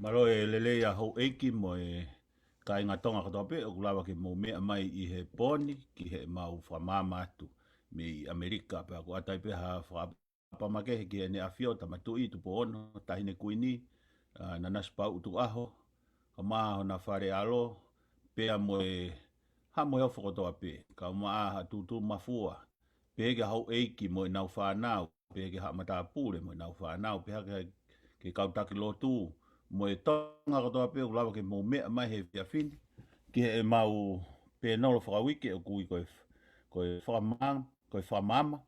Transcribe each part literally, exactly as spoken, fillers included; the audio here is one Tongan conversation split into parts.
Mālō e lelei ʻa houʻeiki mo e kāinga Tonga kotoa pē ʻoku lava ke mou meʻa mai ʻi he pō ni ki heʻemau fakamaama atu mei ʻAmelika, pea ʻoku ʻatā ai pē ha fakaʻapaʻapa makehe ki heʻene ʻAfio Tama Tuʻi Tupou Ono, Taʻahine Kuini, ʻa, Nanasipauʻu Tukuʻaho, kae ʻumaʻā hona fale ʻalo, pea mo e haʻa mo e ofo kotoa pē, kae ʻumaʻā ha tūtū mafua, pehē ki he houʻeiki mo ʻenau fānau, pehē ki he haʻa matāpule mo ʻenau fānau, pehē ki he, ki he kau taki lotu, mo e Tonga kotoa pē ʻoku lava ke mou meʻa mai he efiafi ni ki heʻemau pēnolo fakauike ʻoku ui ko e, ko e fakamaama, ko e fakamaama,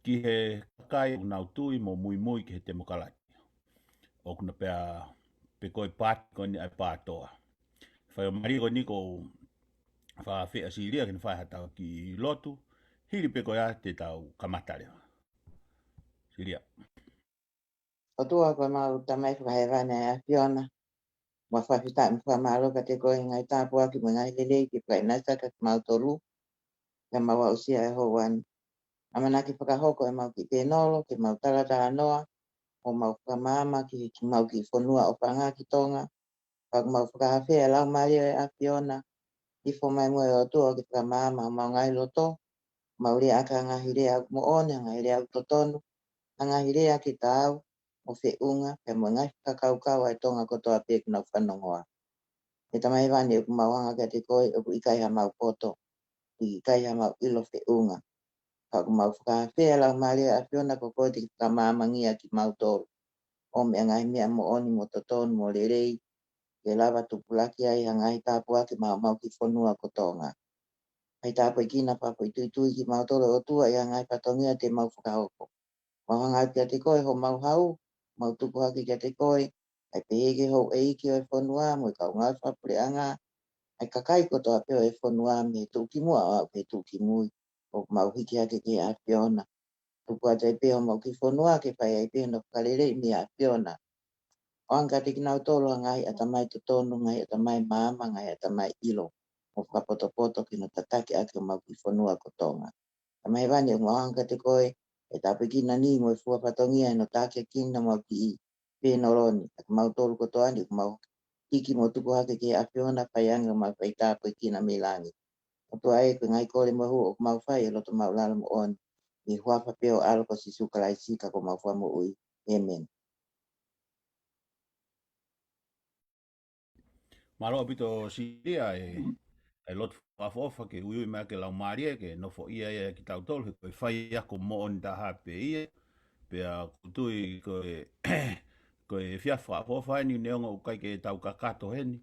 ki he kakai ʻoku nau tui mo muimui ki he temokalati. ʻOku na pea, pe ko e paati ko eni ʻa e PATOA. Faingamālie ko eni ʻoku ou fakaafeʻi ʻa Silia ke ne fai haʻatau kiʻi lotu, hili pē ko ia te tau kamata leva. Silia. ʻOtua ko ʻemau Tamai Fakahēvani ʻa e ʻAfiona, mau fakafetaʻi mo fakamālō kiate koe he ngaahi tāpuaki mo e ngaahi lelei kuo ke fakaʻinasi ʻaki kiate kimautolu, ke mau aʻusia ʻi he houa ni. ʻAmanaki fakahoko ʻemau kiʻi pēnolo, ke mau talatalanoa, ʻo mau fakamaama ki he kiʻi, mau kiʻi fonua ʻofaʻanga ki Tonga, pea ʻoku mau fakaafeʻi ʻa e Laumālie ʻo e ʻAfiona, hifo mai muʻa ʻe ʻOtua ke fakamaama homau ngaahi loto, mau lea ʻaki ha ngaahi lea ʻoku moʻoni, ha ngaahi lea ʻoku totonu, ha ngaahi lea ke taau, ʻo feʻunga, pea mo e ngaahi fakakaukau ʻa e Tonga kotoa pē ʻoku nau fanongoa. ʻE Tamai Hēvani, ʻoku mau hanga kiate koe, ʻoku ʻikai haʻamau poto, ʻikai haʻamau ʻilo feʻunga. Ka ʻoku mau fakaafeʻi ʻa e Laumālie ʻo e ʻAfiona, ko koe te ke fakamaamangia kimautolu ʻo meʻa ngaahi meʻa moʻoni mo totonu mo lelei, ke lava tupulaki ai ha ngaahi tāpuaki maʻa homau kiʻi fonua ko Tonga. ʻAi tāpuekina pea foʻi tuitui kimautolu ʻe ʻOtua ʻi he ngaahi fatongia te mau fakahoko. Mau hanga atu kiate koe homau hau, mau tuku hake kiate koe, ʻai pehē ki he houʻeiki ʻo e fonua, mo e kau ngāue fakapuleʻanga, ʻai kakai kotoa pē ʻo e fonua mei he tuʻukimuʻa ʻo aʻu ki he tuʻukimui, ʻoku mau hiki hake ki he ʻAfiona. Tuku atu ai pē homau kiʻi fonua ke fai ai pē hono fakalelei mei he ʻAfiona. ʻOange kiate kinautolu ha ngaahi ʻatamai totonu, ngaahi ʻatamai maama, ngaahi ʻatamai ʻilo, mo fakapotopoto ke nau tataki ʻaki homau kiʻi fonua ko Tonga. Tamai Hēvani, ʻoku mau hanga kiate koe, ʻai tāpuekina ni mo e fua fatongia ʻi hono takiekina homau kiʻi pēnolo ni, ʻa kimautolu kotoa ni, ʻoku mau hiki mo tuku hake ki he ʻAfiona, fai ange ʻemau fai tāpuekina mei langi. ʻOtua ē, ko e ngaahi kole mo e hū ʻoku mau fai ʻi he loto maʻulalo moʻoni, ʻi he huafa pē ʻo ho ʻAlo ko Sīsū Kalaisi, ka ko homau Fakamoʻui. ʻĒmeni. Mālō ʻaupito Silia e, e lotu fakaʻofoʻofa ke uiui mai ʻaki e Laumālie ke nofoʻia ia kitautolu, he ko e faiako moʻoni taha pē ia. Pea ʻoku ou tui ko e, ko e efiafi fakaʻofoʻofa eni neongo ʻoku ʻikai ke tau kakato heni.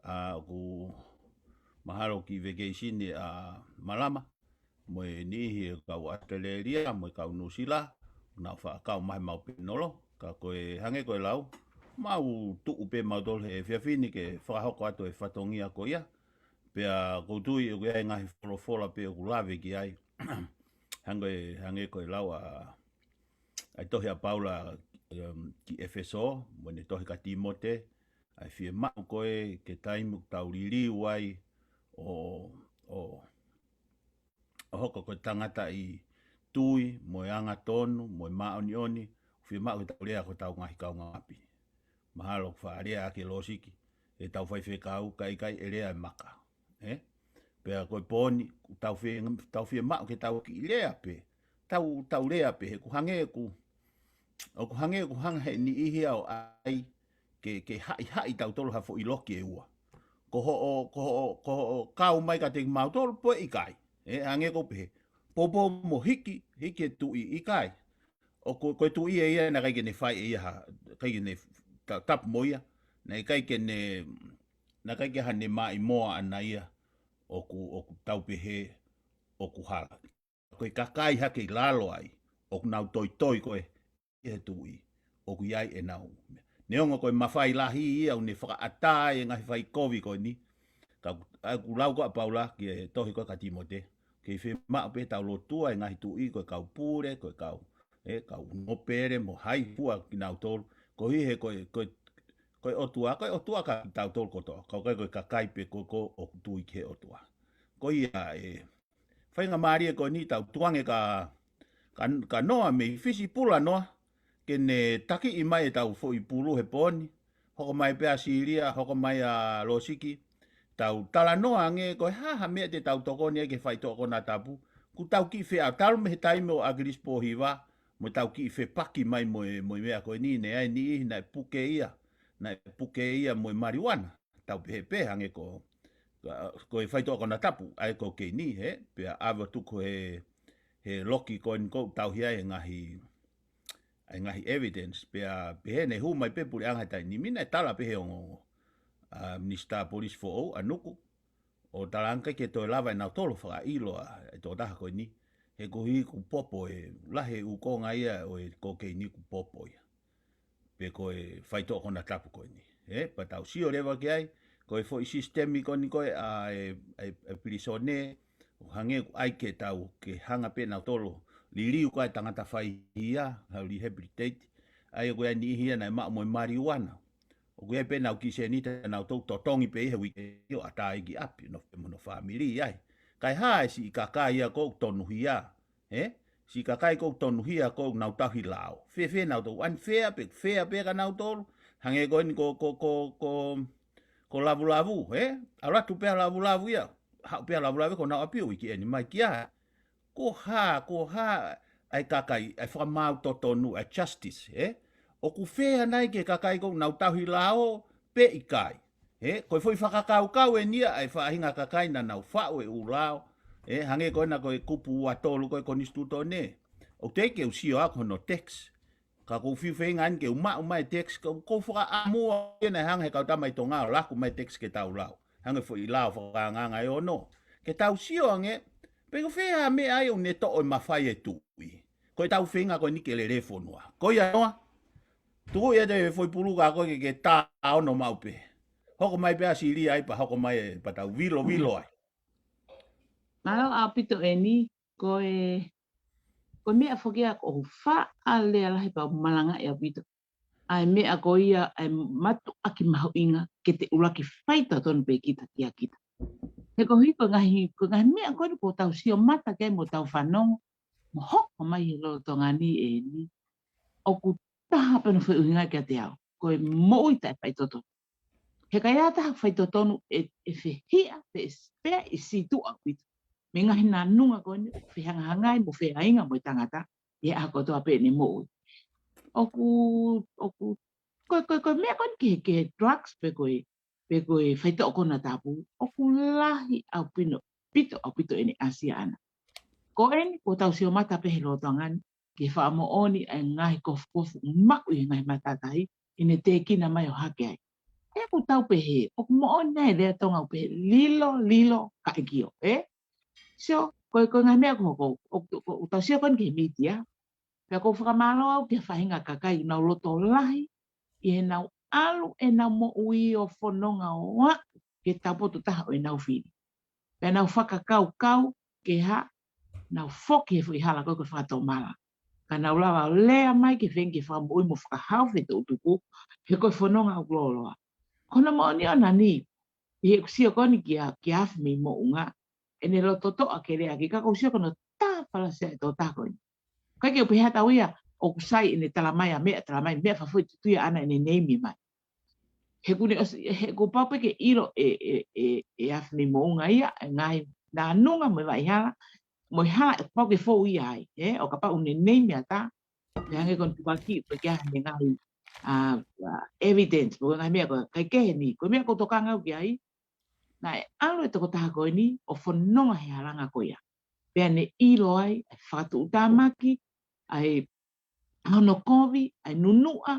ʻA, ʻoku mahalo ki vacation ʻa Malama mo e niʻihi e kau ʻAositelēlia, mo e kau Nuʻusila, nau faʻa kau mai ʻemau pēnolo, ka ko e hangē ko e lau, mau tuʻu pē mautolu he efiafi ni ke fakahoko atu e fatongia ko ia, pea ʻoku ou tui ʻoku ʻi ai e ngaahi folofola pē ʻoku lave ki ai. Hangē, hangē ko e lau ʻa, ʻa e tohi ʻa Paula, em, ki ʻEfesō, mo ʻene tohi kia Tīmote, ʻa e fiemaʻu ko ē ki he taimi ʻoku tau liliu ai ʻo, ʻo, ʻo hoko ko e tangataʻi tui, mo e angatonu, mo e māʻoniʻoni, fiemaʻu ke tau lea ko hotau ngaahi kaungāʻapi. Mahalo ʻoku faʻa lea ʻaki e lōsiki, ʻetau faifekau, ka ʻikai e lea e maka. Ē? Pea ko e pō ni, tau fie, tau fiemaʻu ke tau kiʻi lea pē, tau, tau lea pē, he ʻoku hangē ʻoku, ʻoku hangē ʻoku hanga he niʻihi ia ʻo ʻai ke, ke haʻihaʻi tautolu ha foʻi loki ʻe ua. Ko hoʻo, ko hoʻo, ko hoʻo kau mai kiate kimautolu, pe ʻikai. Ē, hangē ko e pehē, poupou mo hiki, hiki e tuʻi, ʻikai. ʻOku, ko e tuʻi ʻe ia, naʻe ʻikai ke ne fai ʻe ia ha, ʻikai ke ne ta-, tapu mo ia, naʻe ʻikai ke ne, naʻe ʻikai ke ha ne maʻimoa ʻana ia, ʻoku, ʻoku tau pehē, ʻoku hala. Ko e kakai hake ʻi lalo ai, ʻoku nau toitoi ko ē, ʻi he tuʻi, ʻoku ʻi ai ʻenau. Neongo ko e mafai lahi ia ʻoku ne fakaʻatā e ngaahi faikovi ko eni, ka ʻoku, ʻa ʻoku lau ko ē ʻa Paula ki he tohi ko ē kia Tīmote, ke fiemaʻu pē tau lotua e ngaahi tuʻi ko e kau pule, ko e kau, ē, kau nōpele mo hai fua kinautolu, koeʻuhi he ko e, ko e, ko e ʻOtua, ko e ʻOtua kia kitautolu kotoa, ka ʻoku ʻikai ko e kakai pē ko ē ʻoku tui ki he ʻOtua. Ko ia e, faingamālie ko eni tau tuku ange kia, kia, kia Noa mei Fisi, pula Noa, ke ne takiʻi mai ʻetau foʻi pulu he pō ni, hoko mai pē ʻa Silia, hoko mai ʻa Losiki, tau talanoa ange ko e hā ha meʻa te tau tokoni ai ki he faitoʻo konatapu, kuo tau kiʻi feʻao talu mei he taimi ʻo ʻAkilisi Pōhiva, mo tau kiʻi fepaki mai mo e, mo e meʻa ko eni, ne ʻi ai e niʻihi naʻe puke ia, naʻe puke ia mo e maliuana, tau pehē pē hangē ko, ko e faitoʻo konatapu, ʻa e kokeini, hē, pea ʻave ʻo tuku he, he loki ko eni ʻoku tauhi ai e ngaahi, ʻa e ngaahi evidence, pea pehē ne hū mai pē puleʻanga he taimi ni, naʻe tala pē he ongoongo ʻa e Minisitā Polisi foʻou, ʻa Nuku, ʻo talaange ʻikai ke toe lava ʻe nautolu fakaʻilo ʻa e tokotaha ko eni, he koeʻuhi kuo popo e, lahi e ʻū konga ia ʻo e kokeini kuo popo ia. Pe ko e faitoʻo konatapu ko eni. Ē, pea tau sio leva ki ai, ko e foʻi sisitemi ko eni ko ē ʻa e, ʻa e, ʻa e pilīsone, ʻo hangē ʻoku ʻai ke tau, ke hanga pē nautolu, liliu ko ē tangata faihia, ha rehabilitate, ʻa ia ko e niʻihi ia naʻe maʻu mo e maliuana. ʻOku ʻi ai pē ʻenau kiʻi seniti naʻa nau totongi pē ʻi he uike ʻo ʻatā ki ʻapi, ʻo nofo mo hono fāmili ai. Kae hā e siʻi kakai ia ʻoku tonuhia, ē? Siʻi kakai ʻoku tonuhia ʻoku nau tauhi lao. Fēfē nautolu, unfair pē, fair pē kia nautolu. Hangē ko eni ko, ko, ko, ko, ko Lavulavu, ē? ʻAlu atu pē ʻa Lavulavu ia, haʻu pē ʻa Lavulavu ko honau ʻapi ʻo uike eni mai ki ai. Ko e hā, ko e hā ʻa e kakai, ʻa e fakamaau totonu, ʻa e justice, ē? ʻOku fair nai ki he kakai ʻoku nau tauhi lao pe ʻikai. Ē, ko e foʻi fakakaukau eni ia ʻa e faʻahinga kakai naʻa nau faʻu e ʻū lao. Ē, hangē ko ena ko e kupu ua tolu ko e konisitūtone. ʻOku teʻeki ke u sio au ki hono text. Ka ʻoku ou fiu feinga eni ke u maʻu mai e text, ka ʻoku ou fakaʻamu au ia naʻe hanga he kau tama ʻi Tonga ʻo laku mai e text ke tau lau. Hangē foʻi lao fakaangaanga ʻe ono. Ke tau sio ange, pe ko e fē ha meʻa ia ʻoku ne toʻo e mafai e tuʻi. Ko e tau feinga ko eni ke lele fonua. Ko ia noa, tuku ia e foʻi pulu ka ko ē ke, ke tā ono maʻu pē. Hoko mai pē ʻa Silia ai pea hoko mai ē pea tau vilo vilo ai. Mālō ʻaupito eni, ko e, ko e meʻa foki ia ʻoku ou faʻa lea lahi pea u malangaʻi ʻaupito. ʻA e meʻa ko ia, ʻa e mātuʻaki mahuʻinga ke te ʻuluaki faitotonu pē kita kia kita. He koeʻuhi ko e ngaahi, ko e ngaahi meʻa ko eni ʻoku tau sio mata ki ai mo tau fanongo, mo hoko mai he lolotonga ni eni. ʻOku taha pē hono foʻi ʻuhinga kiate au. Ko e moʻui taʻefaitotonu. He ʻikai ha taha faitotonu ʻe, ʻe fehiʻa pe ʻe spare ʻi situ ʻaupito. Mei he ngaahi nanunga ko eni ʻoku fehangahangai mo feainga mo e tangata ʻi he ʻaho kotoa pē ʻene moʻui. ʻOku, ʻoku, ko, ko, ko e meʻa ko eni ki he, ki he drugs pe ko e, pe ko e faitoʻo konatapu, ʻoku lahi ʻaupito, pito ʻaupito ʻene ʻasi ʻana. Ko eni, ʻoku tau sio mata pē he lolotonga ni, ke fakamoʻoni ʻa e ngaahi kofukofu maʻu ʻi he ngaahi matātahi, ʻi heʻene tēkina mai ʻo hake ai. ʻE ʻoku tau pehē, ʻoku moʻoni ʻa e lea Tonga ʻoku pehē, lilo, lilo, kaʻekio, ē? Sio, ko e, ko e ngaahi meʻa ko, ko, ʻo, ʻo, ʻoku tau sio ko eni ki he mītia, pea ʻoku ou fakamālō au ki he faʻahinga kakai ʻoku nau loto lahi, ʻi heʻenau ʻalu ʻenau moʻui ʻo fononga ʻo aʻu ki he taupotu taha ʻo ʻenau fili. Pea nau fakakaukau ke hā, nau foki he foʻi hala ko ē ko e fakatomala. Ka nau lava ʻo lea mai ke feinga ke fakamoʻui mo fakahaofi e toʻutupu, he ko e fononga ʻoku lōloa. Ko hono moʻoni ʻona ni, ʻi heʻeku sio ko eni kia, kia Afi mei Moʻunga, ʻene loto toʻa ke lea ki, ka ʻoku ou sio ko hono tāpalasia e tokotaha ko eni. ʻIkai ke u pehē atu au ia, ʻoku sai ʻene tala mai ʻa e meʻa, tala mai e meʻa, fakafoʻituitui ʻana ʻene neimi mai. He ʻoku ne ʻosi, he kuo pau pē ke ʻilo ʻe, ʻe, ʻe, ʻe Afi mei Moʻunga ia, ʻa e ngaahi nanunga mo e vaʻa hala, mo e hala ʻoku pau ke fou ia ai, ē, ʻo kapau ʻoku ne neimi ʻatā, pea hangē ko hono tukuakiʻi pē ki ai ʻene ngaahi, ʻa, ʻa, evidence, mo e ngaahi meʻa ko ē, kae kehe ni, ko e meʻa ʻoku ou tokanga au ki ai, naʻe ʻalu e tokotaha ko eni, ʻo fononga he halanga ko ia. Pea ne ʻilo ai, ʻa e fakatuʻutāmaki, ʻa e hono kovi, ʻa e nunuʻa,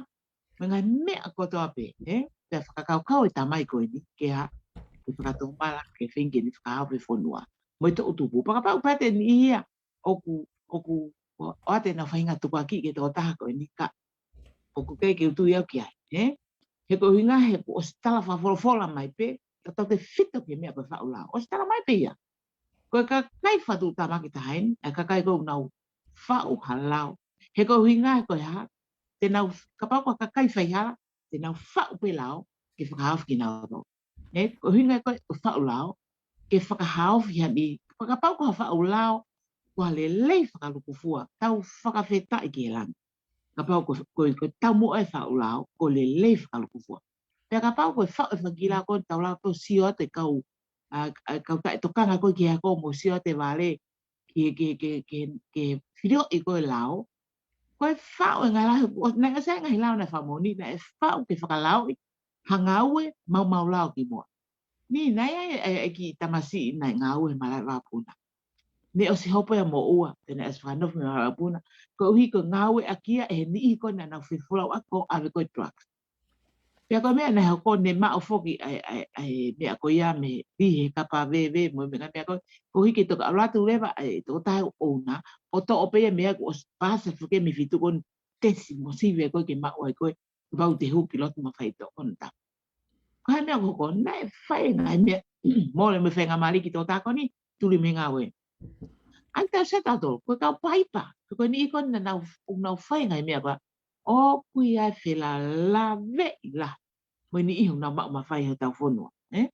mo e ngaahi meʻa kotoa pē, ē? Pea fakakaukau e tamai ko eni, ke hā, ke fakatomala, ke feinga ke ne fakahaofi e fonua. Mo e toʻutupu, pea kapau pē ʻe ʻi ai e niʻihi ia, ʻoku, ʻoku, ʻo, ʻoatu ʻenau faʻahinga tukuakiʻi ki he tokotaha ko eni ka, ʻoku ʻikai ke u tui au ki ai, ē? He ko e ʻuhinga he kuo ʻosi tala fakafolofola mai pē, tautautefito ki he meʻa ko e faʻu lao. ʻOsi tala mai pē ia. Ko e kakai fakatuʻutāmaki taha eni, ʻa e kakai ko ē ʻoku nau faʻu ha lao. He ko e ʻuhinga he ko e hā, te nau, kapau ko e kakai faihala, te nau faʻu pē lao, ke fakahaofi kinautolu. Ē, ko e ʻuhinga ko ē ʻo e faʻu lao, ke fakahaofi ha niʻihi, kapau ko ha faʻu lao, ko ha lelei fakalūkufua, tau fakafetaʻi ki he langi. Kapau ko, ko, ko e taumuʻa e faʻu lao, ko e lelei fakalūkufua. Pea kapau ko e faʻu e fakakila ko ē tau lava pē ʻo sio atu e kau, ʻa, ʻa e kau taʻetokanga ko ē ki he ako mo sio atu e vale ki he, ki he, ki he, ki he, ki he filioʻi ko ē lao. Ko e faʻu e ngaahi lao, ʻo, naʻe ʻosi ʻi ai e ngaahi lao naʻe fakamoʻoni, naʻe faʻu ke fakalaoʻi ha ngāue maumau lao ki muʻa. Ni, naʻe ʻi ai e, e, e kiʻi tamasiʻi naʻe ngāue he malaʻe vakapuna. Naʻe ʻosi hopo ia ʻo moʻua, pea naʻe ʻosi fakanofo mei he malaʻe vakapuna. Koeʻuhi ko e ngāueʻaki ia ʻe he niʻihi ko ē naʻa nau fefolauʻaki ʻo ʻave ko ē drugs. Pea ko e meʻa naʻe hoko, naʻe maʻu foki ʻa e, ʻa e, ʻa e meʻa ko ia mei he, ʻi he kapa veve mo e meʻa, meʻa ko ē, koeʻuhi ke toka ʻalu atu leva ʻa e tokotaha ʻoku ʻouna, ʻo toʻo pē ia mei ai kuo ʻosi pāsa foki mei he feituʻu ko eni tesi mo sivi ko ē ke maʻu ai ko ē, kapau te hū ki loto mo fai e faitoʻo konatapu. Ko e hā e meʻa ʻoku hoko? Naʻe fai e ngaahi meʻa, mole mo e faingamālie ki he tokotaha ko eni, tuli mei he ngāue. ʻAi tau sio tautolu, ko e kau paipa, ko e niʻihi ko ē naʻa nau, ʻoku nau fai e ngaahi meʻa ko ē, ʻoku ʻi ai e felāveʻi lahi mo e niʻihi ʻoku nau maʻu mafai hotau fonua, ē?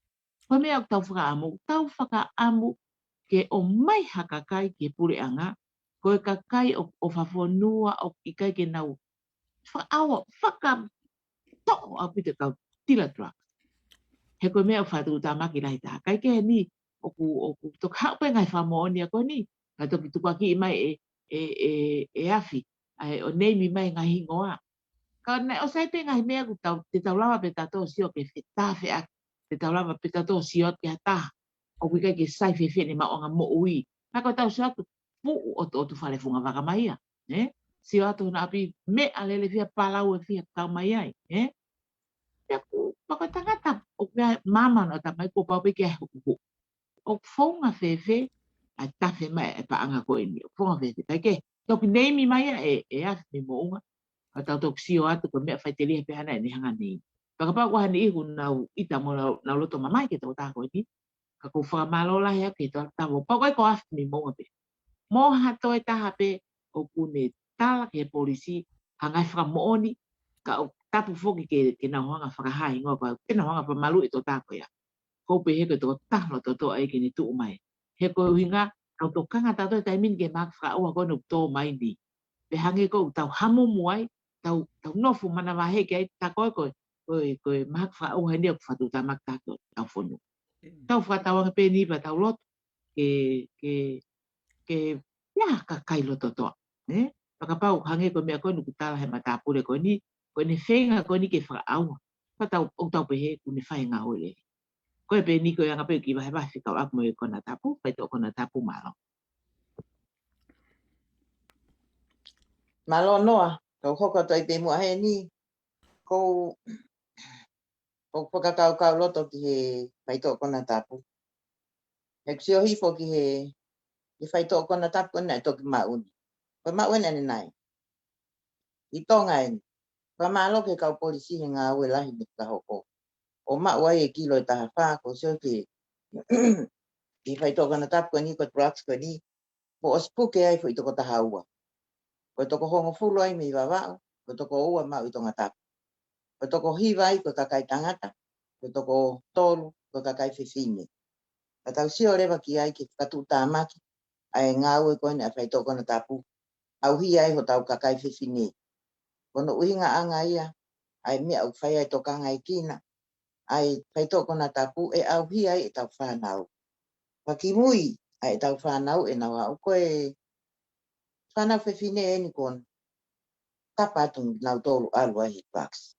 Ko e meʻa ʻoku tau fakaʻamu, tau fakaʻamu ke ʻomai ha kakai ki he puleʻanga, ko e kakai ʻo, ʻo fakafonua ʻoku ʻikai ke nau fakaʻau, fakatoʻo ʻaupito e kau tila drugs. He ko e meʻa ʻoku fakatuʻutāmaki lahi taha. Kae kehe ni, ʻoku, ʻoku toki haʻu pē ngaahi fakamoʻoni ko eni, ka toki tukuakiʻi mai ʻe, ʻe, ʻe, ʻe Afi, ʻa e ʻo neimi mai e ngaahi hingoa. Ka naʻe ʻosi ʻi ai pē ngaahi meʻa ʻoku tau, te tau lava pē tautolu ʻo sio ki he fetafeʻaki, te tau lava pē tautolu ʻo sio ki ha taha ʻoku ʻikai ke sai fēfē ʻene maʻuʻanga moʻui. Naʻa ko ʻetau sio atu, puʻu ʻotu, ʻotu fale funga vaka mai ia, ē? Sio atu hona ʻapi, meʻalele fiha, palau e fiha kau mai ai, ē? Pea ko e, pea ko e tangata ʻoku ʻi ai e maama ʻo e tamai, kuo pau pē ke ʻai e hukuhuku. ʻOku founga fēfē ʻa e tafe mai e paʻanga ko eni, ʻoku founga fēfē? Kae kehe, toki neimi mai ia ʻe, ʻe Afi mei Moʻunga, ka tau toki sio atu ko e meʻa faʻiteliha pē haʻane, ʻene hanga neimi. Pea kapau ko ha niʻihi ʻoku nau ʻita mo nau, nau loto mamahi ki he tokotaha ko eni, ka ʻoku ou fakamālō lahi atu ki he Toketā Tavo. Pau ko ē ko Afi mei Moʻunga pē. Mo ha toe taha pē ʻoku ne tala ki he polisi ha ngaahi fakamoʻoni, ka ʻoku tapu foki ke, ke nau hanga ʻo fakahā e hingoa ko ē, ke nau hanga ʻo fakamaluʻi e tokotaha ko ia. Ko u pehē ko e tokotaha loto toʻa ia ke ne tuʻu mai. He ko e ʻuhinga, tau tokanga tautolu he taimi ni ki he mahaki fakaʻauha ko eni ʻoku tō mai ni. Pea hangē ko ʻetau hamumu ai, tau, tau nofo manavahē ki ai, tā ko ē ko e, ko e, ko e mahaki fakaʻauha ni ʻoku fakatuʻutāmaki taha ki hotau fonua. Tau fakatauange pē ni pea tau lotu ke, ke, ke, ia, kakai loto toʻa, ē? Pea kapau hangē ko e meʻa ko eni ʻoku tala he matāpule ko eni, ko ʻene feinga ko eni ke fakaʻauha, ka tau, ʻoku tau pehē ʻoku ne fai e ngāue lelei. Ko e pē ni, ko e anga pē ʻeku kiʻi vahevahe fekauʻaki mo e konatapu, faitoʻo konatapu, mālō. Mālō Noa, kau hoko atu ai pē muʻa heni, ko u, ko u fakakaukau loto ki he faitoʻo konatapu. He ʻeku sio hifo ki he, ki he faitoʻo konatapu ko eni naʻe toki maʻu ni. Ko e maʻu eni ʻanenai. ʻI Tonga eni. Fakamālō ki he kau polisi he ngāue lahi ne fakahoko. ʻO maʻu ai e kilo ʻe taha fā, ko u sio ki he, ki he faitoʻo konatapu ko eni, ko e drugs ko eni, kuo ʻosi puke ai foʻi toko taha ua. Ko e toko hongofulu ai mei Vavaʻu, ko e toko ua maʻu ʻi Tongatapu. Ko e toko hiva ai ko e kakai tangata, ko e toko tolu ko e kakai fefine. Ka tau sio leva ki ai ke fakatuʻutāmaki ʻa e ngāue ko eni ʻa e faitoʻo konatapu, ʻauhia ai hotau kakai fefine. Ko hono ʻuhingaʻanga ia ʻa e meʻa ʻoku fai ai e tokangaekina ʻa e faitoʻo konatapu, ʻe ʻauhia ai ʻetau fānau. Pea kimui ʻa ʻetau fānau ʻenau aʻu, ko e fānau fefine eni kuo kapa atu nautolu ʻalu ai he drugs.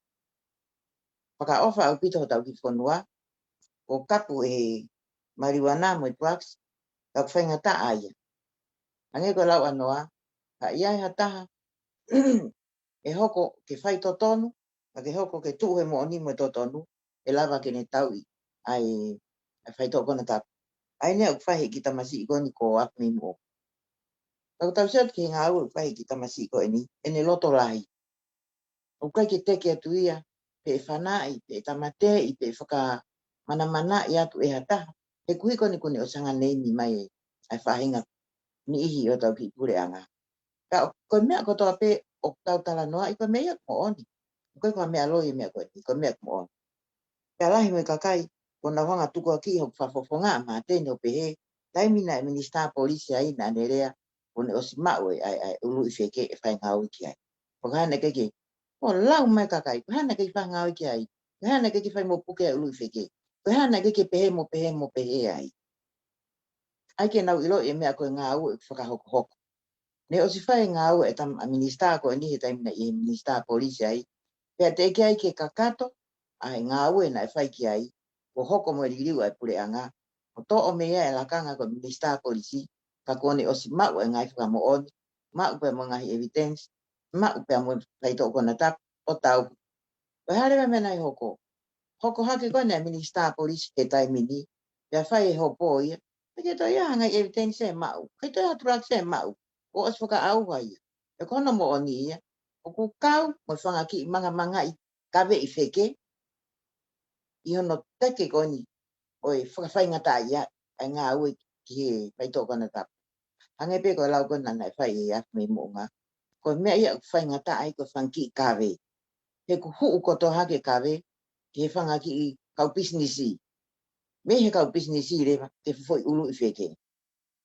Fakaʻofa ʻaupito hotau kiʻi fonua, kuo kapu ʻe he maliuana mo e drugs, ka ʻoku faingataʻa ia. Hangē ko e lau ʻa Noa, ka ʻi ai ha taha ʻe hoko ke fai totonu, ka ke hoko ke tuʻu he moʻoni mo e totonu, ʻe lava ke ne tauʻi ʻa e, ʻa e faitoʻo konatapu. ʻA eni ʻoku fai he kiʻi tamasiʻi ko eni ko Afi mei Moʻunga. Ka ʻoku tau sio atu ki he ngāue ʻoku fai he kiʻi tamasiʻi ko eni, ʻene loto lahi. ʻOku ʻikai ke teke atu ia pe ʻe fanaʻi, pe ʻe tāmateʻi, pe ʻe fakamanamanaʻi atu ʻe ha taha, he kuo hiko ni kuo ne ʻosi hanga ʻo neimi mai ʻa e faʻahinga niʻihi ʻo hotau kiʻi puleʻanga. Ka ko e meʻa kotoa pē ʻoku tau talanoaʻi, ko e meʻa ia ʻoku moʻoni. ʻOku ʻikai ko ha meʻa loi e meʻa ko eni, ko e meʻa ʻoku moʻoni. Pea lahi mo e kakai kuo nau hanga ʻo tukuakiʻi hoku fakafofonga ʻa Māteni ʻo pehē, taimi naʻe Minisitā Polisi ai naʻa ne lea, kuo ne ʻosi maʻu e, ʻa e, ʻa e ʻuluʻi feke ʻe fai ngāue ki ai. Ko e hā naʻe ʻikai ke, ʻo lau mai e kakai, ko e hā naʻe ʻikai fai ngāue ki ai. Ko e hā naʻe ʻikai ke fai mo puke ʻa e ʻuluʻi feke? Ko e hā naʻe ʻikai ke pehē mo pehē mo pehē ai? ʻAi ke nau ʻiloʻi e meʻa ko e ngāue ʻoku fakahokohoko. Ne ʻosi fai e ngāue ʻa e tama ʻa e minisitā ko eni he taimi naʻe ʻi he minisitā polisi ai. Pea teʻeki ai ke kakato ʻa e ngāue naʻe fai ki ai, ʻo hoko mo e liliu ʻa e puleʻanga, ʻo toʻo mei ai e lakanga ko e minisitā polisi, ka kuo ne ʻosi maʻu e ngaahi fakamoʻoni, maʻu pea mo e ngaahi evidence, maʻu pea mo e faitoʻo konatapu, ʻo tau. Ko e hā leva e meʻa naʻe hoko? Hoko hake ko eni e minisitā polisi he taimi ni, pea fai e hopo ia, ʻikai ke toe ʻi ai ha ngaahi evidence ʻe maʻu, ʻikai toe ʻi ai ha drugs ʻe maʻu, kuo ʻosi fakaʻauha ia. Pea ko hono moʻoni ia, ʻoku kau mo e fanga kiʻi mangamangaʻi kaveʻi feke ʻi hono teke ko eni ʻo e fakafaingataʻaʻia ʻa e ngāue ki he faitoʻo konatapu. Hangē pē ko e lau ko ena naʻe fai ʻe Afi mei Moʻunga. Ko e meʻa ia ʻoku faingataʻa ai ko e fanga kiʻi kave. He ʻoku huʻu kotoa hake e kave ki he fanga kiʻi kau pisinisi. Mei he kau pisinisi leva ke foʻi ʻuluʻi feke.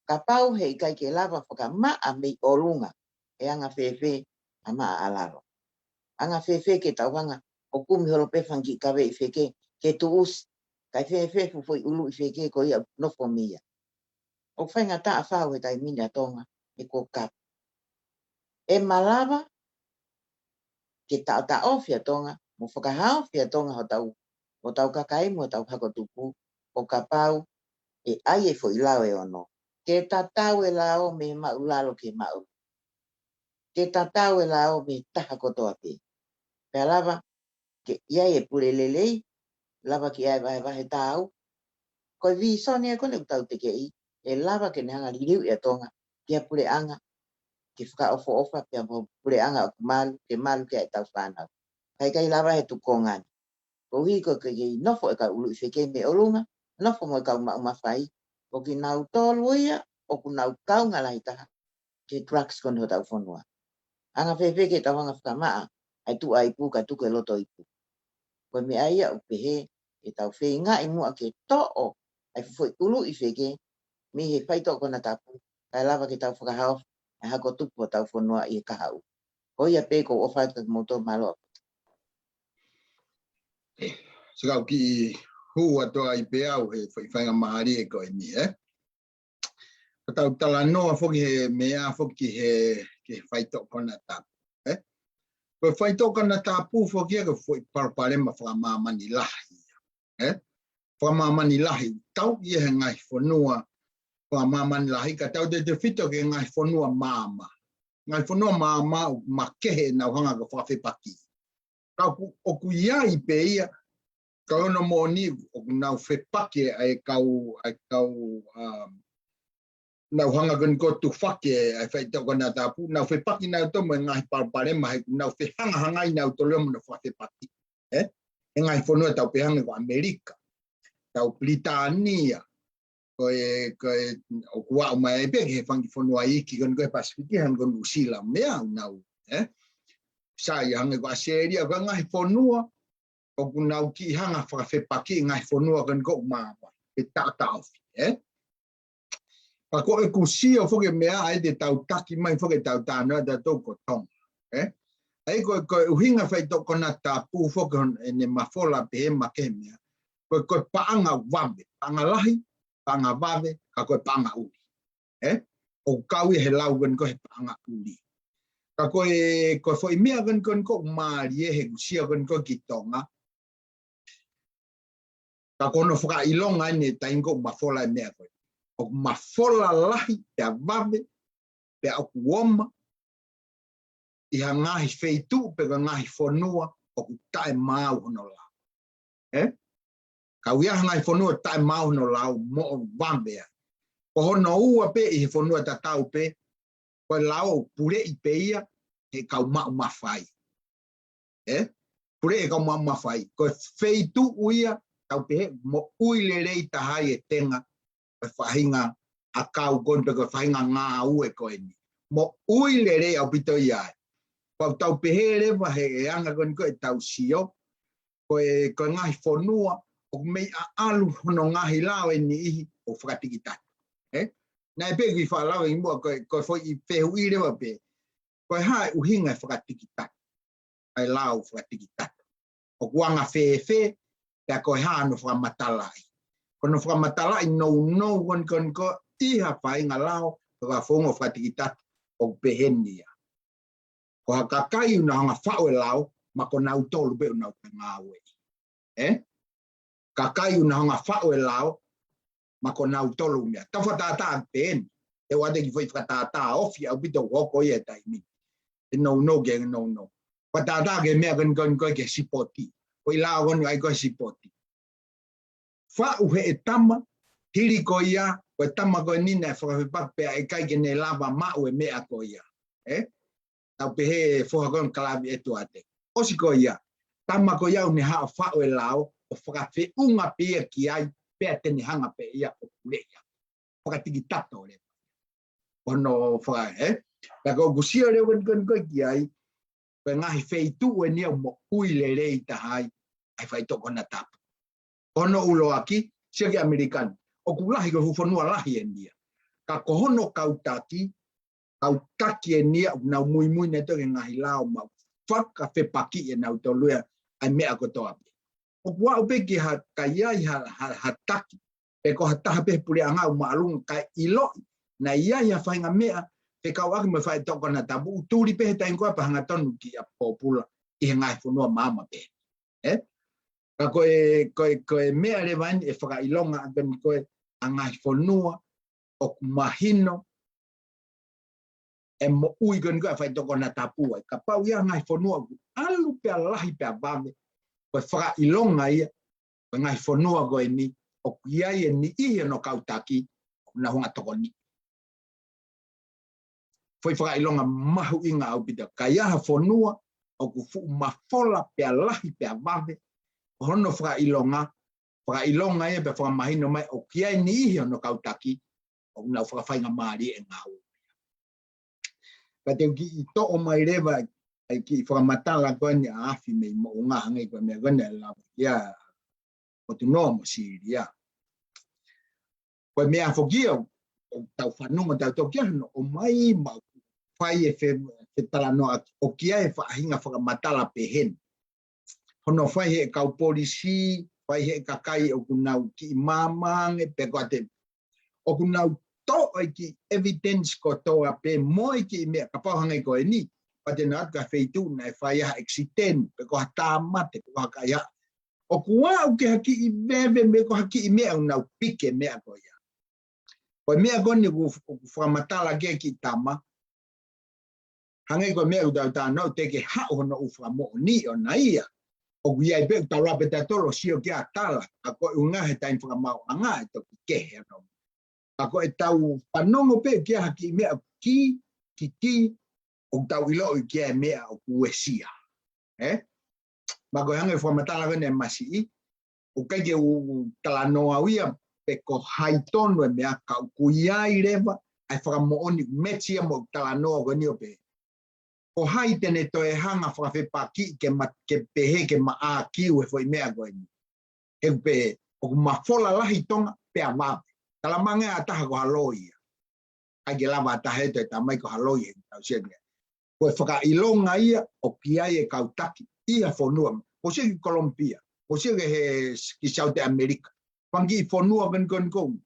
Kapau he ʻikai ke lava fakamaʻa mei ʻolunga e anga fēfē ʻa maʻa ʻa lalo. Anga fēfē ke tau hanga ʻo kumi holo pē fanga kiʻi kaveʻi feke ke tuʻusi, kae fēfē fuʻu foʻi ʻuluʻi feke ko ia ʻoku nofo mei ai. ʻOku faingataʻa fau he taimi ni ʻa Tonga he kuo kapu. ʻE malava ke taʻotaʻofi ʻa Tonga, mo fakahaofi ʻa Tonga hotau, hotau kakai mo hotau hako tupu, ʻo kapau ʻe ʻai e foʻi lao ʻe ono. Ke tatau e lao mei he māʻulalo ki he māʻolunga. Ke tatau e lao mei he taha kotoa pē. Pea lava ke ʻi ai e pule lelei, lava ke ʻi ai e vahevahe tāu. Ko e vīsone ia ko eni ʻoku tau tekeʻi, ʻe lava ke ne hanga liliuʻi ʻa Tonga ki ha puleʻanga ke fakaʻofoʻofa pea mo ha puleʻanga ʻoku malu, ke malu ki ai ʻetau fānau. Ka ʻikai lava he tuʻunga ni. Koeʻuhi ko e kei nofo e kau ʻuluʻi feke mei ʻolunga, nofo mo e kau maʻu mafai, ko kinautolu ia ʻoku nau kaunga lahi taha ki he drugs ko eni hotau fonua. Anga fēfē ke tau hanga fakamaʻa ʻa e tuʻa ipu kae tuku e loto ipu? Ko e meʻa ia ʻoku pehē ke tau feingaʻi muʻa ke toʻo ʻa e foʻi ʻuluʻi feke mei he faitoʻo konatapu, kae lava ke tau fakahaofi ʻa e hako tupu hotau fonua ʻi he kahaʻu. Ko ia pē, ʻoku ou ʻofa atu kiate kimoutolu, mālō. Sai, kau kiʻi hū atu ai pē au he foʻi faingamālie ko eni, ē? Ka tau talanoa foki he meʻa foki he, ki he faitoʻo konatapu, ē? Ko e faitoʻo konatapu foki ia ko e foʻi palopalema fakamāmani lahi, ē? Fakamāmani lahi, tau ia he ngaahi fonua fakamāmani lahi, ka tau te te fito ki he ngaahi fonua maama. Ngaahi fonua maama ʻoku makehe ʻenau hanga ko e fakafepaki. Ka ʻoku, ʻoku ʻi ai pē ia, ka ʻoku moʻoni ʻoku nau fepaki ʻa e kau, ʻa e kau, um, nau hanga ko eni ko e tufaki ʻa e faitoʻo konatapu, nau fepaki nautolu mo e ngaahi palopalema he ʻoku nau fehangahangai nautolu ia mo nau fakafepaki. Ē? He ngaahi fonua tau pehē ange ko ʻAmelika, tau Pilitānia, ko e, ko e, ʻoku aʻu mai ai pē ki he fanga kiʻi fonua iiki ko eni ko e Pasifiki, hangē ko Nuʻusila mo e meʻa ʻoku nau, ē? Sai, hangē ko ʻAositelēlia, ko e ngaahi fonua ʻoku nau kiʻi hanga fakafepaki e ngaahi fonua ko eni ʻoku maama, ke taʻotaʻofi, ē? Ka ko ʻeku sio foki e meʻa ʻa ia te tau taki mai foki ʻetau talanoa ʻatautolu ko Tonga, ē? ʻA ia ko e, ko e ʻuhinga faitoʻo konatapu foki hono ʻene mafola pehē makehe e meʻa. Ko e, ko e paʻanga vave, paʻanga lahi, paʻanga vave, ka ko e paʻanga ʻuli. Ē? ʻOku kau ia he lau ko eni ko e paʻanga ʻuli. Ka ko e, ko e foʻi meʻa ko eni ko eni ʻoku mālie he ʻeku sio ko eni ko ē ki Tonga. Ka ko hono fakaʻilonga eni e taimi ʻoku mafola e meʻa ko ē. ʻOku mafola lahi, pea vave, pea ʻoku oma, ʻi ha ngaahi feituʻu pe ko e ngaahi fonua ʻoku taʻemaau hono lao. Ē? Ka ʻoku ʻi ai ha ngaahi fonua taʻemaau hono lao, moʻo vave ai. Ko hono ua pē ʻi he fonua tatau pē, ko e lao ʻoku puleʻi pē ia he kau maʻu mafai. Ē? Puleʻi he kau maʻu mafai. Ko e feituʻu ia, tau pehē, moʻui lelei taha ai e tenga, ko e faʻahinga ʻakau ko eni pe ko e faʻahinga ngāue ko eni. Moʻui lelei ʻaupito ia ai. Pau tau pehē leva he anga ko eni ko ē ʻetau sio, ko e, ko e ngaahi fonua ʻoku mei ʻaʻalu hono ngaahi lao ʻe niʻihi ʻo fakatikitaki. Ē? Naʻe pehē ki he fakalave ʻi muʻa ko e, ko e foʻi fehuʻi leva pē, ko e hā e ʻuhinga e fakatikitaki, ʻa e lao fakatikitaki. ʻOku anga fēfē, pea ko e hā hono fakamatalaʻi. Ko hono fakamatalaʻi nounou ko eni ko eni ko ē ʻi ha faʻahinga lao, pe ko ha founga fakatikitata, ʻoku pehē ni ia. Ko ha kakai ʻoku nau hanga faʻu e lao, ma ko nautolu pē ʻoku nau ngāueʻi. Ē? Kakai ʻoku nau hanga faʻu e lao, ma ko nautolu meʻa. Tau fakatātā pē eni. ʻE ʻoatu e kiʻi foʻi fakatātā ofi ʻaupito ʻoku hoko ia he taimi ni. ʻE nounou ke nounou. Fakatātā ki he meʻa ko eni ko eni ko ē ki he sipoti. Ko e lao ko eni ʻa ia ko e sipoti. Faʻu heʻe tama, hili ko ia, ko e tama ko eni naʻe fakafepaki pea ʻikai ke ne lava maʻu e meʻa ko ia. Ē? Tau pehē foha ko eni Kalavi ʻEtuate. ʻOsi ko ia, tama ko ia ʻoku ne haʻu faʻu e lao, ʻo fakafeʻunga pē ia ki ai, pea te ne hanga pē ia ʻo puleʻi ia. Fakatikitata leva. Ko hono faka-, ē? Pea ko ʻeku sio leva ko eni ko eni ko ē ki ai, ko e ngaahi feituʻu eni ʻoku moʻui lelei taha ai, ʻa e faitoʻo konatapu. Ko hono ʻuluaki, sio ki ʻAmelika ni. ʻOku lahi ko e fuʻu fonua lahi eni ia. Ka ko hono kau taki, kau taki eni ia, ʻoku nau muimui nautolu ki he ngaahi lao maʻu fakafepakiʻi ʻe nautolu ia, ʻa e meʻa kotoa pē. ʻOku aʻu pē ki ha, ka ʻi ai ha, ha, ha taki, pe ko ha taha pē he puleʻanga ʻoku māʻolunga kae ʻiloʻi, naʻe ʻi ai ha faʻahinga meʻa, fekauʻaki mo e faitoʻo konatapu, ʻoku tuli pē he taimi ko ē pea hangatonu ke pōpula ʻi he ngaahi fonua maama pē. Ē? Ka ko e, ko e, ko e meʻa leva eni ʻe fakaʻilonga ʻaki eni ko ē ʻa e ngaahi fonua ʻoku mahino ʻe moʻui ko eni ko ē ʻa e faitoʻo konatapu ai. Kapau ʻi ai ha ngaahi fonua ʻoku ʻalu pea lahi pea vave, ko e fakaʻilonga ia, ko e ngaahi fonua ko eni, ʻoku ʻi ai e niʻihi hono kau taki, ʻoku nau hanga tokoni. Foʻi fakaʻilonga mahuʻinga ʻaupito. Ka ʻi ai ha fonua, ʻoku fuʻu mafola pea lahi pea vave, ko hono fakaʻilonga, fakaʻilonga ia pea fakamahino mai, ʻoku ʻi ai e niʻihi hono kau taki, ʻoku nau fakafaingamālie e ngāue. Ka te u kiʻi toʻo mai leva, ʻa e kiʻi fakamatala ko eni ʻa Afi mei Moʻunga hangē ko e meʻa ko eni ʻa e lava ia, ʻo Tunoa mo Sīlia. Ko e meʻa foki ia, ʻoku tau fanongo tautolu ki ai hono ʻomai maʻu fai e fe-, fetalanoaʻaki, ʻoku ʻi ai e faʻahinga fakamatala pehē ni. Hono fai he kau polisi, fai he kakai ʻoku nau kiʻi maama ange, pe ko e hā, ʻoku nau toʻo e kiʻi evidence kotoa pē mo e kiʻi meʻa kapau hangē ko eni, pea te nau ʻatu ki ha feituʻu naʻe fai ai ha accident, pe ko ha tāmate, pe ko ha kaihaʻa. ʻOku aʻu ki ha kiʻi veve mo e ko ha kiʻi meʻa ʻoku nau piki e meʻa ko ia. Ko e meʻa ko eni ʻoku, ʻoku fakamatala ki ai e kiʻi tama, hangē ko e meʻa ʻoku tau talanoa, te ke haʻu hono ʻū fakamoʻoni ʻona ia. ʻOku ʻi ai pē ʻoku tau lava pē tautolu ʻo sio ki ai ʻo tala, ka ko e ʻuhinga he taimi fakamaauʻanga ʻe toki kehe hono. Ka ko ʻetau fanongo pē ki ai ha kiʻi meʻa ki, ki, ki, ʻoku tau ʻiloʻi ki ai e meʻa ʻoku uesia. Ē? Ma ko e hangē fakamatala ko eni ʻa e masiʻi, ʻoku ʻikai ke u talanoa au ia pe ko hai tonu e meʻa ka ʻoku ʻi ai leva ʻa e fakamoʻoni meti ia mo e talanoa ko eni ʻo pehē, ko hai te ne toe hanga fakafepakiʻi ke ma-, ke pehē ke maʻa kiu e foʻi meʻa ko eni. He ʻoku pehē, ʻoku mafola lahi Tonga pea vave. Tala mai ange ʻe ha taha ko ha loia. ʻIkai ke lava ha taha ʻe toe tala mai ko ha loia he tau sio ki ai. Ko e fakaʻilonga ia ʻoku ʻi ai e kau taki ʻi ha fonua. Mou sio ki Kolombia, mou sio ki he, ki South America. Fanga kiʻi fonua ko eni ko eni ko eni.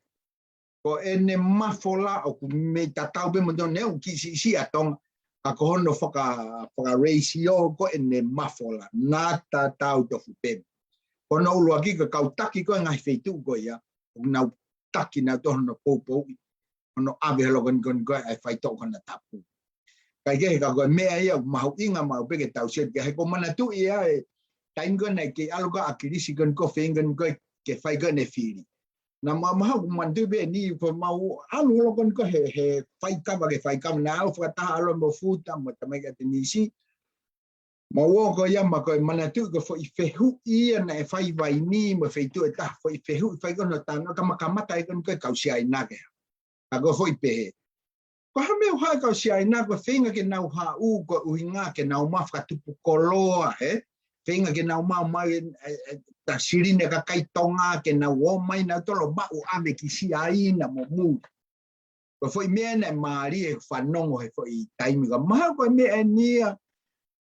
Ko ʻene mafola ʻoku mei tatau pē mo Tonga, neongo ʻoku kiʻi siʻisiʻi ʻa Tonga. Ka ko hono faka-, faka-ratio ko ʻene mafola. Naʻa tatau tofu pē. Ko hono ʻuluaki ko e kau taki ko ē ngaahi feituʻu ko ia, ʻoku nau taki nautolu hono poupouʻi, hono ʻave holo ko eni ko eni ko ē ʻa e faitoʻo konatapu. Kae kehe ka ko e meʻa ia ʻoku mahuʻinga maʻu pē ke tau sio ki ai, he ʻoku ou manatuʻi ʻa e taimi ko ē naʻe kei ʻalu ko ē ʻa ʻAkilisi ko eni ko ē feinga ko eni ko ē ke fai ko eni e fili. Naʻa ma-, mahalo ʻoku ou manatuʻi pē eni ko mau ʻalu holo ko eni ko ē he, he faikava ke faikava, naʻa ʻalu fakataha ʻalu mo Futa, mo Tamaiki ʻAtenisi. Mau ō ko ia ma ko e manatuʻi ko e foʻi fehuʻi ia naʻe fai Vaini mo e feituʻu ʻe taha, foʻi fehuʻi fai ko ē hono talanoa, kamakamata ai ko eni ko ē kau Siaina ke. Ka ko e foʻi pehē. Ko e hā e meʻa ʻoku haʻu e kau Siaina ko e feinga ke nau haʻu ko e ʻuhinga ke nau maʻu fakatupu koloa, ē? Feinga ke nau maʻu mai, ē, ē, ta silini ʻa e kakai Tonga ke nau ō mai nautolu ʻo maʻu ʻave ki Siaina mo muli. Ko e foʻi meʻa naʻe mālie he fanongo he foʻi taimi ka mahalo ko e meʻa eni ia,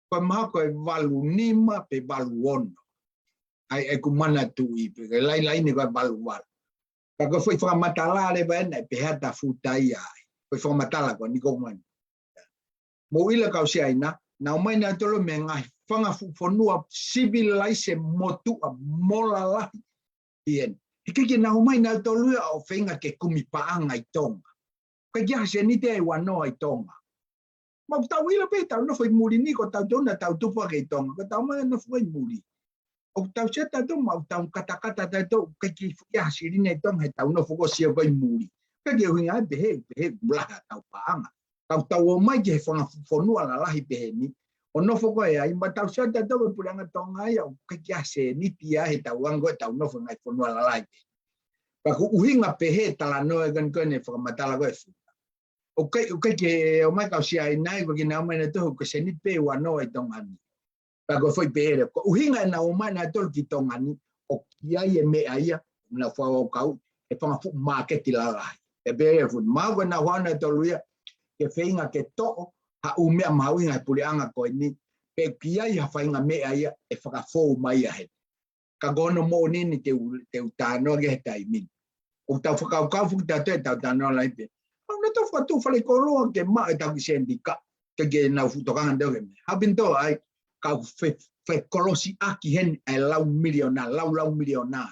ko e mahalo ko e valu nima pe valu ono. ʻa e, ʻa e kumana tuʻi, pe ke lailai ni ko e valuvalu. Ka ko e foʻi fakamatala leva ena ʻe pehē ʻa Tafuta ia ai. Ko e fakamatala ko eni ko mani. Mou ʻilo kau Siaina, naʻa nau ō mai nautolu mei he ngaahi fanga fuʻu fonua sivilaise motuʻa mo lalahi ʻi heni. He ʻikai ke nau ō mai nautolu ia ʻo feinga ke kumi paʻanga ʻi Tonga. ʻIkai ke ʻi ai ha sēniti ʻe ua noa ʻi Tonga. Mou tau ʻilo pē ʻetau nofo ʻi muli ni, ko tautolu naʻa tau tupu hake ʻi Tonga, ko tau mai nofo ʻi muli. ʻOku tau sio tautolu, mou tau katakata tautolu, ʻikai ke ʻi ai ha silini ʻi Tonga heʻetau nofo ko ē ʻo sio ko ē ʻi muli. ʻIkai ke ʻuhinga ai pehē, pehē ʻoku lahi ʻetau paʻanga. Ka ʻoku tau ō mai ki he fanga fonua lalahi pehē ni, ʻo nofo ko ē ai, mou tau sio tautolu ko e puleʻanga Tonga ia, ʻoku ʻikai ke ʻi ai ha sēniti ia heʻetau anga ko ē ʻetau nofo ngaahi fonua lalahi pehē. Pea ko e ʻuhinga pehē talanoa ʻe kani ko eni fakamatala ko ē Futa. ʻOku ʻikai, ʻoku ʻikai ke ō mai kau Siaina ia, ko e ʻikai ke nau ō mai nautolu ko e sēniti pē ʻe ua noa ʻi Tonga ni. Pea ko e foʻi pehē leva, ko e ʻuhinga ʻenau ō mai nautolu ki Tonga ni, ʻoku ʻi ai e meʻa ia, nau fakakaukau, ʻe fanga fuʻu māketi lalahi. ʻE pehē Futa, mahalo ko ʻenau ō nautolu ia, ke feinga ke toʻo, ha ʻū meʻa mahuʻinga he puleʻanga ko eni, pe ʻoku ʻi ai ha faʻahinga meʻa ia, ʻe fakafou mai ia heni. Ka ko hono moʻoni ni te u, te u talanoa ki he taimi ni. ʻOku tau fakakaukau foki tautolu ʻetau talanoa lahi pē. ʻOku nau tau fakatuʻu falekoloa ke maʻu ʻetau kiʻi sēniti ka, ke, ke nau fuʻu tokanga nautolu ke meʻa. Hapinto ai, ka ʻoku fe, fekolosiʻaki heni ʻa e lau miliona, lau lau miliona.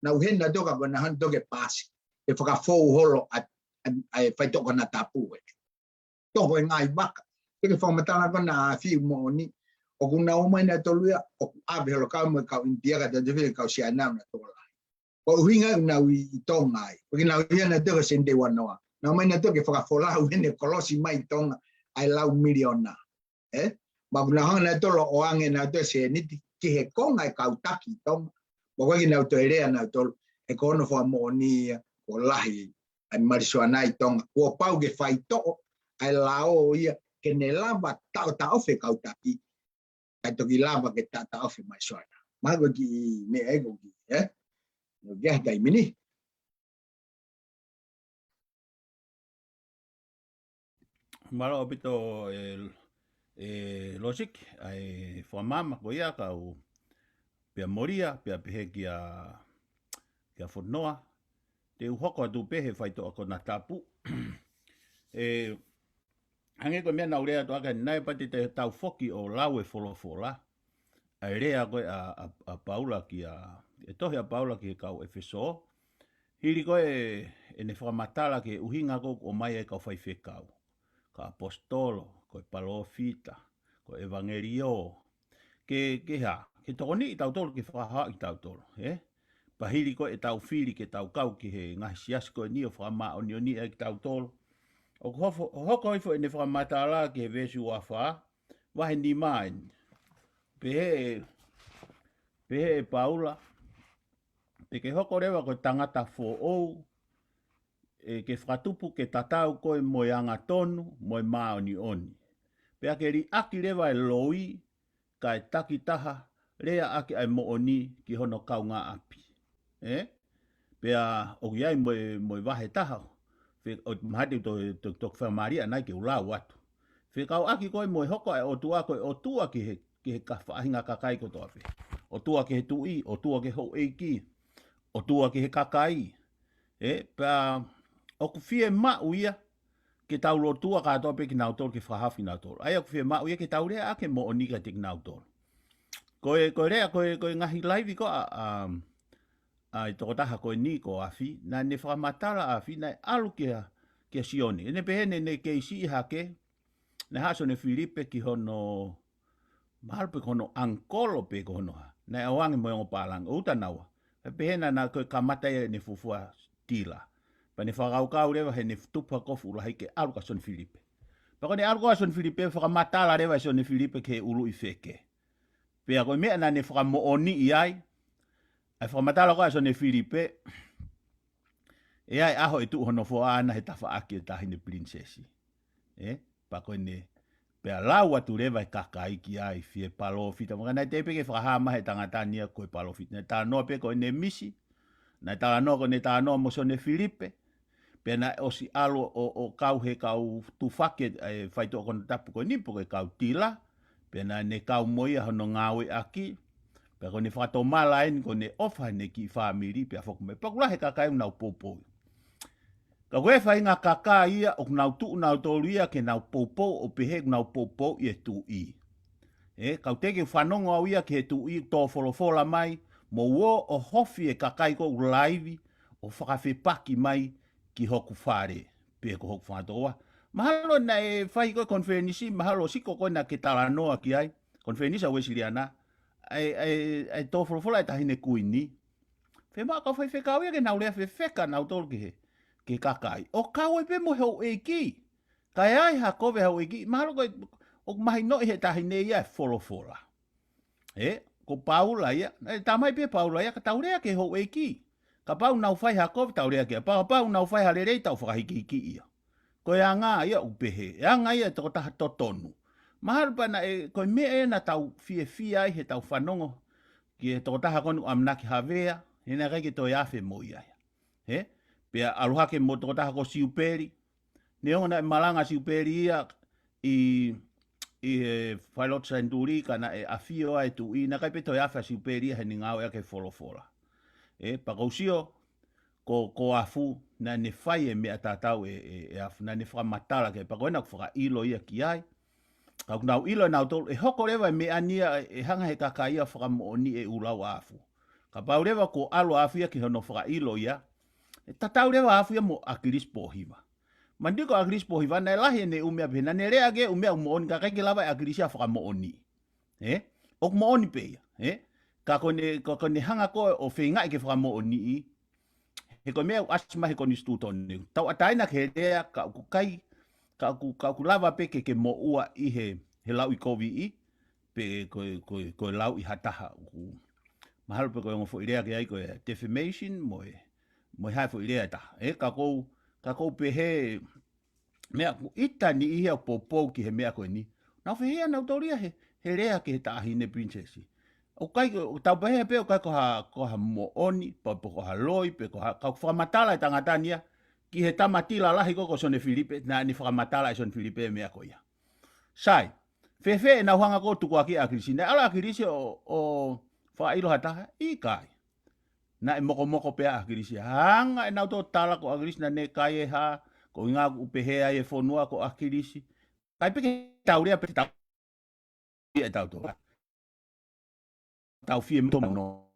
Nau heni nautolu ka ko ʻenau hanga nautolu ke paasi. ʻE fakafou holo ʻa, ʻa, ʻa e faitoʻo konatapu ē. Toho e ngaahi vaka. Te ke fakamatala ko ena ʻa Fiu moʻoni. ʻOku nau ō mai nautolu ia, ʻoku ʻave holo kau mo e kau ʻInitia ka tautefito kau Siaina ʻo nau tokolahi. Ko e ʻuhinga ʻoku nau ʻi, ʻi Tonga ai. ʻOku ʻikai ke nau ʻi ai nautolu ko e sēniti ʻe ua noa. Nau ō mai nautolu ke fakafolau heni kolosi mai ʻi Tonga ʻa e lau miliona. Ē? Mou ʻilo naʻa nau hanga nautolu ʻo ʻoange nautolu e sēniti ki he konga e kau taki ʻi Tonga. Mou ʻilo nautolu e lea nautolu, he ko hono fakamoʻoni ia, kuo lahi ʻa e marijuana ʻi Tonga. Kuo pau ke faitoʻo ʻa e lao ia, ke ne lava taʻotaʻofi e kau taki, kae toki lava ke taʻotaʻofi e marijuana. Mahalo ko e kiʻi meʻa ia ko e kiʻi, ē? Ko e kiʻi taimi ni. Mālō ʻaupito ē, ē Losiki, ʻa e fakamaama ko ia kau pea Molia, pea pehē kia, kia Fonoa, te u hoko atu pē he faitoʻo konatapu. ʻE, hangē ko e meʻa naʻa ku lea atu ʻaki ʻanenai pea te tau foki ʻo lau e folofola. ʻA e lea ko ē ʻa, ʻa, ʻa Paula kia, e tohi ʻa Paula ki he kau ʻEfesō. Hili ko ē ʻene fakamatala ki he ʻuhinga ko ē ʻoku ʻomai ʻe he kau faifekau. Ko e ʻaposetolo, ko e palōfita, ko e ʻevangeliō. Ke, ke hā, ke tokoniʻi tautolu ke fakahā ʻi tautolu, ē? Pea hili ko ē ʻetau fili ke tau kau ki he ngaahi siasi ko eni ʻo fakamāʻoniʻoniʻi ai kitautolu. ʻOku hofo, hoko hifo ʻene fakamatala ki he veesi ua fā, vahe nima eni. Pehē, pehē ʻe Paula, te ke hoko leva ko e tangata foʻou, ʻe ke fakatupu ke tatau koe mo e angatonu, mo e māʻoniʻoni. Pea ke liʻaki leva e loi, kae takitaha, lea ʻaki ʻa e moʻoni ki hono kaungāʻapi. Ē? Pea ʻoku ʻi ai mo e, mo e vahe ʻe taha. Fe, ʻo mahalo te u to, to, toki fakamālieʻi ʻanenai ke u lau atu. Fekauʻaki ko ē mo e hoko ʻa e ʻOtua ko e ʻOtua ki he, ki he ka faʻahinga kakai kotoa pē. ʻOtua ki he tuʻi, ʻOtua ki he houʻeiki, ʻOtua ki he kakai. Ē, pea ʻoku fiemaʻu ia, ke tau lotua kātoa pē kinautolu, ke fakahaofi kinautolu. ʻA ia ʻoku fiemaʻu ia ke tau lea ʻaki e moʻoni kiate kinautolu. Ko e, ko e lea, ko e, ko e ngaahi laivi ko ē ʻa, ʻa, ʻa e tokotaha ko eni ko Afi, naʻa ne fakamatala Afi, naʻe ʻalu kia, kia Sione. ʻEne pehē naʻa ne kei siʻi hake, naʻe haʻu ʻa Sione Filipe ki hono, mahalo pē ko hono ʻangikolo pe ko hono hā. Naʻe ʻoange mo e ongo pālangi, ʻo uta naua. Pea pehē naʻa, naʻa ko e kamata ia ʻene fuofua tila. Pea ne fakakaukau leva heʻene tupu ha kofu lahi ke ʻalu kia Sione Filipe. Pea ko ʻene ʻalu ko ē ʻa Sione Filipe, fakamatala leva ʻe Sione Filipe ki he ʻuluʻi feke. Pea ko e meʻa naʻa ne fakamoʻoniʻi ai, ʻa e fakamatala ko ē ʻa Sione Filipe, ʻe ʻi ai e ʻaho ʻe tuʻu hono foha ʻana he tafaʻaki ʻo e taʻahine pilinisesi. Ē? Pea ko ʻene, pea lau atu leva ʻe he kakai ki ai fie palōfita. Maka naʻe teʻeki pē ke fakahā mai ʻe he tangata ni ia ko e palōfita. Naʻe talanoa pē ko ʻene misi. Naʻe talanoa ko ʻene talanoa mo Sione Filipe. Pea naʻe ʻosi ʻalu ʻo, ʻo kau he kau tufaki e faitoʻo konatapu ko eni pe ko e kau tila. Pea naʻa ne kau mo ia hono ngāueʻaki. Pea ko ʻene fakatomala eni ko ʻene ʻofa heʻene kiʻi fāmili pea foki mai. Pea ʻoku lahi e kakai ʻoku nau poupou. Ka ko e faʻahinga kakai ia ʻoku nau tuʻu nautolu ia ke nau poupou ʻo pehē ʻoku nau poupou ʻi he tuʻi. Ē, kau teʻeki fanongo au ia ki he tuʻi ʻoku tō folofola mai, mou ō ʻo hofi e kakai ko ē ʻoku laivi, ʻo fakafepaki mai ki hoku fale, pe ko hoku fanga tokoua. Mahalo naʻe fai ko ē konifelenisi, mahalo siko ko ē naʻa ke talanoa ki ai, konifelenisi ʻa Uēsiliana, ʻa e, ʻa e, ʻa e tō folofola e taʻahine kuini. Fiemaʻu kau faifekau ia ke nau lea fefeka nautolu ki he, ki he kakai. ʻO kau ai pē mo e houʻeiki. Ka ʻi ai ha kovi houʻeiki, mahalo ko e, ʻoku mahinoʻi he taʻahine ia e folofola. Ē, ko Paula ia, ē, tamai pē Paula ia, ka tau lea ki he houʻeiki. Kapau nau fai ha kovi, tau lea ki ai. Kapau nau fai ha lelei, tau fakahikihiki ia. Ko e anga ia ʻoku pehē, e anga ia e tokotaha totonu. Mahalo pē naʻe, ko e meʻa ia naʻa tau fiefia ai heʻetau fanongo ki he tokotaha ko eni ʻoku ʻamanaki havea, he naʻe ʻikai ke toe afe mo ia ia. Ē? Pea ʻalu hake mo e tokotaha ko Siupeli, neongo naʻe malanga Siupeli ia ʻi, ʻi he failotu senituli ka naʻe ʻafio ai e tuʻi, naʻe ʻikai pē toe afe ʻa Siupeli ia heʻene ngāue ʻaki e folofola. Ē, pea ʻoku ou sio, ko, ko Afu, naʻa ne fai e meʻa tatau ʻe, ʻe, ʻe Afu, naʻa ne fakamatala ki ai, pea ko ena ʻoku fakaʻilo ia ki ai. Ka ʻoku nau ʻilo nautolu, ʻe hoko leva e meʻa ni ia, ʻe hanga he kakai ia ʻo fakamoʻoniʻi e ʻū lau ʻa Afu. Kapau leva kuo ʻalu ʻa Afu ia ki hono fakaʻilo ia, ʻe tatau leva ʻa Afu ia mo ʻAkilisi Pōhiva. Manatuʻi ko ʻAkilisi Pōhiva, naʻe lahi ʻene ʻū meʻa pehē, naʻa ne lea ki he ʻū meʻa ʻoku moʻoni ka ʻikai ke lava ʻe ʻAkilisi ia ʻo fakamoʻoniʻi. Ē? ʻOku moʻoni pē ia, ē? Ka ko ʻene, ka ko ʻene hanga ko ē ʻo feingaʻi ke fakamoʻoniʻi, he ko e meʻa ʻoku ʻasi mai he konisitūtone. Tauʻatāina ke lea ka ʻoku ʻikai, ka ʻoku, ka ʻoku lava pē ke, ke moʻua ʻi he, he lauʻikoviʻi, pe ko e, ko e, ko e lauʻi ha taha ʻoku. Mahalo pē ko e ongo foʻi lea ke ʻai ko e defamation mo e, mo e hā e foʻi lea ʻe taha. Ē, ka ʻoku ou, ka ʻoku ou pehē, meʻa ʻoku ʻita e niʻihi ia ʻoku poupou ki he meʻa ko eni. Nau fehia nautolu ia he, he lea ki he taʻahine pilinisesi. ʻOku ʻikai, ʻoku tau pehē pē ʻoku ʻikai ko ha, ko ha moʻoni, pe, pe ko ha loi, pe ko ha, ka ʻoku fakamatala e tangata ni ia, ki he tama tila lahi ko ē ko Sione Filipe, naʻa ne fakamatala ʻe Sione Filipe e meʻa ko ia. Sai, fēfē ʻenau hanga ko ē ʻo tukuakiʻi ʻa ʻAkilisi, naʻe ʻalu ʻa ʻAkilisi ʻo, ʻo fakaʻilo ha taha, ʻikai. Naʻe mokomoko pē ʻa ʻAkilisi. Hanga ʻe nautolu ʻo tala ko ʻAkilisi naʻa ne kai e hā, ko e ʻuhinga ʻoku pehē ai e fonua ko ʻAkilisi. ʻIkai pē ke tau lea pē tau ia e tau tō. Tau fie mito mano.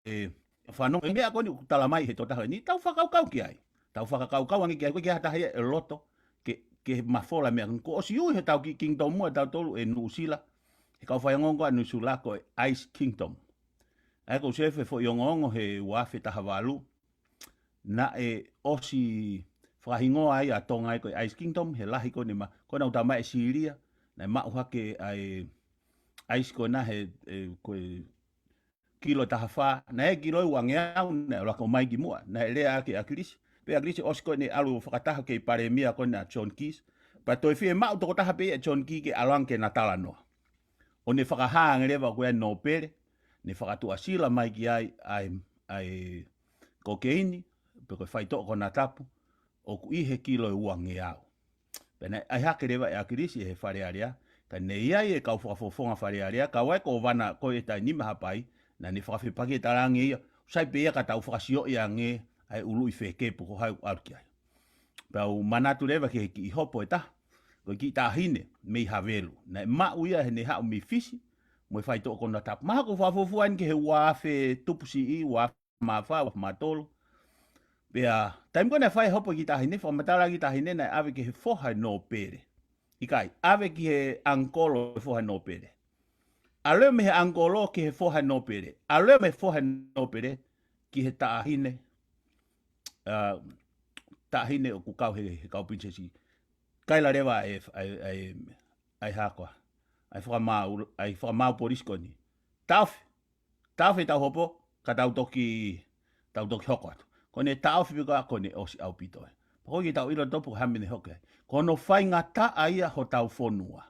Ē, fanongo e meʻa ko eni ʻoku tala mai he tokotaha ni, tau fakakaukau ki ai. Tau fakakaukau ange ki ai, ko e kiʻi ha taha ia ʻe loto ke, ke mafola e meʻa ko eni. Kuo ʻosi ui he tau kiʻi kingdom ʻa tautolu ʻe Nuʻusila. He kau faiongoongo ʻa Nuʻusila ko e Ice Kingdom. ʻA ia ʻoku ou sio he foʻi ongoongo he ua afe taha valu, naʻe ʻosi fakahingoa ai ʻa Tonga ai ko e Ice Kingdom, he lahi ko eni ma, ko ena ʻoku tau mai ʻe Sīlia, naʻe maʻu hake ʻa e ice ko ena he, ʻe, ko e kilo ʻe taha fā, naʻe kilo ʻe uangeau, naʻe ʻalu hake ʻo ʻomai ki muʻa, naʻe lea ʻaki ʻe ʻAkilisi, pea ʻAkilisi ʻosi ko eni ʻalu ʻo fakataha ki he palēmia ko ena John Key, pea toe fiemaʻu tokotaha pē ia ʻe John Key ke ʻalu ange ke na talanoa. ʻO ne fakahā ange leva ʻoku ʻi ai e nōpele, ne fakatuʻasila mai ki ai ʻa e, ʻa e kokeini, pe ko e faitoʻo konatapu, ʻoku ʻi he kilo ʻe uangeau. Pea naʻe ʻai hake leva ʻe ʻAkilisi he Fale Alea, ka ne ʻi ai e kau fakafofonga Fale Alea, kau ai ko Vana ko e taimi ni mo Hapai, naʻa ne fakafepaki e talaange ia, sai pē ia ka tau fakasioʻi ange ʻa e ʻuluʻi feke pe ko hai ʻoku ʻalu ki ai. Pea u manatu leva ki he kiʻi hopo ʻe taha, ko e kiʻi taʻahine mei Havelu. Naʻe maʻu ia heʻene haʻu mei Fisi, mo e faitoʻo konatapu. Mahalo ʻoku ou fakafuofua eni ki he ua afe tupu siʻi, ua afe mā fā, ua afe mā tolu. Pea, taimi ko ē naʻe fai e hopo e kiʻi taʻahine, fakamatala e kiʻi taʻahine naʻe ʻave ki he foha e nōpele. ʻIkai, ʻave ki he ʻangikolo e foha e nōpele. ʻAlu leva mei he ʻangikolo ki he foha e nōpele. ʻAlu leva mei he foha e nōpele ki he taʻahine, ā, taʻahine ʻoku kau he, he kau pilinisesi. Kaila leva ʻa e, ʻa e, ʻa e, ʻa e hā koā, ʻa e fakamaau, ʻa e fakamaau polisi ko eni. Taʻofi, taʻofi ʻetau hopo, ka tau toki, tau toki hoko atu. Ko ʻene taʻofi pē ko ia, ko ʻene ʻosi ʻaupito ē. Pea ko e kiʻi tau ʻilo topu ko e hā e meʻa ne hoko ai. Ko hono faingataʻa ia hotau fonua.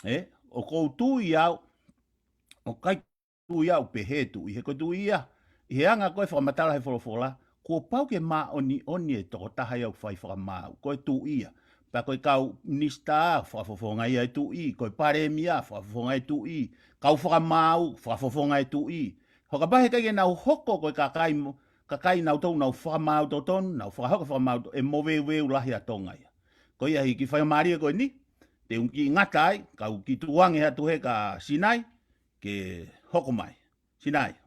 Ē, ʻoku ou tui au, ʻoku ʻikai tui au pehē tuʻi, he ko e tuʻi ia, ʻi he anga ko ē fakamatala he folofola, kuo pau ke māʻoniʻoni e tokotaha ia ʻoku fai fakamaau, ko e tuʻi ia. Pea ko e kau minisitā, fakafofonga ia e tuʻi, ko e palēmia, fakafofonga e tuʻi, kau fakamaau, fakafofonga e tuʻi. He kapau he ʻikai ke nau hoko ko e kakai mo-, kakai nautolu nau fakamaau totonu, nau fakahoko fakamaau to-, ʻe moveuveu lahi ʻa Tonga ia. Ko ia he kiʻi faingamālie ko eni, te u kiʻi ngata ai, kau kiʻi tuku ange atu he kia Sinai, ke hoko mai. Sinai.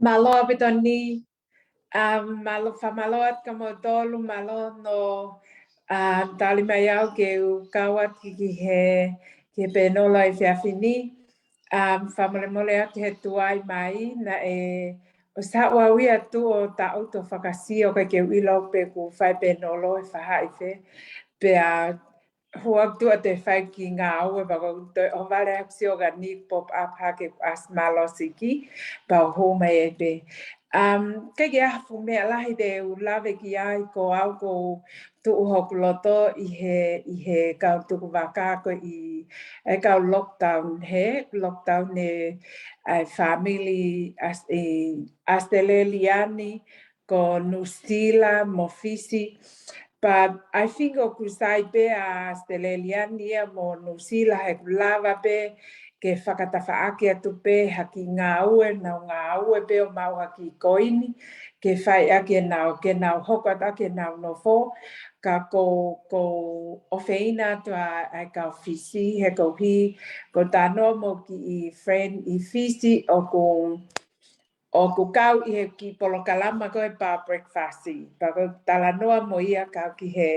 Mālō ʻaupito Ni, um, mālō, fakamālō atu kia moutolu, mālō hono, um, tali mai au ke u kau atu ki, ki he, ki he pēnolo he efiafi ni. Um, fakamolemole atu he tuai mai, naʻe ʻosi haʻu au ia tuʻo taʻu ʻo fakasio ʻikai ke u ʻilo pe ʻoku fai pēnolo he faʻahi fē. Pea hū au tuʻa ʻo fai e kiʻi ngāue pea ko e toe ʻohovale ʻeku sio kia Ni pop up hake ʻoku ʻasi mālō siʻi kiʻi pau hū mai ē pē. Um, ʻikai ke ʻi ai ha fuʻu meʻa lahi te u lave ki ai, ko au ʻoku tuʻu hoku loto ʻi he, ʻi he kau tukuvaka ko ē ʻi he kau lockdown he, lockdown ʻe, ʻa e fāmili ʻAs-, ʻi ʻAositelēlia ni, ko Nuʻusila mo Fisi. But I think ʻoku sai pē ʻa ʻAositelēlia ni ia mo Nuʻusila he ʻoku lava pē ke fakatafaʻaki atu pē ha kiʻi ngāue, nau ngāue pē ʻo maʻu ha kiʻi koini, ke fai ʻaki ʻenau, ke nau hoko atu ʻaki ʻenau nofo, ka ʻoku, ʻoku ou ʻofeina atu ʻa, ʻa e kau Fisi, he koeʻuhi, ʻoku ou talanoa mo e kiʻi friend ʻi Fisi, ʻoku ʻoku kau ʻi he kiʻi polokalama ko ē pea breakfast. Pea ʻoku ou talanoa mo ia kau ki he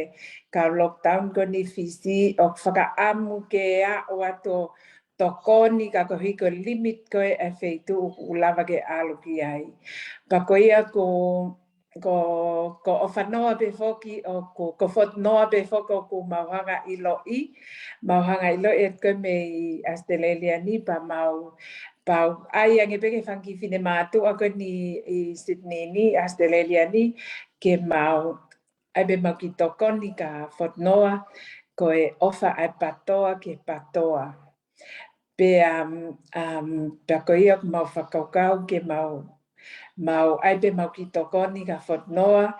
kau lockdown ko eni Fisi, ʻoku fakaʻamu ke aʻu atu ʻo tokoni ka koeʻuhi ko e limit ko ē ʻa e feituʻu ʻoku lava ke ʻalu ki ai. Pea ko ia ko, ko, ko ʻOfanoa pē foki ʻoku, ko Fotunoa pē foki ʻoku mau hanga ʻiloʻi, mau hanga ʻiloʻi ʻe koe mei ʻAositelēlia ni pea mau pau, ʻai ange pē ki he fanga kiʻi finemātuʻa ko eni ʻi Sydney ni, ʻAositelēlia ni, ke mau, ʻai pē mau kiʻi tokoni kia Fotunoa, ko e ʻofa ʻa e PATOA ki he PATOA. Pea, um, um, pea ko ia ʻoku mau fakakaukau ke mau, mau, ʻai pē mau kiʻi tokoni kia Fotunoa,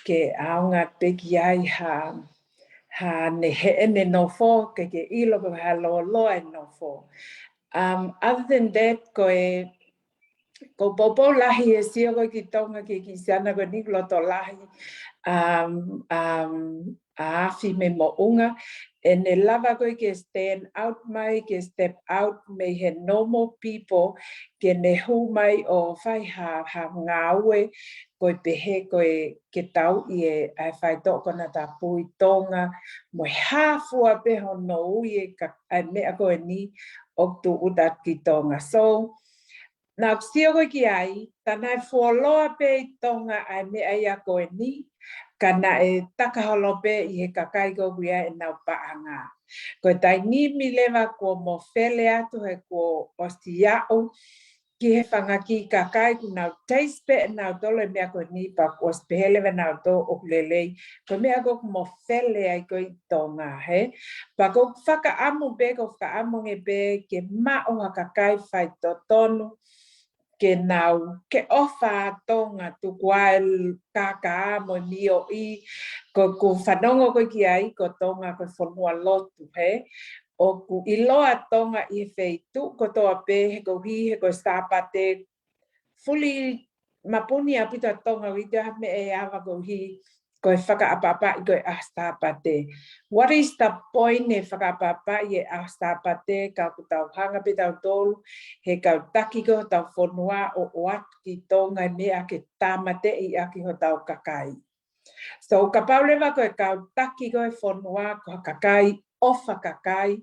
ke ʻaonga pē ki ai ha, ha ne heʻene nofo, ke ke ʻilo pe ha lōloa e nofo. Um, other than that, ko e, ʻoku ou poupou lahi he sio ko ē ki Tonga ki he kiʻi siana ko eni ʻoku loto lahi, um, um, ʻa Afi mei Moʻunga, ʻene lava ko ē ke stand out mai, ke step out mei he normal people, ke ne hū mai ʻo fai ha, ha ngāue, ko e pehē ko e ke tauʻi e, ʻa e faitoʻo konatapu ʻi Tonga, mo e hā fua pē hono ui e ka, ʻa e meʻa ko eni ʻoku tūʻuta ki Tonga. So, naʻa ku sio ko ē ki ai, tā naʻe fuoloa pē ʻi Tonga ʻa e meʻa ia ko eni, ka naʻe taka holo pē ʻi he kakai ko ē ʻoku ʻi ai ʻenau paʻanga. Ko e taimi ni leva kuo mofele atu he kuo ʻosi aʻu ki he fanga kiʻi kakai kuo nau taste pē ʻe nautolu e meʻa ko eni pea kuo ʻosi pehē leva ʻe nautolu ʻoku lelei. Ko e meʻa ko ē ʻoku mofele ai ko ē ʻi Tonga, hē? Pea ʻoku ou fakaʻamu pē, ʻoku ou fakaʻamu ange pē ke maʻu ha kakai faitotonu, ke nau, ke ʻofa ʻa Tonga, tuku ā e kākā mo e mioʻi, ko ʻeku fanongo ko ē ki ai, ko Tonga ko e fonua lotu, hē? ʻOku ʻiloa Tonga ʻi he feituʻu kotoa pē, he koeʻuhi, he ko e Sāpate, fully mapuni ʻaupito ʻa Tonga, ʻoku ʻikai toe ʻi ai ha meʻa ʻe ava koeʻuhi, ko e fakaʻapaʻapaʻi ko ē ʻaho Sāpate. What is the point e fakaʻapaʻapaʻi e ʻaho Sāpate, ka ʻoku tau hanga pē tautolu, he kau taki ko ē hotau fonua ʻo, ʻoatu ki Tonga e meʻa ke tāmateʻi ʻaki hotau kakai. So, kapau leva ko e kau taki ko ē fonua ko ha kakai, ʻofa kakai,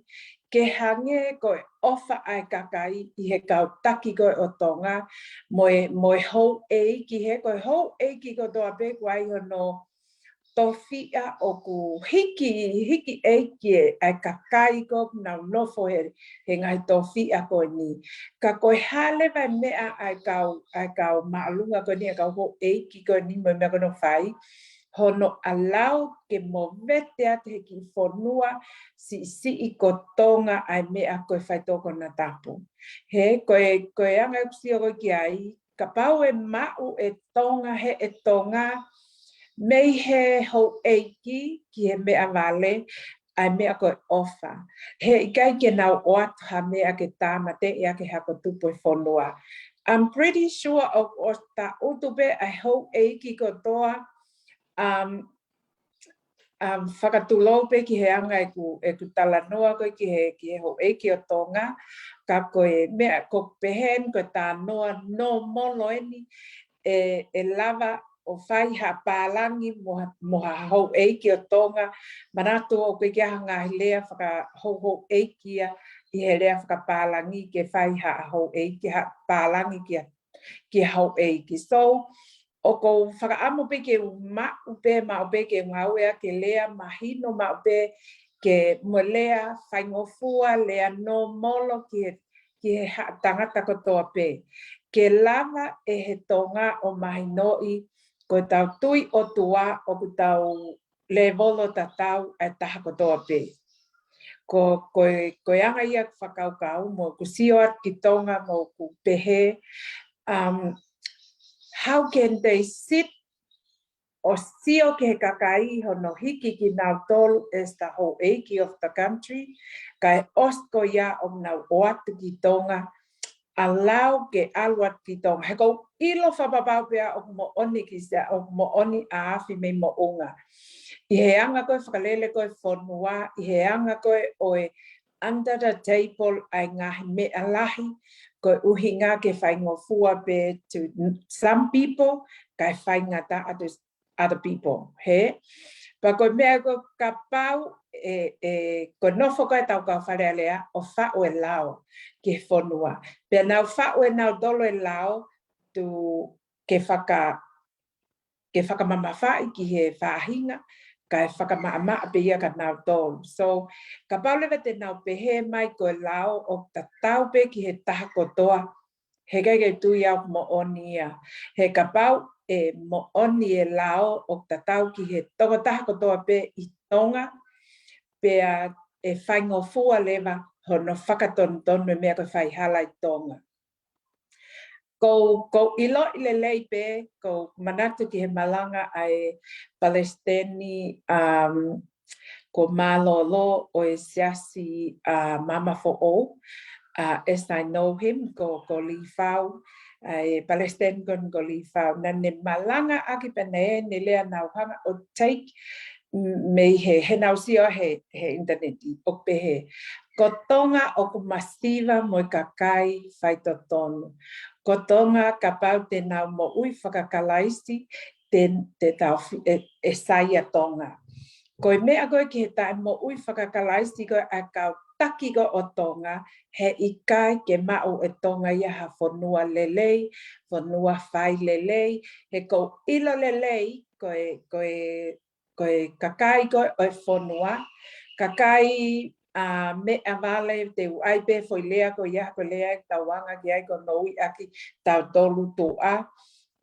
ke hangē ko e ʻofa ʻa e kakai ʻi he kau taki ko ē ʻo Tonga, mo e, mo e houʻeiki, he ko e houʻeiki kotoa pē ʻoku ʻi ai hono tofiʻa ʻoku hiki, hiki ʻeiki e, ʻa e kakai ko ē ʻoku nau nofo he, he ngaahi tofiʻa ko eni. Ka ko e hā leva e meʻa ʻa e kau, ʻa e kau māʻolunga ko eni, ʻa e kau houʻeiki ko eni mo e meʻa ko ē ʻoku nau fai, hono allow ke movete atu he kiʻi fonua siʻisiʻi ko Tonga ʻa e meʻa ko e faitoʻo konatapu. Hē, ko e, ko e anga ʻeku sio ko ē ki ai, kapau ʻe maʻu ʻe Tonga, he ʻe Tonga, mei he houʻeiki ki he meʻavale, ʻa e meʻa ko e ʻofa. He ʻikai ke nau ʻoatu ha meʻa ke tāmateʻi ʻaki e hako tupu e fonua. I'm pretty sure ʻo, ʻo taʻutu pē ʻa e houʻeiki kotoa, um, um, fakatulou pē ki he anga ʻeku, ʻeku talanoa ko ē ki he, ki he houʻeiki ʻo Tonga, ka ko e meʻa ko peheni ko e talanoa nōmolo eni, ʻe, ʻe lava ʻo fai ha pālangi mo ha, mo ha houʻeiki ʻo Tonga, manatu ʻoku ʻikai ke ʻi ai ha ngaahi lea fakahouhouʻeiki ia ʻi he lea fakapālangi ke fai ha houʻeiki ha pālangi ki ha, ki ha houʻeiki. So, ʻoku ou fakaʻamu pē ke u maʻu pē, maʻu pē ke u ngāueʻaki e lea mahino maʻu pē ke mo lea faingofua, lea nōmolo ki he, ki he ha-, tangata kotoa pē. Ke lava ʻe he Tonga ʻo mahinoʻi, ko ʻetau tui ʻOtua ʻoku tau lēvolo tatau ʻa e taha kotoa pē. Ko, ko e, ko e anga ia ʻeku fakakaukau mo ʻeku sio atu ki Tonga mo ʻeku pehē, um, how can they sit ʻo sio ki he kakai hono hiki kinautolu as the houʻeiki of the country, kae ʻosi ko ia ʻoku nau ʻoatu ki Tonga, ʻalu ke ʻalu atu ki Tonga. He ʻoku ou ʻilo fakapapau pē ʻoku moʻoni ki sea, ʻoku moʻoni ʻa e afi mei moʻunga. ʻI he anga ko e fakalele ko e fonua, ʻi he anga ko e ʻo e under the table ʻa e ngaahi meʻa lahi, ko e ʻuhinga ke faingofua pē to some people, kae faingataʻa to other people, he? Pea ko e meʻa ko e kapau ʻe, ʻe, ko e nofo ko ē ʻetau kau Fale Alea ʻo faʻu e lao ki he fonua. Pea nau faʻu ʻe nautolu e lao to ke faka-, ke fakamamafaʻi ki he faʻahinga, kae fakamaʻamaʻa pē ia kia nautolu. So, kapau leva te nau pehē mai ko e lao ʻoku tatau pē ki he taha kotoa, he ʻikai ke u tui au ʻoku moʻoni ia. He kapau ʻe moʻoni e lao ʻoku tatau ki he tokotaha kotoa pē ʻi Tonga, pea ʻe faingofua leva hono fakatonutonu e meʻa ko e faihala ʻi Tonga. ʻOku ou, ʻoku ou ʻiloʻi lelei pē, ʻoku ou manatu ki he malanga ʻa e Palesiteni, um, ko Mālōlō ʻo e Siasi ʻa Maama Foʻou, uh, as I know him, ko, ko Lifau, ʻa e Palesiteni ko, ko Lifau. Naʻa ne malangaʻaki pē naʻe ne lea naʻa ku hanga ʻo take mei he, he naʻa ku sio he, he ʻinitaneti, ʻo pehē, ko Tonga ʻoku masiva mo e kakai faitotonu. Ko Tonga kapau te nau moʻui fakakalaisi, te, te tau fi-, ʻe, ʻe sai ʻa Tonga. Ko e meʻa ko ē ki he taʻemoʻui fakakalaisi ko ē ʻa e kau taki ko ē ʻo Tonga, he ʻikai ke maʻu ʻe Tonga ia ha fonua lelei, fonua fai lelei, he ʻoku ou ʻilo lelei, ko e, ko e, ko e kakai ko ē ʻo e fonua, kakai, a, meʻavale, te u ʻai pē foʻi lea ko ia, ko e lea ʻe tau anga ki ai ko e nouiʻaki tautolu tuʻa,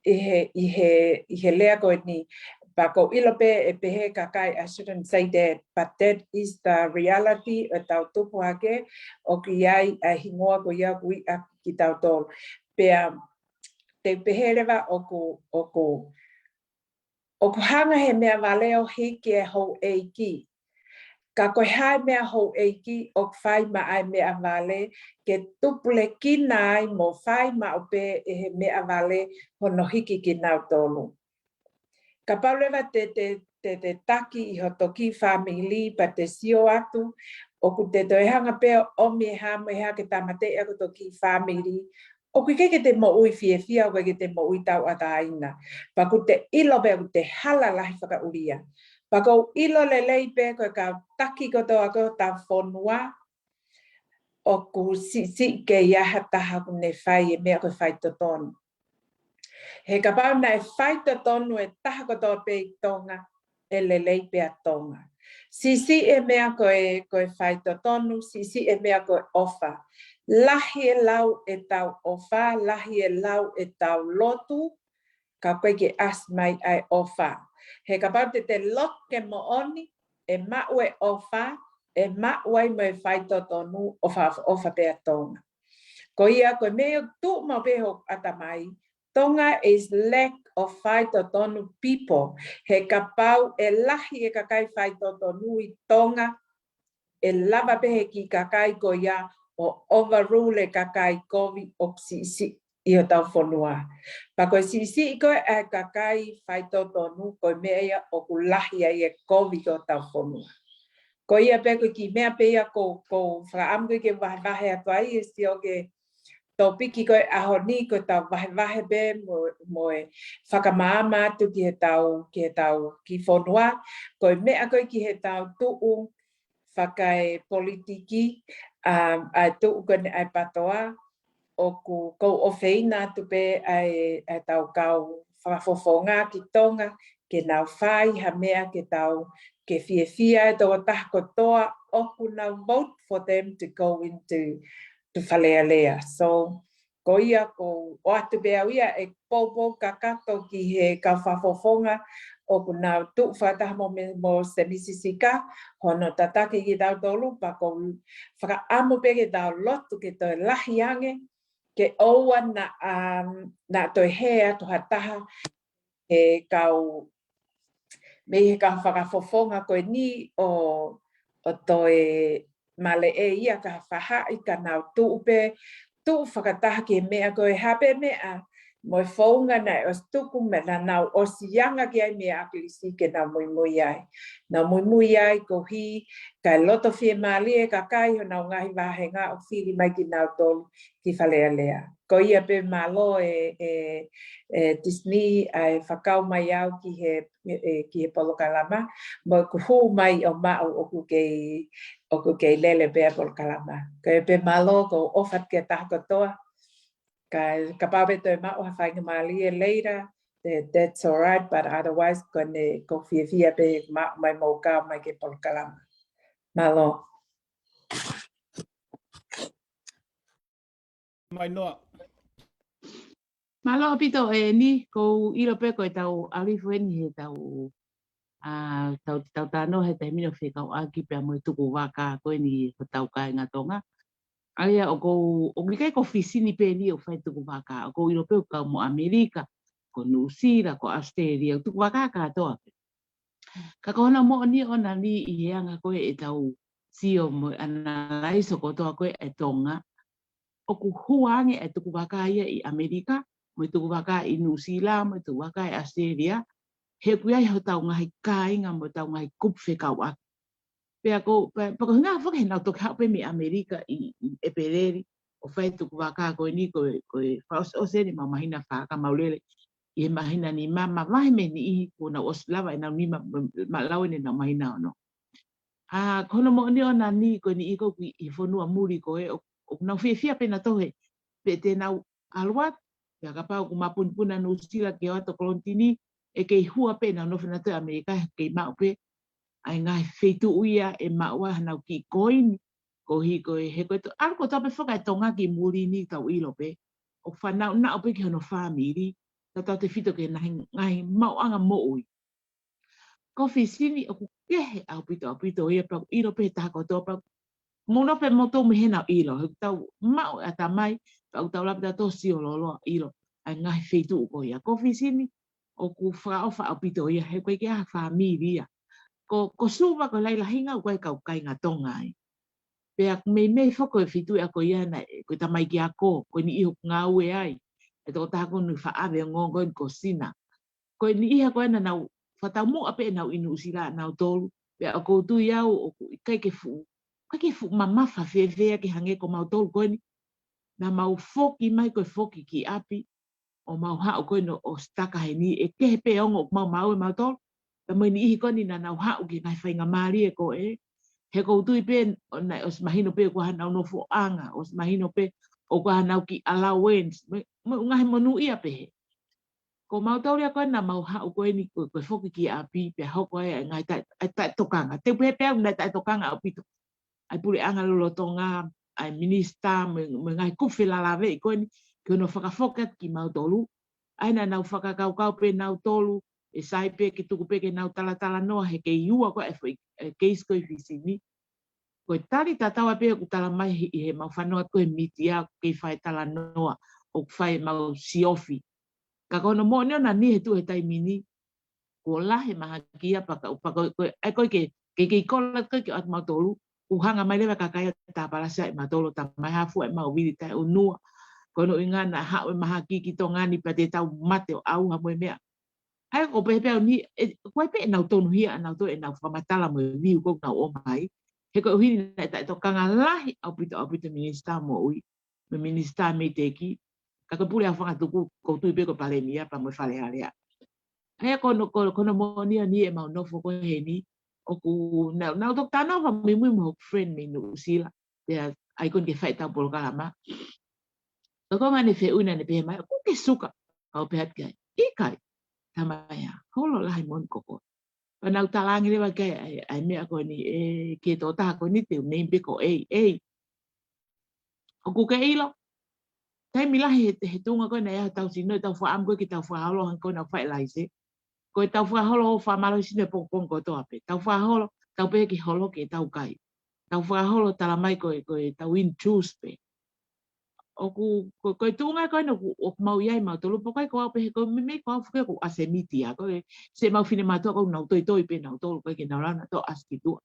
ʻi he, ʻi he, ʻi he lea ko eni, pea ʻoku ou ʻilo pē ʻe pehē kakai, I shouldn't say that, but that is the reality ʻo ʻetau tupu hake, ʻoku ʻi ai ʻa e hingoa ko ia ʻoku ui ʻaki kitautolu. Pea, te u pehē leva ʻoku, ʻoku, ʻoku hanga he meʻavale ʻo hiki e houʻeiki. Ka ko e hā e meʻa houʻeiki ʻoku fai maʻa e meʻavale ke tupulekina ai mo fai maʻu pē ʻe he meʻavale hono hiki kinautolu. Kapau leva te, te, te, te taki ʻi hoto kiʻi fāmili pea te sio atu, ʻoku te toe hanga pē ʻo ʻomi e hā mo e hā ke tāmateʻi ʻaki hoto kiʻi fāmili, ʻoku ʻikai ke te moʻui fiefia, ʻoku ʻikai ke te moʻui tauʻatāina. Pea ʻoku te ʻilo pē ʻoku te hala lahi fakaʻulia. Pea ʻoku ou ʻilo lelei pē ko e kau taki kotoa ko ē ʻo hotau fonua, ʻoku siʻisiʻi ke ʻi ai ha taha ʻoku ne fai e meʻa ko e faitotonu. He kapau naʻe faitotonu e taha kotoa pē ʻi Tonga, ʻe lelei pē ʻa Tonga. Siʻisiʻi e meʻa ko e, ko e faitotonu, siʻisiʻi e meʻa ko e ʻofa. Lahi e lau ʻetau ʻofa, lahi e lau ʻetau lotu, ka ʻoku ʻikai ke ʻasi mai ʻa e ʻofa. He kapau te te lotu ke moʻoni, ʻe maʻu e ʻofa, ʻe maʻu ai mo e faitotonu, ʻofa, ʻofa pē ʻa Tonga. Ko ia, ko e meʻa ʻoku tuʻu maʻu pē hoku ʻatamai, Tonga is lack of faitotonu people. He kapau ʻe lahi e kakai faitotonu ʻi Tonga, ʻe lava pē he kiʻi kakai ko ia ʻo overrule e kakai kovi ʻoku siʻisiʻi ʻi hotau fonua. Pea ko e siʻisiʻi ko ē ʻa e kakai faitotonu ko e meʻa ia ʻoku lahi ai e kovi ki hotau fonua. Ko ia pē ko e kiʻi meʻa pē ia ʻoku ou, ʻoku ou fakaʻamu ko ē ke vahevahe atu ai, ʻe sio ki he topiki ko ē ʻaho ni, ko ʻetau vahevahe pē mo, mo e fakamaama atu ki heʻetau, ki heʻetau kiʻi fonua, ko e meʻa ko ē ki heʻetau tuʻu fakaepolitiki, ʻa, ʻa e tuʻu ko eni ʻa e PTOA, ʻoku ou ʻofeina atu pē ʻa e, ʻa ʻetau kau fakafofonga ki Tonga, ke nau fai ha meʻa ke tau, ke fiefia e tokotaha kotoa ʻoku nau vote for them to go into, to Fale Alea. So, ko ia ʻoku ou ʻoatu pē au ia ʻeku poupou kakato ki he kau fakafofonga ʻoku nau tuʻu fakataha mo me, mo Semisi Sika, hono tataki kitautolu, pea ʻoku ou fakaʻamu pē ke tau lotu ke toe lahi ange, ke ʻoua naʻa, um, naʻa toe hē atu ha taha he kau, mei he kau fakafofonga ko eni ʻo, ʻo toe maleʻei ia, ka faʻahi ka nau tuʻu pē, tuʻu fakataha ki he meʻa ko ē, ha pē meʻa mo e founga naʻe ʻosi tuku, meʻa naʻa nau ʻosi anga ki ai mei ʻAkilisi ke nau muimui ai. Nau muimui ai koeʻuhi kae loto fiemālie e kakai honau ngaahi vāhenga ʻo fili mai kinautolu ki Fale Alea. Ko ia pē, mālō e, e, e Tisini ʻa e fakakau mai au ki he, e, ki he polokalama, mo ʻeku hū mai ʻo maʻu ʻoku kei, ʻoku kei lele pē ʻa e polokalama. Ko ia pē, mālō, ʻoku ou ʻofa atu ki he taha kotoa. Ka, kapau pē toe maʻu ha faingamālie later, that, that's all right, but otherwise, ko eni ʻoku ou fiefia pē maʻu mai mo kau mai ki he polokalama. Mālō. Mai Noa. Mālō ʻaupito ʻEni, ʻoku ou ʻilo pē ko ʻetau ʻalu hifo eni heʻetau, ʻa, tau, tau talanoa he taimi ni ʻo fekauʻaki pea mo e tukuvaka ko eni hotau kāinga Tonga. ʻA ia ʻoku ou, ʻoku ʻikai ko Fisini pē eni ʻoku fai tukuvaka, ʻoku ou ʻilo pē ʻoku kau mo ʻAmelika, ko Nuʻusila, ko ʻAositelēlia, tukuvaka kātoa pē. Ka ko hono moʻoni ʻona ni ʻi he anga ko ē ʻetau sio mo e analyze ʻo kotoa ko ē ʻa Tonga, ʻoku hua ange e tukuvaka ia ʻi ʻAmelika, mo e tukuvaka ʻi Nuʻusila, mo e tukuvaka ʻi ʻAositelēlia, he ʻoku ʻi ai hotau ngaahi kāinga mo hotau ngaahi kupu fekauʻaki. Pea ko, pea, pea ko e ʻuhinga foki he naʻa nau toki haʻu pē mei ʻAmelika ʻi, ʻi ʻEpeleli, ʻo fai e tukuvaka ko eni ko e, ko e fakaʻosiʻosi eni ʻemau māhina fā ka mau lele ʻi he māhina nima, mavahe mei he niʻihi kuo nau ʻosi lava ʻenau nima, ma, ma lau eni ʻenau māhina ono. ʻA, ko hono moʻoni ʻona ni ko e niʻihi ko ē ʻoku ʻi he fonua muli ko ē, ʻo, ʻoku nau fiefia pē nautolu he, pe te nau ʻalu atu, pea kapau ʻoku mapunipuni ʻa Nuʻusila ke ō atu ʻo kolonitini, ʻe kei hua pē ʻenau nofo nautolu ʻi ʻAmelika, he kei maʻu pē ʻa e ngaahi feituʻu ia ʻe maʻu ai hanau kiʻi koini, koeʻuhi ko e, he ko e to-, ʻalu kotoa pē foki ʻa Tonga ki muli ni, tau ʻilo pē, ʻoku fanauʻi nautolu pē ki hono fāmili, tautautefito ki he ngaahi, ngaahi maʻuʻanga moʻui. Ko Fisini ʻoku kehe ʻaupito, ʻaupito ia, pea ʻoku ʻilo pē he taha kotoa, pea mou nofo pē moutolu mei he naʻa ʻilo, he ʻoku tau maʻu e ʻatamai, pea ʻoku tau lava pē tautolu ʻo sio lōloa ʻilo ʻa e ngaahi feituʻu ko ia. Ko Fisini ʻoku fakaʻofa ʻaupito ia, he ʻoku ʻikai ke ʻi ai ha fāmili ia. Ko, ko Suva ko e lahilahinga ʻoku ʻi ai e kau kāinga Tonga ai. Pea ʻoku meimei foki ko e feituʻu ia ko ia naʻe, ko e tamaiki ako, ko e niʻihi ʻoku ngāue ai, e tokotaha ko eni faʻave ongoongo ko eni ko Sina. Ko e niʻihi ko ē naʻa nau fakataumuʻa pē ʻenau ʻi Nuʻusila ʻanautolu, pea ʻoku ou tui au ʻoku ʻikai ke fuʻu, ʻikai ke fuʻu mamafa fēfē ia ke hangē ko mautolu ko eni, naʻa mau foki mai ko e foki ki ʻapi, ʻo mau haʻu ko eni ʻo sitaka heni, ʻe kehe pē ongo ʻoku mau maʻu ʻe mautolu, pea mo e niʻihi ko eni naʻa nau haʻu ki he ngaahi faingamālie ko ē, he ʻoku ou tui pē ʻo naʻe ʻosi mahino pē ʻoku ʻi ai hanau nofoʻanga, ʻosi mahino pē ʻoku ʻi ai hanau kiʻi allowance, mo e, mo e ngaahi monūʻia pehē. Ko mautolu ia ko ē naʻa mau haʻu ko eni ko, ko e foki ki ʻapi, pea hoko ai e ngaahi taʻe, e taʻetokanga. Te u pehē pē au naʻe taʻetokanga ʻaupito ʻa e puleʻanga lolotonga, ʻa e minisitā, mo e, mo e ngaahi kupu felālāveʻi ko eni, ki hono fakafoki atu kimautolu. ʻA ia naʻa nau fakakaukau pē nautolu, ʻe sai pē ke tuku pē ke nau talatalanoa he kei ua ko ē e foʻi, e keisi ko ē ʻi Fisini. Ko e tali tatau ai pē ʻoku tala mai he, ʻi heʻemau fanongo atu ko ē he mītia, ʻoku kei fai talanoa, ʻoku fai ʻemau siofi. Ka ko hono moʻoni ʻona ni he tuʻu he taimi ni, kuo lahi e mahaki ia pea ka, pea ko, ko, ʻai ko ē ke, ke, ke kole ko ē ke ʻoatu mautolu, ʻoku hanga mai leva e kakai ʻo tāpalasia ʻemautolu, tā mai hafua ʻemau vili taʻeʻunua. Ko hono ʻuhinga naʻe haʻu e mahaki ki Tonga ni pea te tau mate ʻo ʻauha mo e meʻa. ʻA ia ʻoku pehē pē au ni, ē, ʻoku ʻi ai pē ʻenau tonuhia, ʻenau to, ʻenau fakamatala mo e view ʻoku nau ʻomai. He koeʻuhi naʻe taʻetokanga lahi ʻaupito, ʻaupito e Minisitā Moʻui, mo e Minisitā Meiteki. Ka ko e pule ʻa Fangatuku, ʻoku ou tui pē ko e Palēmia pea mo e Fale Alea. ʻA ia ko hono, ko, ko hono moʻoni ʻa ni ʻemau nofo ko eni, ʻoku, naʻa, naʻa ku toki talanoa fakamuimui mo hoku friend mei Nuʻusila. Pea ʻai ko eni ke fai ʻetau polokalama. Ka ko e ʻuhinga ʻene fehuʻi naʻa ne pehē mai, ʻoku ke suka? Ka u pehē atu ki ai, ʻikai, tamai ā, holo lahi moʻoni ko koe. Pea naʻa ku talaange leva ki ai, ʻa e, ʻa e meʻa ko eni, ē, ki he tokotaha ko eni te u name pē ko ē, ē. ʻOku ke ʻilo, taimi lahi he, he tuʻunga ko ē naʻe ʻi ai hotau sino, ʻetau fakaʻamu ko ē ke tau fakaholo hangē ko ē naʻa ku fai ʻi Laise. Ko ʻetau fakaholo ʻo fakamālohisino e pongipongi kotoa pē. Tau fakaholo, tau pehē ke holo ke tau kai. Tau fakaholo talamai ko e, ko ʻetau in tools pē. ʻOku, ko, ko e tuʻunga ko eni ʻoku, ʻoku mau ʻi ai mautolu, pea ʻikai ko au pē he ko e meimei ko au foki ʻoku ʻasi he mītia, ko e, siʻemau finemātuʻa ʻoku nau toitoi pē nautolu, ʻikai ke nau lava nautolu ʻo ʻasi ki tuʻa.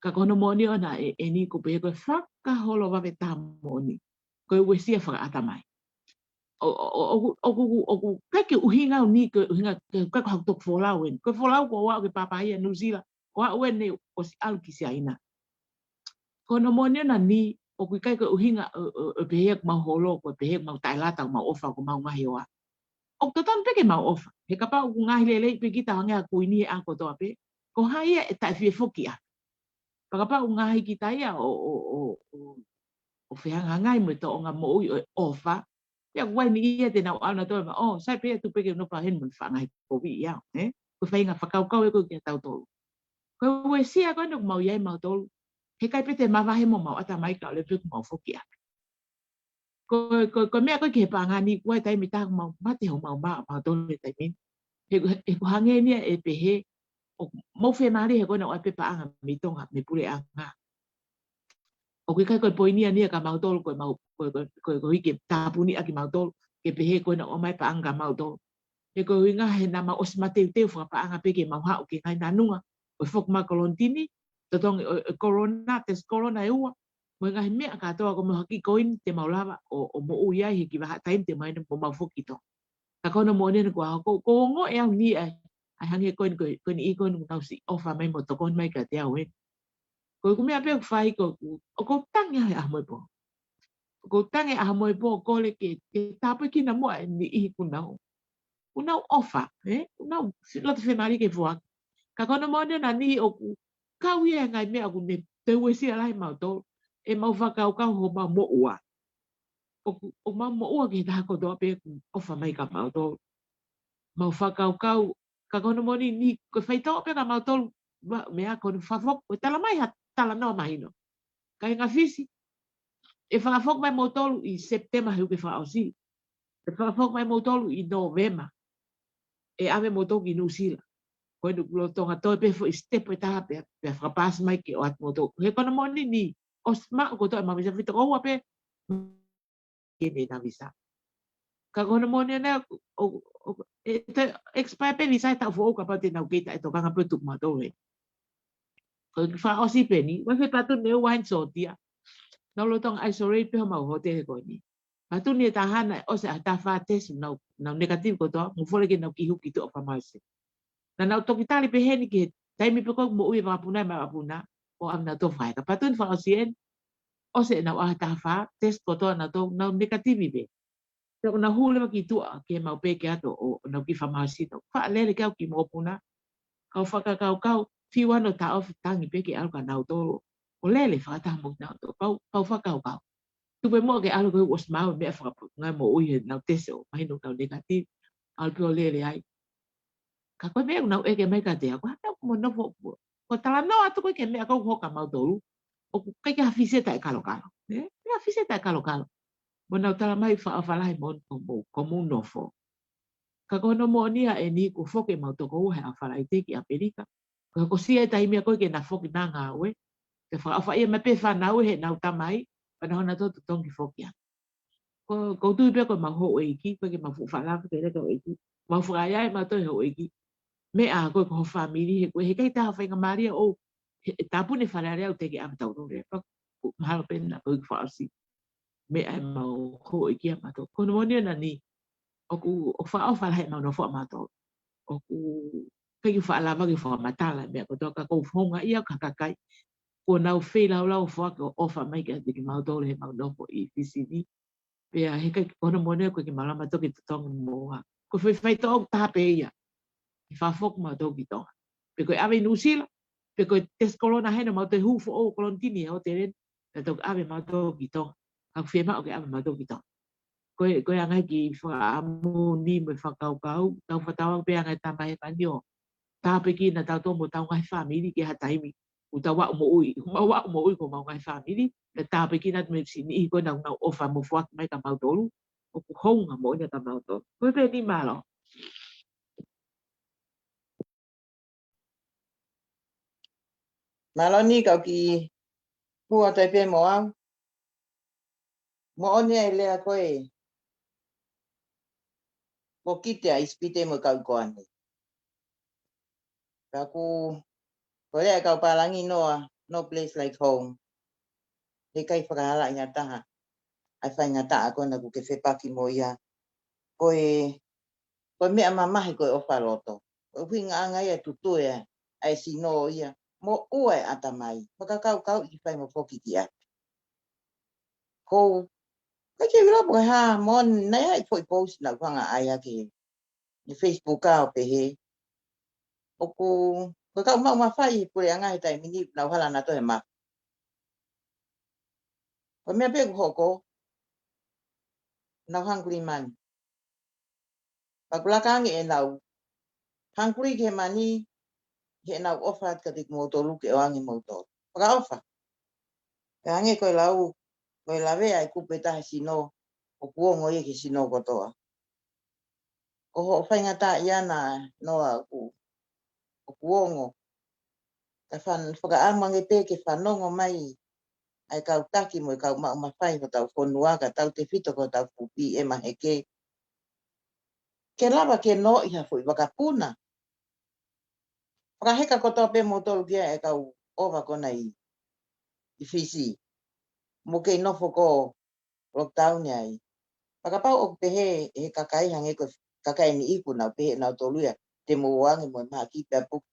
Ka ko hono moʻoni ʻona ē, eni ʻoku pehē ko e fakaholo vave taha moʻoni. Ko e uesia fakaʻatamai. ʻO, ʻo, ʻo, ʻoku, ʻoku, ʻoku ʻikai ke ʻuhinga au ni, ko e ʻuhinga, ke, ʻikai ko haʻaku toki folau eni. Ko e folau ko au ke pāpā ia Nuʻusila, ko au eni ʻosi ʻalu ki Siaina. Ko hono moʻoni ʻona ni, ʻoku ʻikai ko e ʻuhinga ʻo, ʻo, ʻo pehē ʻoku mau holo, ko e pehē ʻoku mau taʻelata, ʻoku mau ʻofa, ʻoku mau ngaahi ʻofa. ʻOku totonu pē ke mau ʻofa. He kapau ʻoku ngaahi lelei pē kita hangē ha kuini he ʻaho kotoa pē, ko hai ia ʻe taʻefiefoki ʻa. Pea kapau ʻoku ngaahi kita ia ʻo, ʻo, ʻo, ʻo, ʻo fehangahangai mo e tōʻonga moʻui ʻo e ʻofa, ia ʻoku ʻi ai e niʻihi ia te nau ʻalu nautolu ʻo, ʻō, sai pē ia, tuku pē ke u nofo heni mo e faʻahinga kovi ia, ē? Ko e faʻahinga fakakaukau ē ko ē kia tautolu. Ko e uesia ko eni ʻoku mau ʻi ai mautolu. He ʻikai pē te mavahe mo homau ʻatamai ka ʻoku lelei pē ʻoku mau foki atu. Ko, ko, ko e meʻa ko ē ki he paʻanga ni, ʻoku ʻi ai e taimi ʻe taha ʻoku mau mate homau mā, mautolu he taimi ni. He, he, he ʻoku hangē ni ia ʻe pehē, ʻoku mau fiemālie he ko ena ʻoku ʻi ai pē paʻanga mei Tonga, mei he puleʻanga. ʻOku ʻikai ko e poini ia ni ia kia mautolu, ko e mau, ko, ko, ko, ko e ke tāpuni ʻaki mautolu, ke pehē ko ena ʻoku ʻomai paʻanga kia mautolu. He ko e ʻuhinga he naʻa mau ʻosi mateuteu fakapaʻanga pē ke mau haʻu ki he ngaahi nanunga ʻo e foki mai kolonitini, totongi ʻo, ʻo e kolona, tesi kolona ʻe ua, mo e ngaahi meʻa kātoa ko e mau haki ko eni te mau lava ʻo, ʻo moʻui ai he kiʻi vahaʻa taimi te mau ʻi ai mo mau foki ki Tonga. Ka ko hono moʻoni ʻona ko au, ʻoku, ʻoku ou ongoʻi au ni ʻa e, ʻa e hangē ko eni ko, ko e niʻihi ko eni ʻoku nau siʻi ʻofa mai mo tokoni mai kiate au eni. Ko ʻeku meʻa pē ʻoku fai ko ʻeku, ʻoku ou tangi he ʻaho mo e pō. ʻOku ou tangi he ʻaho mo e pō ʻo kole ke, ke tāpuekina muʻa e niʻihi ʻoku nau, ʻoku nau ʻofa, ē? ʻOku nau si-, loto fiemālie ke foaki. Ka ko hono moʻoni ʻona ni ʻoku kau ia he ngaahi meʻa ʻoku ne toe uesia lahi mautolu. ʻEmau fakakaukau homau moʻua. ʻOku, ʻoku mau moʻua ki he taha kotoa pē ʻoku ʻofa mai kia mautolu. Mau fakakaukau, ka ko hono moʻoni ni, ko e faitoʻo pē kia mautolu, ʻa, meʻa ko hono fakafoki, ko e talamai ha talanoa mahino. Kāinga Fisi, ʻe fakafoki mai moutolu ʻi Sepitema he uike fakaʻosi. ʻE fakafoki mai moutolu ʻi Nōvema. ʻE ʻave moutolu ki Nuʻusila. Ko eni ʻoku lolotonga toe pē foʻi step ʻe taha pea, pea fakapaasi mai ke ʻoatu moutolu. He ko hono moʻoni ni, ʻosi maʻu kotoa ʻemau visa, fitoko ua pē ke ne na visa. Ka ko hono moʻoni ʻona, ʻo, ʻo, ʻe toe expire pē visa he taʻu foʻou kapau te nau kei taʻetokanga pē ʻo tuku mautolu heni. Ko e kiʻi fakaʻosi pē ni, ʻoku ʻi ai e kiʻi pātuni ʻe ua heni sōtia. Nau lolotonga isolate pē homau hōtele ko eni. Pātuni ʻe taha naʻe ʻosi e ʻaho ʻe taha fā tesi, nau, nau negative kotoa, mou fole ke nau kiʻi hū ki tuʻa ʻo fakamālohisino. Naʻa nau toki tali pē heni ki he taimi pē ko ē ʻoku moʻui e vakapuna, ʻemau vakapuna, ʻo ʻave nautolu ʻo fakaheka. Pātuni fakaʻosi eni, ʻosi ʻenau ʻaho ʻe taha fā tesi kotoa nautolu, nau negative pē. Pea ʻoku nau hū leva ki tuʻa, ke mau peke atu ʻo, ʻo nau kiʻi fakamālohisino. Faʻa lele ke aʻu ki he mokopuna. Kau fakakaukau, fiu ʻa hono taʻofi, tangi pē ke ʻalu kia nautolu ʻo lele fakataha mo kinautolu. Kau, kau fakakaukau. Tuku pē muʻa ke ʻalu ko e ʻosi maʻu e meʻa fakaputunga moʻui heʻenau tesi ʻo mahino ʻoku nau negative. ʻAlu pē ʻo lele ai. Ka ko e meʻa ʻoku nau ʻeke mai kiate au, ko e hā e meʻa ʻoku mou nofo, ko e talanoa atu ko ē ki he meʻa ʻoku hoko kia mautolu, ʻoku ʻikai ke ha Fisi ʻe taʻekalokalo. Ē? ʻIkai ha Fisi ʻe taʻekalokalo. Mo nau talamai fakaʻofa lahi moʻoni ko hoʻomou, ko hoʻomou nofo. Ka ko hono moʻoni ʻa eni kuo foki ʻemau tokoua he ʻaho Falaite ki ʻAmelika. Ko e hokosia e taimi ia ko ē ke na foki na ngāue. Ke fakaʻofaʻia mai pē fānau heʻenau tamai, pea nau hanga ʻo totongi foki atu. Ko, ko u tui pē ko ʻemau houʻeiki, ko e ke mau fuʻu falava ke leka houʻeiki. Mau fakaʻaiʻai mautolu houʻeiki. Meʻa ko e ko ho fāmili he ko e heʻikai taha faingamālie ʻo, he, he tāpuni Fale Alea ʻoku teʻeki ʻave tautolu lea. Pea ko, mahalo pē naʻa ko e fakaʻosi. Meʻa ʻemau houʻeiki ʻa mautolu. Ko hono moʻoni ʻa eni, ʻoku, ʻoku fakaʻofa lahi ʻemau nofo ʻa mautolu. ʻOku ʻikai ke u faʻa lava ke fakamatala e meʻa kotoa ka ʻoku ou houngaʻia ki he kakai. Kuo nau feilaulau ʻo foaki ʻofa mai kiate kimautolu heʻemau nofo ʻi Fisi ni. Pea heʻikai ke, ko hono moʻoni ʻoku ʻikai ke malama toki totongi mo ha. Ko e faʻitoʻo ʻoku taha pē ia. ʻE fakafoki mautolu ki Tonga. Pe ko e ʻave ʻi Nuʻusila, pe ko e test corona hena mautolu hū foʻou kolonitini he ʻōtele ni, pea toki ʻave mautolu ki Tonga. Ka ʻoku fiemaʻu ke ʻave mautolu ki Tonga. Ko e, ko e anga e kiʻi fakaʻamu ni mo e fakakaukau, tau fakatauange pē anga e tama he pani ʻo tāpuekina tautolu mo ʻetau ngaahi fāmili ki ha taimi. ʻOku tau aʻu moʻui, ʻoku mau aʻu moʻui ko homau ngaahi fāmili, pea tāpuekina atu mei he siʻi niʻihi ko ē naʻa nau ʻofa mo foaki mai kia mautolu, ʻoku hounga moʻoni kia mautolu. Ko e pē eni, mālō. Mālō ni kau ki pua tai pē mo au. Moʻoni ʻa e lea ko e. Ko kite ʻa ʻIsipite mo e kau koane. Ka ʻoku, ko e lea e kau pālangi noa, no place like home. Heʻikai fakahalaʻi ha taha ʻa e faingataʻa ko ena ʻoku ke fepaki mo ia. Ko e, ko e meʻa mamahi ko e ʻofa loto. Ko e ʻuhinga ʻanga ia ʻe tutue ʻa e sino ia. Moʻua e ʻatamai. Fakakaukauʻi ke fai mo foki ki ʻapi. Ko, ʻikai ke u ʻilo pe ko e hā, moʻoni naʻe ʻi ai e foʻi post naʻa ku hanga ʻai hake he Facebook ʻo pehē. ʻOku, ko e kau maʻu mafai he puleʻanga he taimi ni, nau hala nautolu he mafu. Ko e meʻa pē ʻoku hoko, nau hungry money. Pea ʻoku laka ange ʻenau hungry ki he mani, heʻenau ʻofa atu kiate kimoutolu ke ʻoange moutolu. Fakaʻofa. Pea hangē ko e lau, ko e lavea e kupu ʻe taha sino, ʻoku ongo ia ki he sino kotoa. Ko hoʻo faingataʻaʻia na noa ʻoku, ʻoku ongo. Ka fan-, fakaʻamu ange pē ke fanongo mai ʻa e kau taki mo e kau maʻu mafai hotau fonua, kautautefito ko hotau fuʻu PM heke. Ke lava ke noaʻi ha foʻi vakapuna. Fakaheka kotoa pē moutolu ki ai e kau ʻova ko ena ʻi, ʻi Fisi. Mo kei nofo ko lockdown ai. Fakapapau ʻoku pehē ʻe he kakai hangē ko e kakai ni ʻoku nau pehē nautolu ia te mou ō ange mo e mahaki pea puke.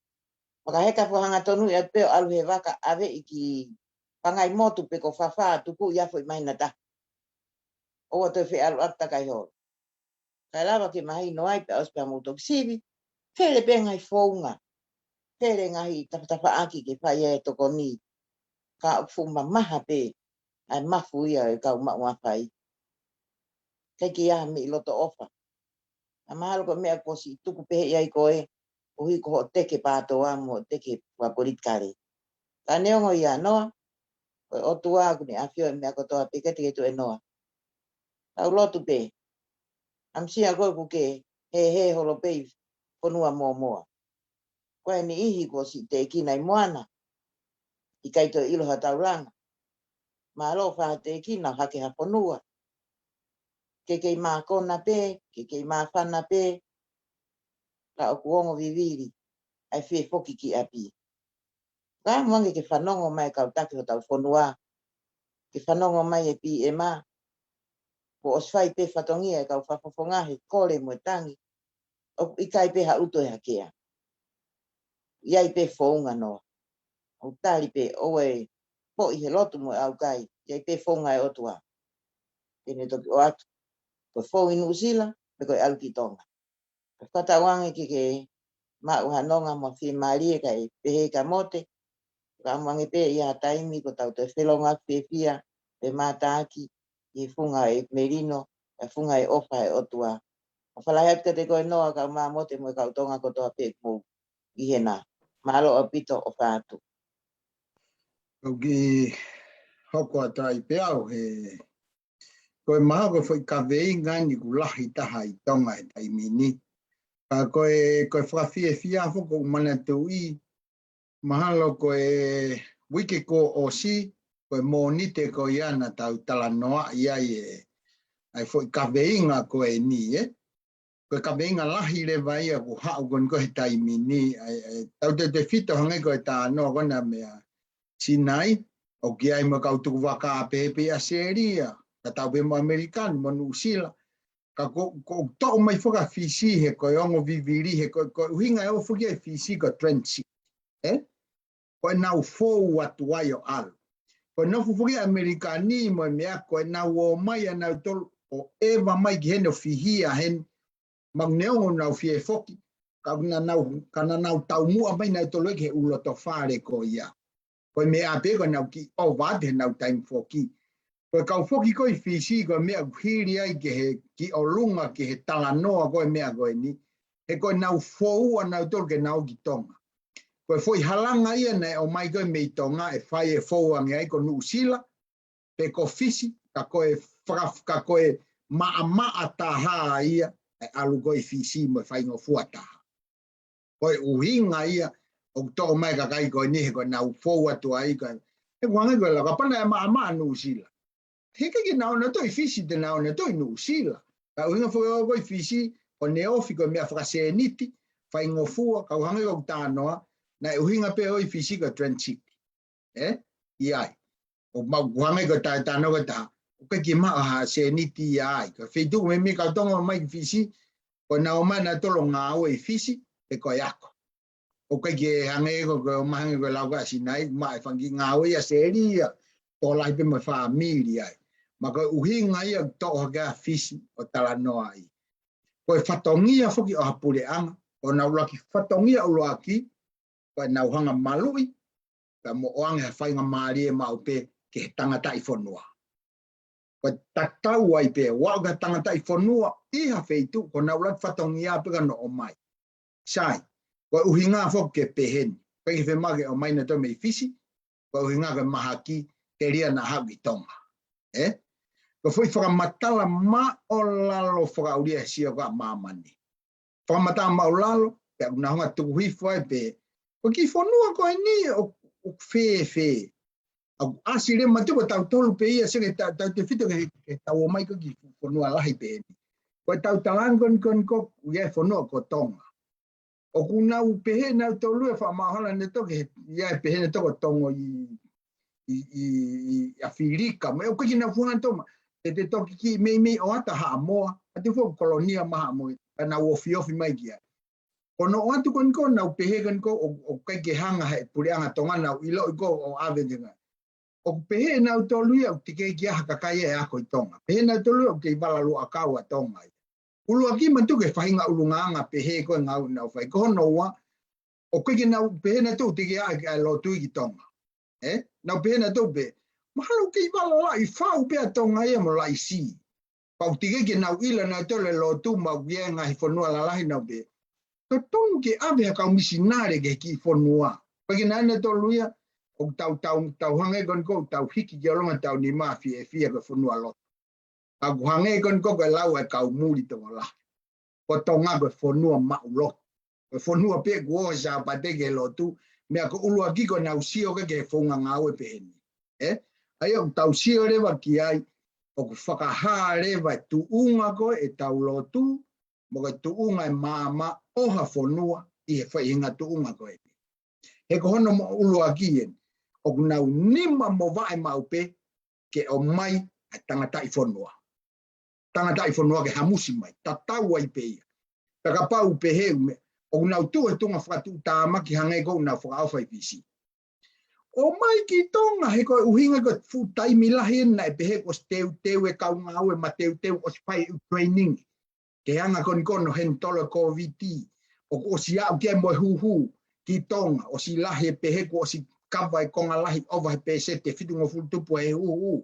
Fakaheka fakahangatonu ia pē ʻo ʻalu he vaka ʻave ʻi ki Pangaimotu pe ko Fafā tuku ia foʻi mahina taha. ʻOua toe feʻaluʻaki takai holo. Kae lava ke mahino ai pea ʻosi pea mou toki sivi. Fele pē ngaahi founga. Fele ngaahi tafatafaʻaki ke fai e tokoni. Ka ʻoku fuʻu mamaha pē ʻa e mafu ia ʻo e kau maʻu mafai. ʻIkai ke ʻi ai ha meʻi loto ʻofa. ʻA mahalo ko e meʻa kuo ʻosi tuku pehē ʻi ai ko e, ʻoku ʻi ai ko hoʻo teke pātoa mo hoʻo teke fakapolitikale. Ka neongo ia noa, ko e ʻOtua ʻoku ne ʻafio he meʻa kotoa pē, ʻikai te ke tuʻu ʻe noa. Tau lotu pē. ʻAmusia koe ʻoku ke hēhē holo pē ʻi fonua mōmoa. Ko e niʻihi kuo ʻosi teʻeki nai moana. ʻIkai toe ʻilo ha taulanga. Mālō fakateʻeki nau hake ha fonua. Ke kei mākona pē, ke kei māfana pē. Ka ʻoku ongo vivili ʻa e fie foki ki ʻapi. Ka ʻamu ange ke fanongo mai kau taki hotau fonua. Ke fanongo mai e PM. Kuo ʻosi fai pē fatongia e kau fakafofonga he kole mo e tangi. ʻOku ʻikai pē ha ʻuto ʻe hakea. ʻI ai pē founga noa. ʻOku tali pē ʻoua ʻe poʻi he lotu mo e ʻaukai. ʻI ai pē founga ʻa e ʻOtua. Te ne toki ʻoatu. Ko e fou ʻi Nuʻusila, pe ko e ʻalu ki Tonga. Ka fakatauange ke ke maʻu ha nonga mo e fiemālie kae pehē kia Mote. Ka ʻamu ange pē ʻi ha taimi ko tau toe felonga fiefia, pe mātaaki, ʻi he funga ʻo e melino, ʻa e funga ʻo e ʻofa ʻa e ʻOtua. ʻOfa lahi atu kiate koe noa kau Mote mo e kau Tonga kotoa pē ʻoku mou ʻi hena. Mālō ʻaupito, ʻofa atu. ʻOku ou kiʻi hoko atu ai pē au he ko e mahalo ko e foʻi kaveinga eni ʻoku lahi taha ʻi Tonga he taimi ni. Ka ko e, ko e fakafiefia foki ʻoku ou manatuʻi, mahalo ko e uike kuo ʻosi, ko e Mōnite ko ia naʻa tau talanoaʻi ai e ʻa e foʻi kaveinga ko eni, ē? Ko e kaveinga lahi leva ia ʻoku haʻu ko eni ko ē he taimi ni, ʻa e, ʻa e tautautefito hangē ko e talanoa ko ena meia Sinai, ʻoku ʻi ai mo e kau tukuvakā pehē pē ʻi ʻAositelēlia, ka tau pē mo ʻAmelika ni mo Nuʻusila. Ka ko, ko e toʻo mai foki ʻa Fisi he ko e ongo vivili, he ko, ko e ʻuhinga ʻe ʻofa ki ai Fisi ko e transit. Ē? Ko ʻenau fou atu ai ʻo ʻalu. Ko e nofo foki ʻa ʻAmelika ni mo e meʻa ko ʻenau ō mai ʻa nautolu ʻo ʻeva mai ki heni ʻo fihia heni. Maʻu neongo ʻenau fie foki. Ka naʻa nau, ka naʻa nau taumuʻa mai nautolu ki he ʻū loto fale ko ia. Ko e meʻa pē ko ʻenau kiʻi ʻova atu heʻenau taimi foki. Ko e kau foki ko ē ʻi Fisi ko e meʻa ʻoku hili ai ki he kiʻi ʻolunga ki he talanoa ko e meʻa ko eni. He ko ʻenau fou ʻa nautolu ke nau ō ki Tonga. Ko e foʻi halanga ia naʻe ʻomai ko ē mei Tonga ʻe fai e fou ange ai ko Nuʻusila, pe ko Fisi, ka ko e faka-, ka ko e maʻamaʻa taha ia ʻe ʻalu ko ē ʻi Fisi mo e faingofua taha. Ko e ʻuhinga ia ʻoku toʻo mai kakai ko eni he ko ʻenau fou atu ai ka, he kuangai ko e lau kapau naʻe maʻamaʻa Nuʻusila. He ʻikai ke nau ō nautolu ʻi Fisi, te nau ō nautolu ʻi Nuʻusila. Ka ʻuhinga foki ʻo ʻalu ko ē ʻi Fisi, ʻo ne ofi ko e meʻa fakasēniti, faingofua, ka ʻuhinga ko ʻeku talanoa, naʻe ʻuhinga pē ʻo ʻi Fisi ko e transit. Ē? ʻI ai. ʻO maʻu kuangai ko e talanoa ko e taha. ʻOku ʻikai ke maʻu ha sēniti ia ai. Ko e feituʻu meimei kau Tonga ʻomai ki Fisi, ko ʻenau ō mai nautolu ʻo ngāue ʻi Fisi, pe ko e ako. ʻOku ʻikai ke hangē ko, ko e ō mai hangē ko e lau ko ē ʻa Sinai, maʻu e fanga kiʻi ngāue ʻi ʻAositelēlia, tokolahi pē mo e fāmili ai. Ma ko e ʻuhinga ia ʻoku toʻo hake ai ʻa Fisi ʻo talanoa ai. Ko e fatongia foki ʻo ha puleʻanga, ʻoku nau ʻuluaki fatongia ʻuluaki, ko ʻenau hanga maluʻi, pea mo ʻoange ha faingamālie maʻu pē ki he tangataʻi fonua. Ko e tatau ai pē, ʻo aʻu ki ha tangataʻi fonua ʻi ha feituʻu, ko ʻenau ʻuluaki fatongia pē ka nau ō mai. Sai, ko e ʻuhinga foki ke pehē ni. ʻIkai ke fiemaʻu ke ō mai nautolu mei Fisi, ko e ʻuhinga ke mahaki, telia naʻa haʻu ki Tonga. Ē? Ko e foʻi fakamatala māʻulalo fakaʻulia he sio ko ē ʻa māmani. Fakamatala māʻulalo, pea ʻoku nau hanga tuku hifo ai pē. Ko e kiʻi fonua ko eni ʻo, ʻoku fēfē. ʻOku ʻasi leva matuku tautolu pē ia seke ta-, tautefito ke, ke tau ō mai ko e kiʻi fonua lahi pē eni. Ko e tau talanga ko eni ko eni ko ia e fonua ko Tonga. ʻOku nau pehē nautolu e fakamāhola nautolu ke ia e pehē nautolu ko Tonga ʻi, ʻi, ʻi, ʻi ʻAfilika. Mo e ʻoku ʻikai ke nau fuanga toma. Te te toki kiʻi meimei ʻoatu ʻa Haʻamoa. ʻA e foʻi kolonia maʻa Haʻamoa. Ka nau ofiofi mai ki ai. Ko hono ʻoatu ko eni ko ʻenau pehē ko eni ko ʻo, ʻoku ʻikai ke hanga he puleʻanga Tonga nau ʻiloʻi ko ʻo ʻave tenga. ʻOku pehē nautolu ia ʻoku teʻeki ai ha kakai ʻe ako ʻi Tonga. Pehē nautolu ia ʻoku kei vala luʻakau ʻa Tonga ia. ʻUluaki matuku e faʻahinga ʻulungaanga pehē ko ē ngāue ʻoku nau fai. Ko hono ua, ʻoku ʻikai ke nau pehē nautolu teʻeki ai ke ʻai lotu ki Tonga. Ē? Nau pehē nautolu pē. Mahalo kei vala laʻi fau pē ʻa Tonga ia mo laʻi sī. Pau teʻeki ke nau ʻilo nautolu e lotu maʻu ia e ngaahi fonua lalahi nau pē. Totonu ke ʻave ha kau misinale ki he kiʻi fonua. Pea ke nau ʻai nautolu ia, ʻoku tau, tau, tau hangē ko eni ko ʻoku tau hiki ki ʻolunga tau nima fiefia ko e fonua lotu. Ka ʻoku hangē ko eni ko ē ko e lau e kau muli tokolahi. Ko Tonga ko e fonua maʻu lotu. Ko e fonua pē kuo ʻosi ʻa pate ke lotu, meʻa ko e ʻuluaki ko ʻenau sio ki he founga ngāue pehē ni. Ē? ʻA ia ʻoku tau sio leva ki ai, ʻoku fakahā leva e tuʻunga ko ē ʻetau lotu, mo e tuʻunga e maama ʻo ha fonua ʻi he faʻahinga tuʻunga ko ē. He ko hono mo ʻuluaki eni, ʻoku nau nima mo vaʻe maʻu pē ke ʻomai ʻa e tangataʻi fonua. Tangataʻi fonua ke hamusi mai, tatau ai pē ia. Pea kapau pehē ʻū meʻa, ʻoku nau tuʻu he tuʻunga fakatuʻutāmaki hangē ko ʻenau fakaʻofa ʻi Fisi. ʻOmai ki Tonga he ko e ʻuhinga ko e fuʻu taimi lahi eni naʻe pehē kuo ʻosi teuteu e kau ngāue mateuteu ʻosi fai e ʻū training. Ke hanga ko eni ko hono handle e Kōviti. ʻOku ʻosi aʻu ki ai mo e huhu ki Tonga. ʻOsi lahi e pehē kuo ʻosi kava e konga lahi ʻova he pēseti ʻe fitungofulu tupu he huhu.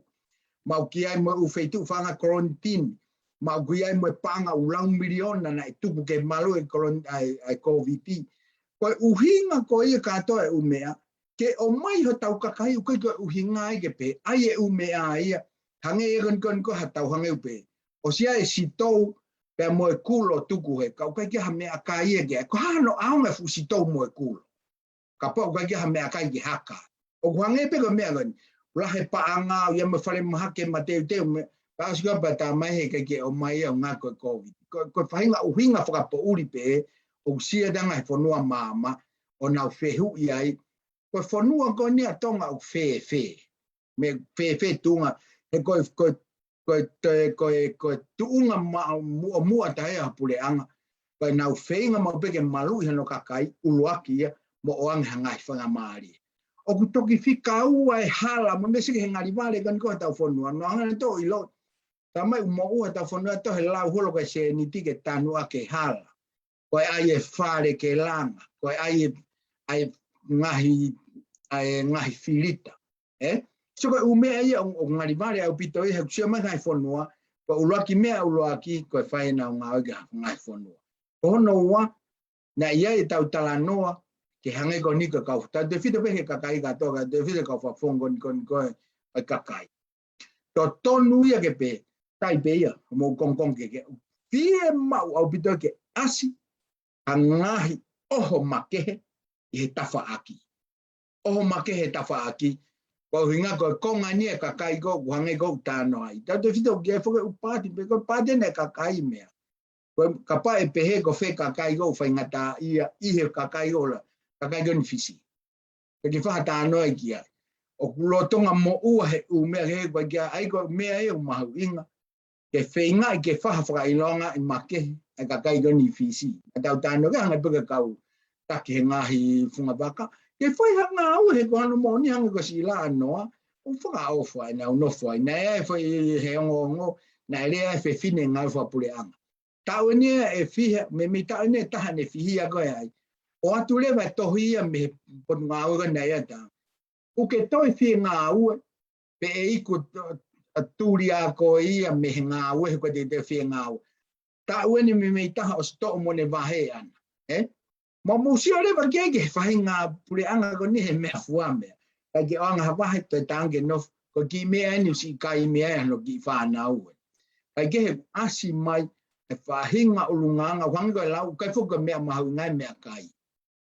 Maʻu ki ai mo e ʻū feituʻu fanga quarantine. Maʻu ki ai mo e paʻanga ʻū lau miliona naʻe tupu ke malu e kolon-, ʻa e, ʻa e Kōviti. Ko e ʻuhinga ko ia kātoa e ʻū meʻa, ke ʻomai hotau kakai ʻoku ʻikai ko e ʻuhinga ia ke pehē, ʻai e ʻū meʻa ia, hangē ia ko eni ko eni ko ē ha tau hangē ʻoku pehē. ʻOsi ʻai e sitou, pea mo e kulo tuku he, ka ʻoku ʻikai ke ha meʻakai ia ke, ko e hā hono ʻaonga e fuʻu sitou mo e kulo. Kapau ʻoku ʻikai ke ha meʻakai ke haka. ʻOku hangē pē ko e meʻa ko eni. Lahi e paʻanga, ʻoku ʻi ai mo e falemahaki mateuteu mo e, Ka ʻosi ko ia pea tā mai he ʻikai ke ʻomai ia ʻuhinga ko e Covid. Ko, ko e faʻahinga ʻuhinga fakapoʻuli pē ʻoku ʻusia ʻe he ngaahi fonua maama ʻo nau fehuʻi ai. Ko e fonua ko eni ʻa Tonga ʻoku fēfē. Mei fēfē tuʻunga, he ko e, ko e, ko e, ko e, ko e, ko e tuʻunga ma-, muʻomuʻa taha ia ʻa e puleʻanga. Ko ʻenau feinga maʻu pē ke maluʻi hano kakai, ʻuluaki ia, mo ʻoange ha ngaahi faingamālie. ʻOku toki fika ua e hala, mo e meʻa sike he ngalivale ko eni ko ē ʻetau fonua, no anga na tō ʻilo. Tā mai ʻoku moʻua ʻetau fonua ʻe taha he lau holo ko e sēniti ke tanu ʻaki e hala. Ko e ʻai e fale ke langa, ko e ʻai e, ʻai e ngaahi, ʻai e ngaahi filita. ʻE? So ko e ʻū meʻa ia ʻoku, ʻoku ngalivale ʻaupito ia he ʻoku ʻusia mai ngaahi fonua, ko e ʻuluaki meʻa ʻuluaki, ko e fai ʻenau ngāue ki he ngaahi fonua. Ko hono ua, naʻe ʻi ai ʻetau talanoa, ke hangē ko eni ko e kau, tautefito pē he kakai kātoa, tautefito kau fakafofonga ko eni ko eni ko e, ko e kakai. Totonu ia ke pehē, tai pē ia, mou kongokonga ke, ke fiemaʻu ʻaupito ke ʻasi ha ngaahi ʻoho makehe ʻi he tafaʻaki. ʻOho makehe he tafaʻaki, ko e ʻuhinga ko e konga eni e kakai ko ē ʻoku hangē ko ē ʻoku talanoa ai. Tautefito ki ai foki e ʻū paati, pe ko e paati eni e kakai meʻa. Ko e kapau ʻe pehē ko fē kakai ko ē ʻoku faingataʻaʻia ʻi he kakai ko ē la, kakai ko eni Fisi. Ke ke fakatalanoa ki ai. ʻOku lolotonga moʻua he ʻū meʻa he ko e kia ai ko e meʻa ia ʻoku mahuʻinga. Ke feingaʻi ke fai ha fakaʻilonga ʻi makehe, ʻa e kakai ko eni Fisi. ʻA tau talanoa ke hanga pē ke kau taki he ngaahi funga vaka. Ke fai ha ngāue he ko hono moʻoni hangē ko Sila ʻa Noa. ʻO fakaʻofa ʻenau nofo ai. Naʻe ʻi ai e fai he ongoongo, naʻe lea e fefine ngāue fakapuleʻanga. Taʻu eni ʻe fiha, meimei taʻu eni ʻe taha ʻene fihia ko ē ai. ʻOatu leva e tohi ia mei he potungāue ko ē naʻe ʻi ai ʻa Tonga. ʻOku ke toe fie ngāue, pe ʻe iku to-, ʻa tuli ʻa koe ia mei he ngāue, he ko e te te fie ngāue. Taʻu eni meimei taha ʻosi toʻo mo ʻene vahe ʻana. ʻE? Mou, mou sio leva ki ai ki he faʻahinga puleʻanga ko eni he meʻa fua meʻa. ʻIkai ke ʻoange ha vahe toe tangata ke nofo, ko e kiʻi meʻa eni ʻosi ʻikai meʻa ia hano kiʻi fānau ē. ʻIkai ke he ʻasi mai, he faʻahinga ʻulungaanga, ʻoku hangē ko e lau, ʻikai foki ko e meʻa mahuʻinga e meʻakai.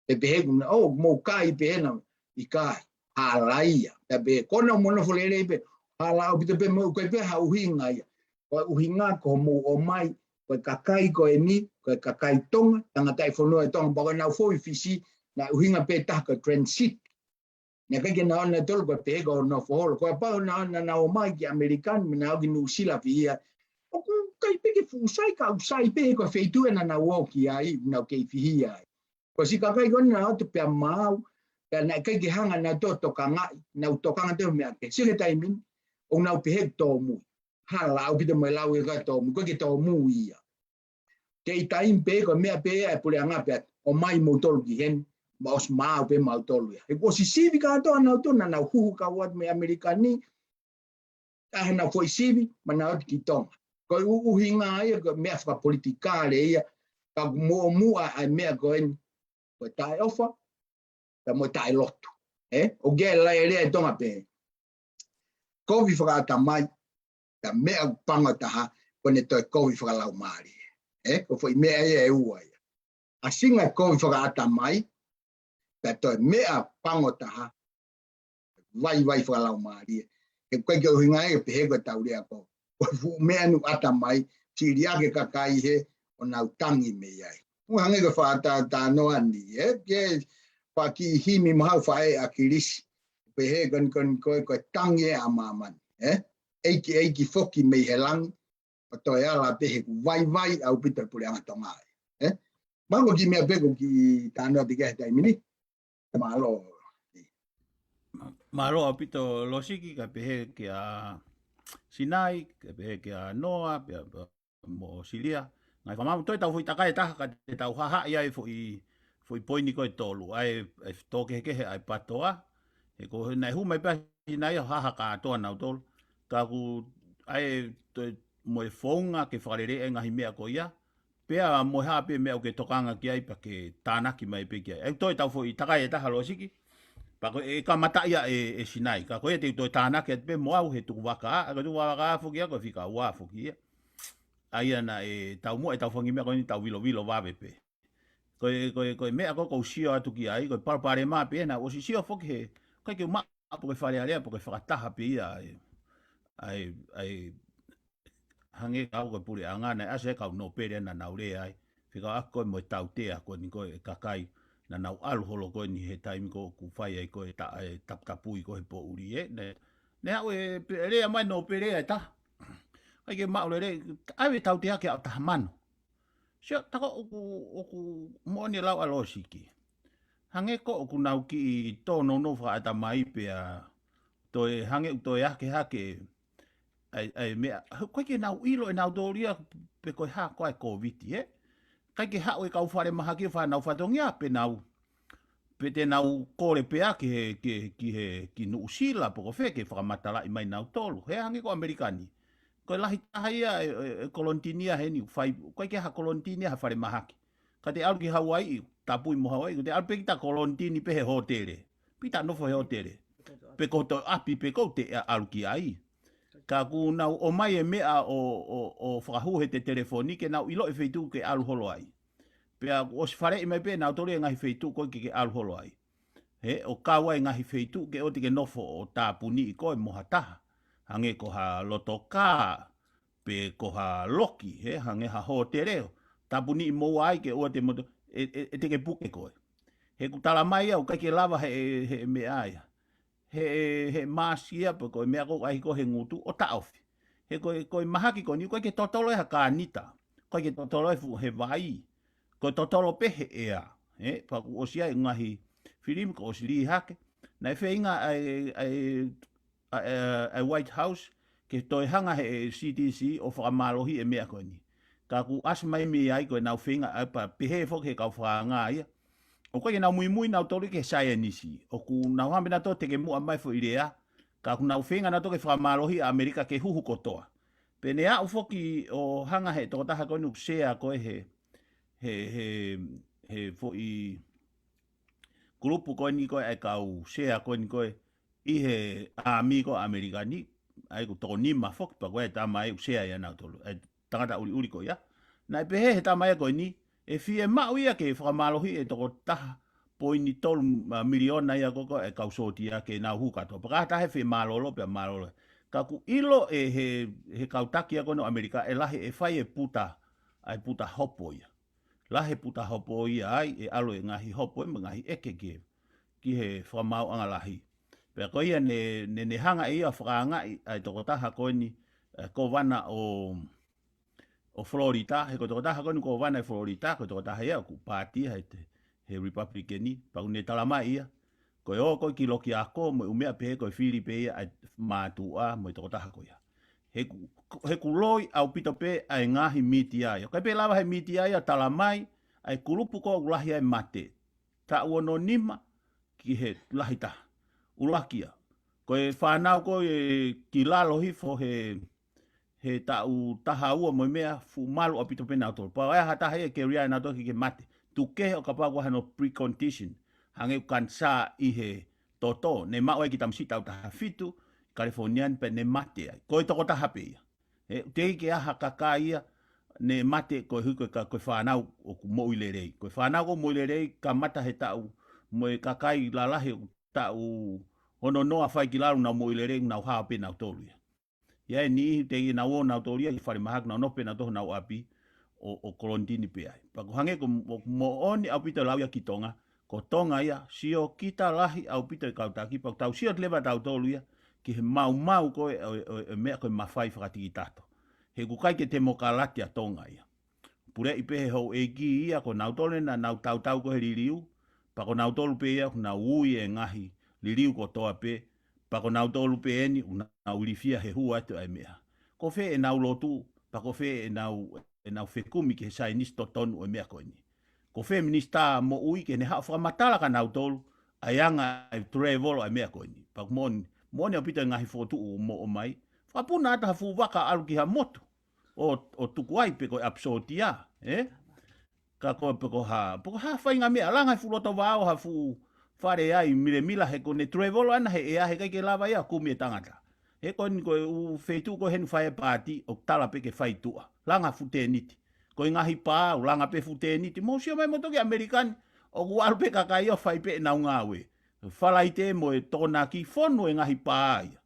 Pea pehē ʻoku na, ʻo, mou kai pē na, ʻikai, hala ia. Pea pehē, ko ena mou nofo lelei pē, hala ʻaupito pē mou kai pē ha ʻuhinga ia. Ko e ʻuhinga ko hoʻomou ʻomai, ko e kakai ko eni, ko e kakai Tonga, tangataʻi fonua ʻi Tonga, pea ko ʻenau foʻi Fisi, naʻe ʻuhinga pē taha ko e transit. Naʻe ʻikai ke nau ō nautolu ko e pehē ko e nofo holo. Ko e pau naʻa nau ō mai ki ʻAmelika ni, mo nau ō ki Nuʻusila pē ia. ʻOku ʻikai pē ke fuʻu sai ka ʻoku sai pē he ko e feituʻu ē naʻa nau ō ki ai, nau kei fihia ai. Ko e siʻi kakai ko ena naʻa nau ō atu pea maau, pea naʻe ʻikai ke hanga nautolu ʻo tokangaʻi, nau tokanga atu he meʻa kehe. Sio ki he taimi ni, ʻoku nau pehē ʻoku tōmui. Hala ʻaupito mo e lau ē ko e tōmui, ʻikai ke tōmui ia. Kei taimi pē ko e meʻa pē ʻa e puleʻanga pea ʻomai moutolu ki heni, mo ʻosi maau pē mautolu ia. He kuo ʻosi sivi kātoa nautolu, naʻa nau huhu kau atu mei ʻAmelika ni, ʻa ʻenau foʻi sivi, mo nau ō atu ki Tonga. Ko e ʻu-, ʻuhinga ia, ko e meʻa fakapolitikale ia, ka ʻoku moʻomuʻa ʻa e meʻa ko eni, ko e taʻeʻofa, pea mo e taʻelotu. ʻE? ʻOku ke lea lea ʻi Tonga pē. Kovi fakaʻatamai, pea meʻa pango taha, ko ʻene toe kovi fakalaumālie. ʻE? Ko e foʻi meʻa ia ʻe ua ia. ʻAsinga e kovi fakaʻatamai, pea toe meʻa pango taha, vaivai fakalaumālie. He ʻikai ke ʻuhinga ia pehē ko e tau lea ko. Ko e fuʻu meʻa nu ʻatamai, sili ake kakai he, ʻo nau tangi mei ai. ʻOku hangē ko e fakatātā noa ni, ē? Ke fakakiʻi himi mahalo faʻē ʻa Kilisi. Pehē ko eni ko eni ko e, ko e tangi ē ʻa māmani, ē? ʻEiki, ʻEiki foki mei he langi, ʻo toe ala pē he ʻoku vaivai ʻaupito e puleʻanga Tonga ai, ē? Mahalo ko e kiʻi meʻa pē ko e kiʻi talanoa atu ki ai he taimi ni. Mālō. Mālō ʻaupito Losiki, kae pehē kia Sinai, kae pehē kia Noa, pea, pea mo Silia. Ngaahi fakamālō, toe tau foʻi takai ʻe taha ka te tau hahaʻi ai foʻi, foʻi poini ko e tolu, ʻa e, ʻa e tō kehekehe ʻa e patoa. He ko e naʻe hū mai pē ʻa Sinai ʻo haha kātoa nautolu. Ka ʻoku ʻa e toe mo e founga ke fakalele e ngaahi meʻa ko ia. Pea mo e hā pē meʻa ʻoku ke tokanga ki ai pea ke tānaki mai pē ki ai. ʻE toe tau foʻi takai ʻe taha Losiki. Pea ko e kamataʻi ia ʻe, ʻe Sinai. Ka ko ia te u toe tānaki atu pē mo au he tukuvaka. ʻA ko e tukuvaka foki ia, ko e fika ua foki ia. ʻA ia naʻe taumuʻa ʻetau fanga meʻa ko eni tau vilovilo vave pē. Ko e, ko e, ko e meʻa ko ē ʻoku ou sio atu ki ai, ko e palopalema pē naʻa ku ʻosi sio foki he, ʻikai ke u maʻu pe ko e Fale Alea, pe ko e fakataha pē ia ʻa e, ʻa e, ʻa e hangē ka ko e puleʻanga naʻe ʻasi ai e kau nōpele naʻa nau lea ai. Fekauʻaki ko ē mo e tautea ko eni ko ē e kakai naʻa nau ʻalu holo ko eni he taimi ko ē ʻoku fai ai ko ē e ta-, e taputapui ko ē he poʻuli ē. Naʻe, naʻe aʻu e pe-, lea mai nōpele ʻe taha. ʻIkai ke maʻu lelei, ʻave e tautea ki he ʻaho taha mano. Sio, tā ko ē ʻoku, ʻoku moʻoni e lau ʻa Losiki. Hangē ko ē ʻoku nau kiʻi tōnounou fakaʻatamai pea toe hangē ʻoku toe hake hake ʻa e, ʻa e meʻa, ʻoku ʻikai ke nau ʻilo ʻe nautolu ia pe ko e hā koā e Kōviti, ē? ʻIkai ke haʻu e kau falemahaki ʻo fai honau fatongia pe nau, pe te nau kole pē ia ki he, ki he, ki he, ki Nuʻusila pe ko fē ke fakamatalaʻi mai nautolu. He hangē ko ʻAmelika ni. Ko e lahi taha ia e, e, e kolonitini ia heni, fai, ʻoku ʻikai ke ʻi ai ha kolonitini ia ha falemahaki. Ka te ʻalu ki Hauaiʻi, tapui mo Hauaiʻi, ko te ʻalu pē kita kolonitini pē he hōtele. Pē kita nofo he hōtele. Pe ko hoto ʻapi pē ʻoku te ʻalu ki ai. Ka ʻoku nau ʻomai e meʻa ʻo, ʻo, ʻo fakahū he te telefoni ke nau ʻilo e feituʻu ke ʻalu holo ai. Pea kuo ʻosi faleʻi mai pē ʻe nautolu e ngaahi feituʻu ko ē ke, ke ʻalu holo ai. He ʻoku kau ai e ngaahi feituʻu ke ʻoua te ke nofo ʻo tāpuniʻi koe mo ha taha. Hangē ko ha lotokā, pe ko ha loki, he hangē ha hōtele ʻo tāpuniʻi moua ai ke ʻoua te moto, ʻe, ʻe, ʻe te ke puke koe. He ʻoku tala mai ia ʻoku ʻikai ke lava he, he meʻa ia. He, he mask ia pe ko e meʻa ko ē ʻoku ʻai ko ē he ngutu ʻo taʻofi. He ko e, ko e mahaki ko eni ʻoku ʻikai ke totolo ia ha kānita. ʻOku ʻikai ke totolo ia fu-, he vai. Ko e totolo pē he ʻea. He, pea kuo ʻosi ʻi ai e ngaahi filimi kuo ʻosi lī hake. Naʻe feinga ʻa e, ʻa e, ʻa e, ʻa e White House ke toe hanga he C D C ʻo fakamālohi e meʻa ko eni. Ka kuo ʻasi mai mei ai ko ʻenau feinga ʻa e pā pehē foki he kau fakaanga ia. ʻOku ʻikai ke nau muimui nautolu ki he saienisi. ʻOku nau hanga pē nautolu ʻo teke muʻa mai foʻi lea. Ka ʻoku nau feinga nautolu ke fakamālohi ʻa ʻAmelika ke huhu kotoa. Pea ne aʻu foki ʻo hanga he tokotaha ko eni ʻoku sea ko ē he, he, he, he foʻi kulupu ko eni ko ē ʻa e kau sea ko eni ko ē ʻi he ʻāmi ko ē ʻAmelika ni, ʻa ia ʻoku toko nima foki pea ko e tama ʻoku sea ia nautolu, ʻa e tangata ʻuliʻuli ko ia. Naʻe pehē he tama ia ko eni, ʻe fiemaʻu ia ke fakamālohi e toko taha poini tolu miliona ia ko ē ʻa e kau sōtia ke nau huhu kātoa. Pea ka ha taha ʻe fie mālōlō pea mālōlō. Ka ʻoku ʻilo ʻe he, he kau taki ia ko eni ʻo ʻAmelika ʻe lahi e fai e puta, ʻa e puta hopo ia. Lahi e puta hopo ia ai, ʻe ʻalu e ngaahi hopo ē mo e ngaahi ʻeke ki he, ki he fakamaauʻanga lahi. Pea ko ia ne, ne, ne hanga ʻe ia ʻo fakaangaʻi ʻa e tokotaha ko eni, ʻa e kōvana ʻo, ʻo Florida, he ko e tokotaha ko eni kōvana ʻi Florida, ko e tokotaha ia ʻoku pātia he te, he Republican ni, pea ʻoku ne tala mai ia, ko e ō ko ē ki loki ako, mo e ʻū meʻa pehē ko e fili pē ia ʻa e mātuʻa, mo e tokotaha ko ia. He ʻoku, he ʻoku loi ʻaupito pē ʻa e ngaahi mītia ia. ʻOku ʻikai pē lava he mītia ia ʻo tala mai, ʻa e kulupu ko ē ʻoku lahi ai e mate. Taʻu ono nima ki he lahi taha. ʻUluaki ia. Ko e fānau ko ē ki lalo hifo he, he taʻu taha ua mo e meʻa fuʻu malu ʻaupito pē nautolu. Pea ʻoku ʻi ai ha taha ia ʻe keliaʻi nautolu ki he mate. Tuku kehe ʻo kapau ko hano precondition. Hangē ʻoku kanisā ʻi he toto. Ne maʻu ai e kiʻi tamasiʻi taʻu taha fitu, California ni pea ne mate ai. Ko e tokotaha pē ia. He, teʻeki ke ʻi ai ha kakai ia, ne mate koeʻuhi ko e ka-, ko e fānau ʻoku moʻui lelei. Ko e fānau ʻoku moʻui lelei, kamata he taʻu, mo e kakai lalahi ʻoku taʻu ono noa fai ki lalo ʻoku nau moʻui lelei, ʻoku nau hao pē nautolu ia. ʻI ai e niʻihi teʻeki ke nau ō nautolu ia ki falemahaki, nau nofo pē nautolu honau ʻapi, ʻo, ʻo kolonitini pē ai. Pea ʻoku hangē ko e mo-, moʻoni ʻaupito e lau ia ki Tonga, ko Tonga ia, sio kita lahi ʻaupito e kau taki, pea ʻoku tau sio leva tautolu ia, ki he maumau ko ē, ʻo, ʻo, ʻo e meʻa ko e mafai fakatikitato. He ʻoku ʻikai ke temokalati ʻa Tonga ia. Puleʻi pē he houʻeiki ia ko nautolu ē naʻa nau tautau ko ē he liliu, pea ko nautolu pē ia ʻoku nau ui e ngaahi liliu kotoa pē, pea ko nautolu pē eni ʻoku nau ilifia he hū atu ʻa e meʻa. Ko fē ʻenau lotu, pea ko fē ʻenau, ʻenau fekumi ki he saienisi totonu ʻo e meʻa ko eni. Ko fē minisitā moʻui ke ne haʻu ʻo fakamatala kia nautolu, ʻa e anga e travel ʻa e meʻa ko eni. Pea ʻoku moʻoni, moʻoni ʻaupito e ngaahi fokotuʻu ʻoku mou ʻomai. Fakapuna atu ha fuʻu vaka ʻalu ki ha motu. ʻO, ʻo tuku ai pe ko e ʻapi sōtia, ē? Ka ko e pe ko ha, pe ko ha faʻahinga meʻa, langa e fuʻu loto vao, ha fuʻu fale ai, milemila he ko ʻene travel ʻana he ʻea he ʻikai ke lava ia ʻo kumi e tangata. He ko eni ko e ʻū feituʻu ko ē heni ʻoku fai ai e pāti, ʻoku tala pē ke fai tuʻa. Langa fuʻu tēniti. Ko e ngaahi pā, ʻoku langa pē fuʻu tēniti. Mou sio mai moutolu ki ʻAmelika ni, ʻoku ʻalu pē kakai ʻo fai pē ʻenau ngāue. Falaite mo e Tokonaki fonu e ngaahi pā ia.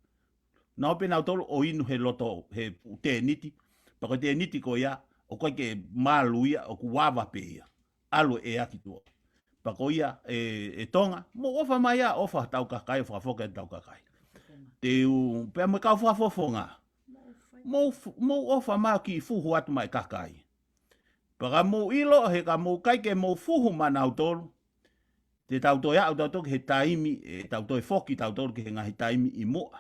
Nau pē nautolu ʻo inu he loto, he fuʻu tēniti. Pea ko e tēniti ko ia, ʻoku ʻikai ke malu ia, ʻoku vava pē ia. ʻAlu e ʻea ki tuʻa. Pea ko ia, ʻe, ʻe Tonga, mou ʻofa mai ā, ʻofa ʻetau kakai, ʻo fakafoki ʻetau kakai. Te u, pea mo e kau fakafofonga. Mou fu-, mou ʻofa mai ʻo kiʻi fuhu atu mai e kakai. Pea ka mou ʻilo, he ka mou ʻikai ke mou fuhu maʻanautolu, te tau toe aʻu tautolu ki he taimi, ʻe tau toe foki tautolu ki he ngaahi taimi ʻi muʻa.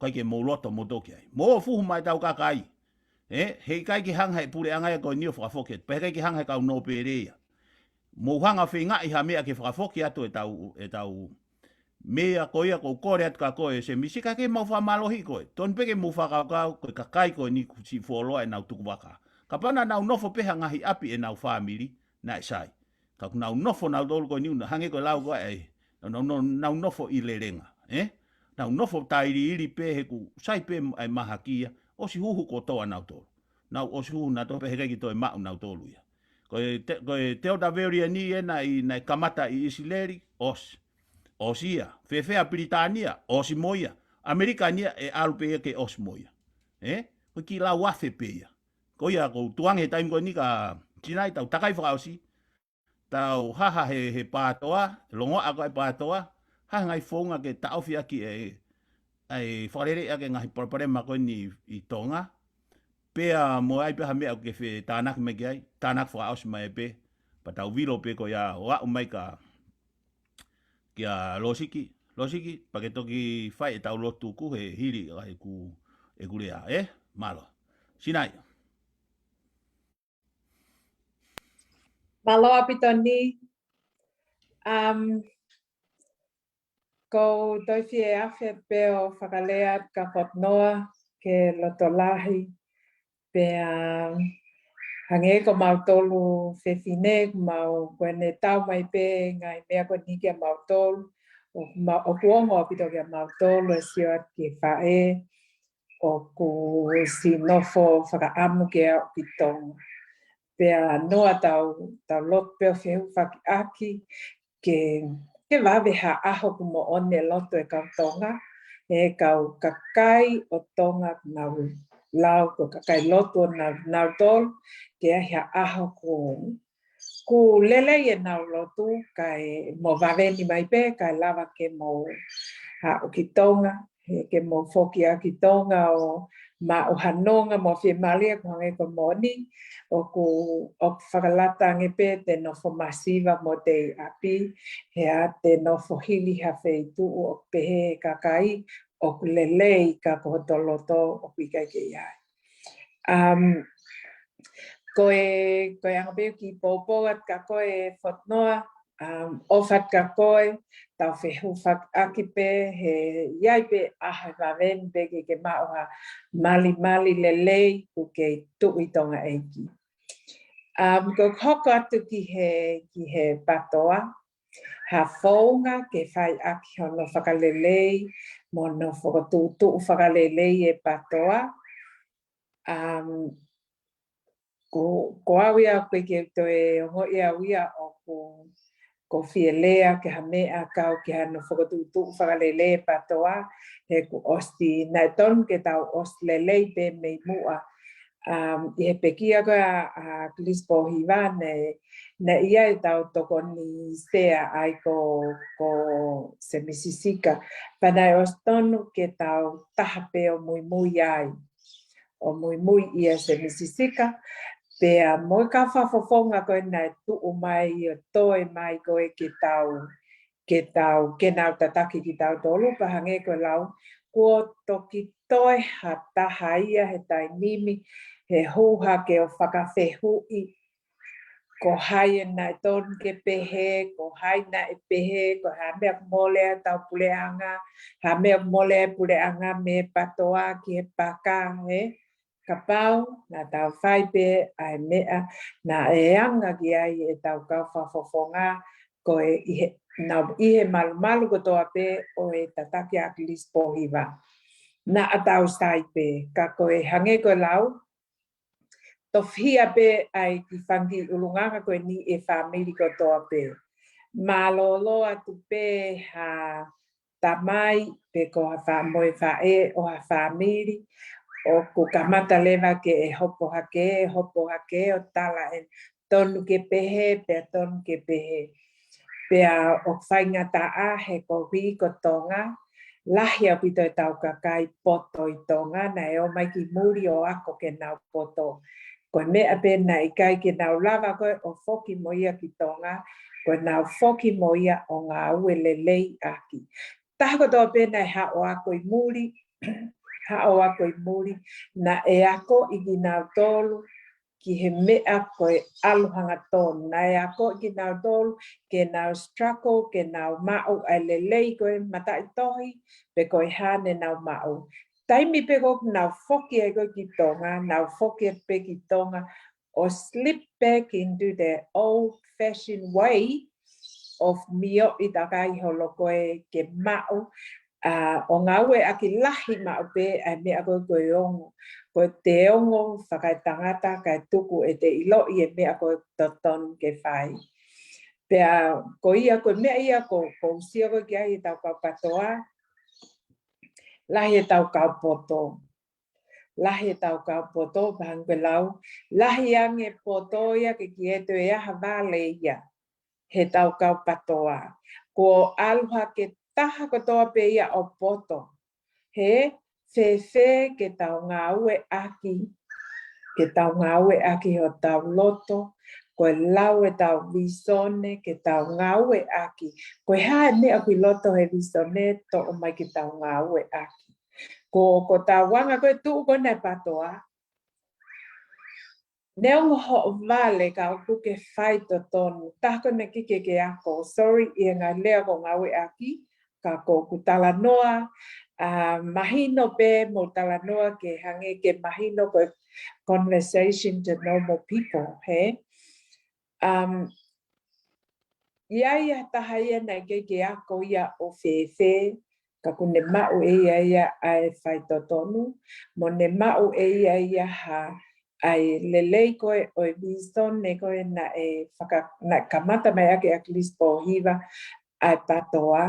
ʻIkai ke mou loto mou toki ai. Mou fuhu mai ʻetau kakai. ʻE, he ʻikai ke hanga he puleʻanga ia ko eni ʻo fakafoki atu. Pea he ʻikai ke hanga he kau nōpele ia. Mou hanga feingaʻi ha meʻa ke fakafoki atu ʻetau, ʻetau meʻa ko ia ʻoku ou kole atu kia koe Semisi, ka ke mau fakamālohiʻi koe. Tonu pē ke mou fakakaukau, ko e kakai ko eni kuo siʻi fuoloa ʻenau tukuvaka. Kapau naʻa nau nofo pē ha ngaahi ʻapi ʻenau fāmili, naʻe sai. Ka kuo nau nofo nautolu ko eni ʻo hangē ko e lau ko ē, nau, nau, nau, nau nofo ʻi lelenga, ē? Nau nofo tailiili pē he ʻoku sai pē ʻa e mahaki ia, ʻosi huhu kotoa nautolu. Nau ʻosi huhu nautolu pea he ʻikai ke toe maʻu nautolu ia. Ko e te-, ko e Delta variant eni ē naʻe, naʻe kamata ʻi ʻIsileli, ʻosi. ʻOsi ia. Fēfē ʻa Pilitānia, ʻosi mo ia. ʻAmelika ni ia ʻe ʻalu pē ia ke ʻosi mo ia. Ē? Ko e kiʻi lau afe pē ia. Ko ia ʻoku ou tuku ange he taimi ko eni kia Sinai, tau takai fakaʻosi. Tau haha he, he PATOA, longoaʻa ko ē PATOA, haha ngaahi founga ke taʻofi ʻaki e, ʻa e fakalele ʻaki e ngaahi palopalema ko eni ʻi Tonga. Pea mo ai pē ha meʻa ʻoku ke fetānaki mai ki ai, tānaki fakaʻosi mai pē, pea tau vilo pē ko ia ʻo aʻu mai kia, kia Losiki, Losiki, pea ke toki fai ʻetau lotu kuo hili ʻa ʻeku, ʻeku lea, ē? Mālō. Sinai. Mālō ʻaupito ni. Um, ʻoku ou toe fie afe pē ʻo fakalea kia Fotunoa ke loto lahi. Pea hangē ko mautolu fefine, ʻoku mau, ko ʻene tau mai pē ngaahi meʻa ko eni kia mautolu. ʻOku ma-, ʻoku ongo ʻaupito kia mautolu, ʻe sio atu ki he faʻē, ʻoku siʻi nofo fakaʻamu ke aʻu ki Tonga. Pea noa tau, tau lotu pē ʻo fehūfaki ʻaki, ke, ke vave ha ʻaho kuo moʻoni e lotu e kau Tonga, e kau kakai ʻo Tonga ʻoku nau lau ko e kakai lotu ʻo nau, nautolu, ke ʻi ai ha ʻaho kuo, kuo lelei ʻenau lotu, kae mou vave ni mai pē, kae lava ke mou aʻu ki Tonga, he ke mou foki ʻaki Tonga ʻo maʻu ha nonga mo fiemālie, ko e hangē ko e moʻoni, ʻoku, ʻoku fakalata ange pē te nofo masiva mo tei ʻapi, he ʻa te nofo hili ha feituʻu ʻoku pehē he kakai, ʻoku lelei ka ko hoto loto ʻoku ʻikai ke ʻi ai. Um, ko e, ko e anga pē ʻeku kiʻi poupou atu kia koe Fotunoa, um, ʻofa atu kia koe, tau fehūfaki ʻaki pē, he ʻi ai pē ʻaho ʻe vave ni pē ke ke maʻu ha malimali lelei kuo ke tuʻu ʻi Tonga ʻEiki. Um, ko e hoko atu ki he, ki he PATOA, ha founga ke fai ʻaki hono fakalelei, mo hono fokotuʻutuʻu fakalelei e PATOA. Um, ko, ko au ia ʻoku ʻikai ke toe ongoʻi au ia ʻoku, ʻoku ou fie lea ki ha meʻa kau ki hono fokotuʻutuʻu fakalelei e PATOA, he kuo ʻosi, naʻe tonu ke tau ʻosi lelei pē mei muʻa. Um, ʻi he pekia ko ē ʻa, ʻa Kilisi Pōhiva naʻe, naʻe ʻi ai ʻetau tokoni sea ai ko, ko Semisi Sika. Pea naʻe ʻosi tonu ke tau taha pē ʻo muimui ai. ʻO muimui ʻia Semisi Sika. Pea mo e kau fakafofonga ko ē naʻe tuʻu mai ʻo toe mai ko ē ke tau, ke tau, ke nau tataki kitautolu, pea hangē ko e lau, kuo toki toe ha taha ia he taimi ni, he hū hake ʻo fakafehuʻi, ko hai ʻe naʻe tonu ke pehē, ko hai naʻe pehē, ko e hā e meʻa ʻoku mole ai ʻetau puleʻanga, hā e meʻa ʻoku mole ai e puleʻanga mei he PATOA ki he paka, ē? Kapau naʻa tau fai pē ʻa e meʻa naʻe anga ki ai ʻetau kau fakafofonga, ko e ʻi he, nau ʻi he malumalu kotoa pē ʻo e tataki ʻa Kilisi Pōhiva. Naʻa tau sai pē, ka ko e hangē ko e lau, tofiʻa pē ʻa e kiʻi fanga kiʻi ʻulungaanga ko eni ʻi he fāmili kotoa pē. Mālōlō atu pē ha tamai, pe ko ha fa-, mo e faʻē ʻo ha fāmili, ʻoku kamata leva ke ʻe hopo hake, hopo hake ʻo tala ʻe tonu ke pehē, pea tonu ke pehē. Pea ʻoku faingataʻa he koeʻuhi ko Tonga, lahi ʻaupito ʻetau kakai poto ʻi Tonga, naʻe ō mai ki muli ʻo ako ke nau poto. Ko e meʻa pē naʻe ʻikai ke nau lava ko ē ʻo foki mo ia ki Tonga, ko ʻenau foki mo ia ʻo ngāue lelei ʻaki. Taha kotoa pē naʻe haʻu ʻo ako ʻi muli, haʻu ʻo ako ʻi muli, naʻe akoʻi kinautolu ki he meʻa ko e ʻalu hangatonu. Naʻe akoʻi kinautolu ke nau struggle, ke nau maʻu ʻa e lelei ko e mataʻitohi, pe ko e hā ne nau maʻu. Taimi pē ko ē ʻoku nau foki ai ko ē ki Tonga, nau foki pē ki Tonga, ʻo slip back into the old fashioned way of mioʻi takai holo ko ē ke maʻu, ʻa, ʻo ngāueʻaki lahi maʻu pē ʻa e meʻa ko ē ko e ongo. Ko e te ongo fakaetangata kae tuku ʻete ʻiloʻi e meʻa ko ē totonu ke fai. Pea ko ia ko e meʻa ia ko, ko u sio ko ē ki ai ʻetau kau patoa, lahi ʻetau kau poto. Lahi ʻetau kau poto, pea hangē ko e lau, lahi ange poto ia ke ʻikai toe ʻi ai ha vale ia heʻetau kau patoa. Kuo ʻalu hake taha kotoa pē ia ʻo poto. He fēfē ke tau ngāueʻaki, ke tau ngāueʻaki hotau loto, ko e lau ʻetau visone, ke tau ngāueʻaki. Ko e hā e meʻa ʻoku ʻi loto he visone, toʻo mai ke tau ngāueʻaki. Ko, ko ʻetau anga ko ē tuʻu ko ē ʻa e patoa, neongo hoʻo vale ka ʻoku ke fai totonu. Taha ko ē naʻe ʻikai ke ke ako. Sorry, ʻi he ngaahi lea ʻoku ngāueʻaki, ka ko ʻeku talanoa, ʻa, mahino pē mo talanoa ke hangē ke mahino ko e conversation to normal people, hē? Um, ʻi ai ha taha ia naʻe ʻikai ke ako ia ʻo fēfē, ka kuo ne maʻu ʻe ia ia ʻa e faitotonu, mo ne maʻu ʻe ia ia ha, ʻa e lelei ko ē ʻo e visone ko ē naʻe faka-, naʻe kamata mai ʻaki ʻe ʻAkilisi Pōhiva ʻa e patoa.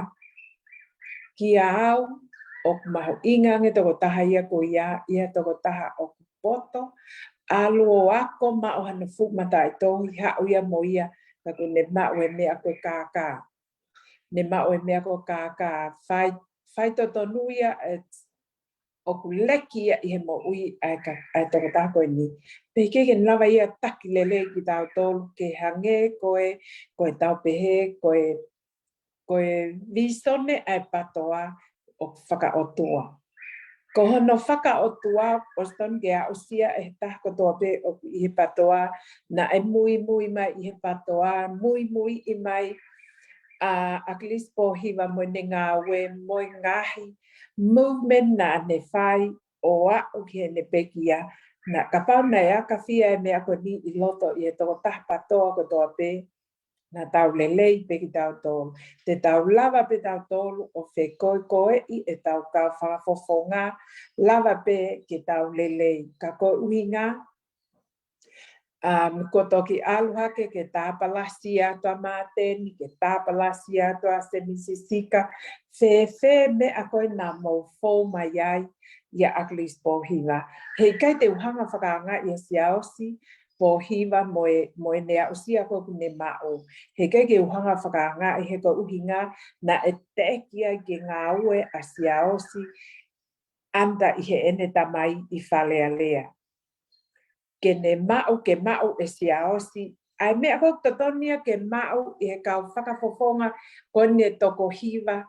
Kiate au, ʻoku mahuʻinga ange tokotaha ia ko ia, ʻi ha tokotaha ʻoku poto, ʻalu ʻo ako maʻu hano fuʻu mataʻitohi, haʻu ia mo ia, ka kuo ne maʻu e meʻa ko e kākā. Ne maʻu e meʻa ko e kākā, fai, faitotonu ia, ʻoku leki ia ʻi he moʻui ʻa e ka-, ʻa e tokotaha ko eni. Pea ʻikai ke ne lava ia ʻo taki lelei kitautolu ke hangē ko e, ko ʻetau pehē, ko e, ko e visone ʻa e patoa ʻoku fakaʻotua. Ko hono fakaʻotua, ʻoku totonu ke aʻusia ʻe he taha kotoa pē ʻoku ʻi he patoa, naʻe muimui mai ʻi he patoa, muimuiʻi mai ʻa ʻAkilisi Pōhiva mo ʻene ngāue mo e ngaahi movement naʻa ne fai ʻo aʻu ki heʻene pekia. Naʻa kapau naʻe ʻakafia e meʻa ko eni ʻi loto ʻi he tokotaha patoa kotoa pē, naʻa tau lelei pē kitautolu. Te tau lava pē tautolu ʻo fekoekoeʻi ʻetau kau fakafofonga, lava pē ke tau lelei. Ka ko e ʻuhinga, um, kuo toki ʻalu hake ke tāpalasia atu ʻa Māteni, ke tāpalasia atu ʻa Semisi Sika, fēfē meʻa ko ē naʻa mou fou mai ai ʻia ʻAkilisi Pōhiva. Heʻikai te u hanga ʻo fakaangaʻi ʻa Siaosi Pōhiva mo e, mo ʻene aʻusia ko ē ʻoku ne maʻu. Heʻikai ke u hanga ʻo fakaangaʻi he ko e ʻuhinga naʻe teʻeki ai ke ngāue ʻa Siaosi under ʻi heʻene tamai ʻi Fale Alea. Ke ne maʻu, ke maʻu ʻe Siaosi ʻa e meʻa ko ē ʻoku totonu ia ke maʻu ʻi he kau fakafofonga ko eni ʻe toko hiva,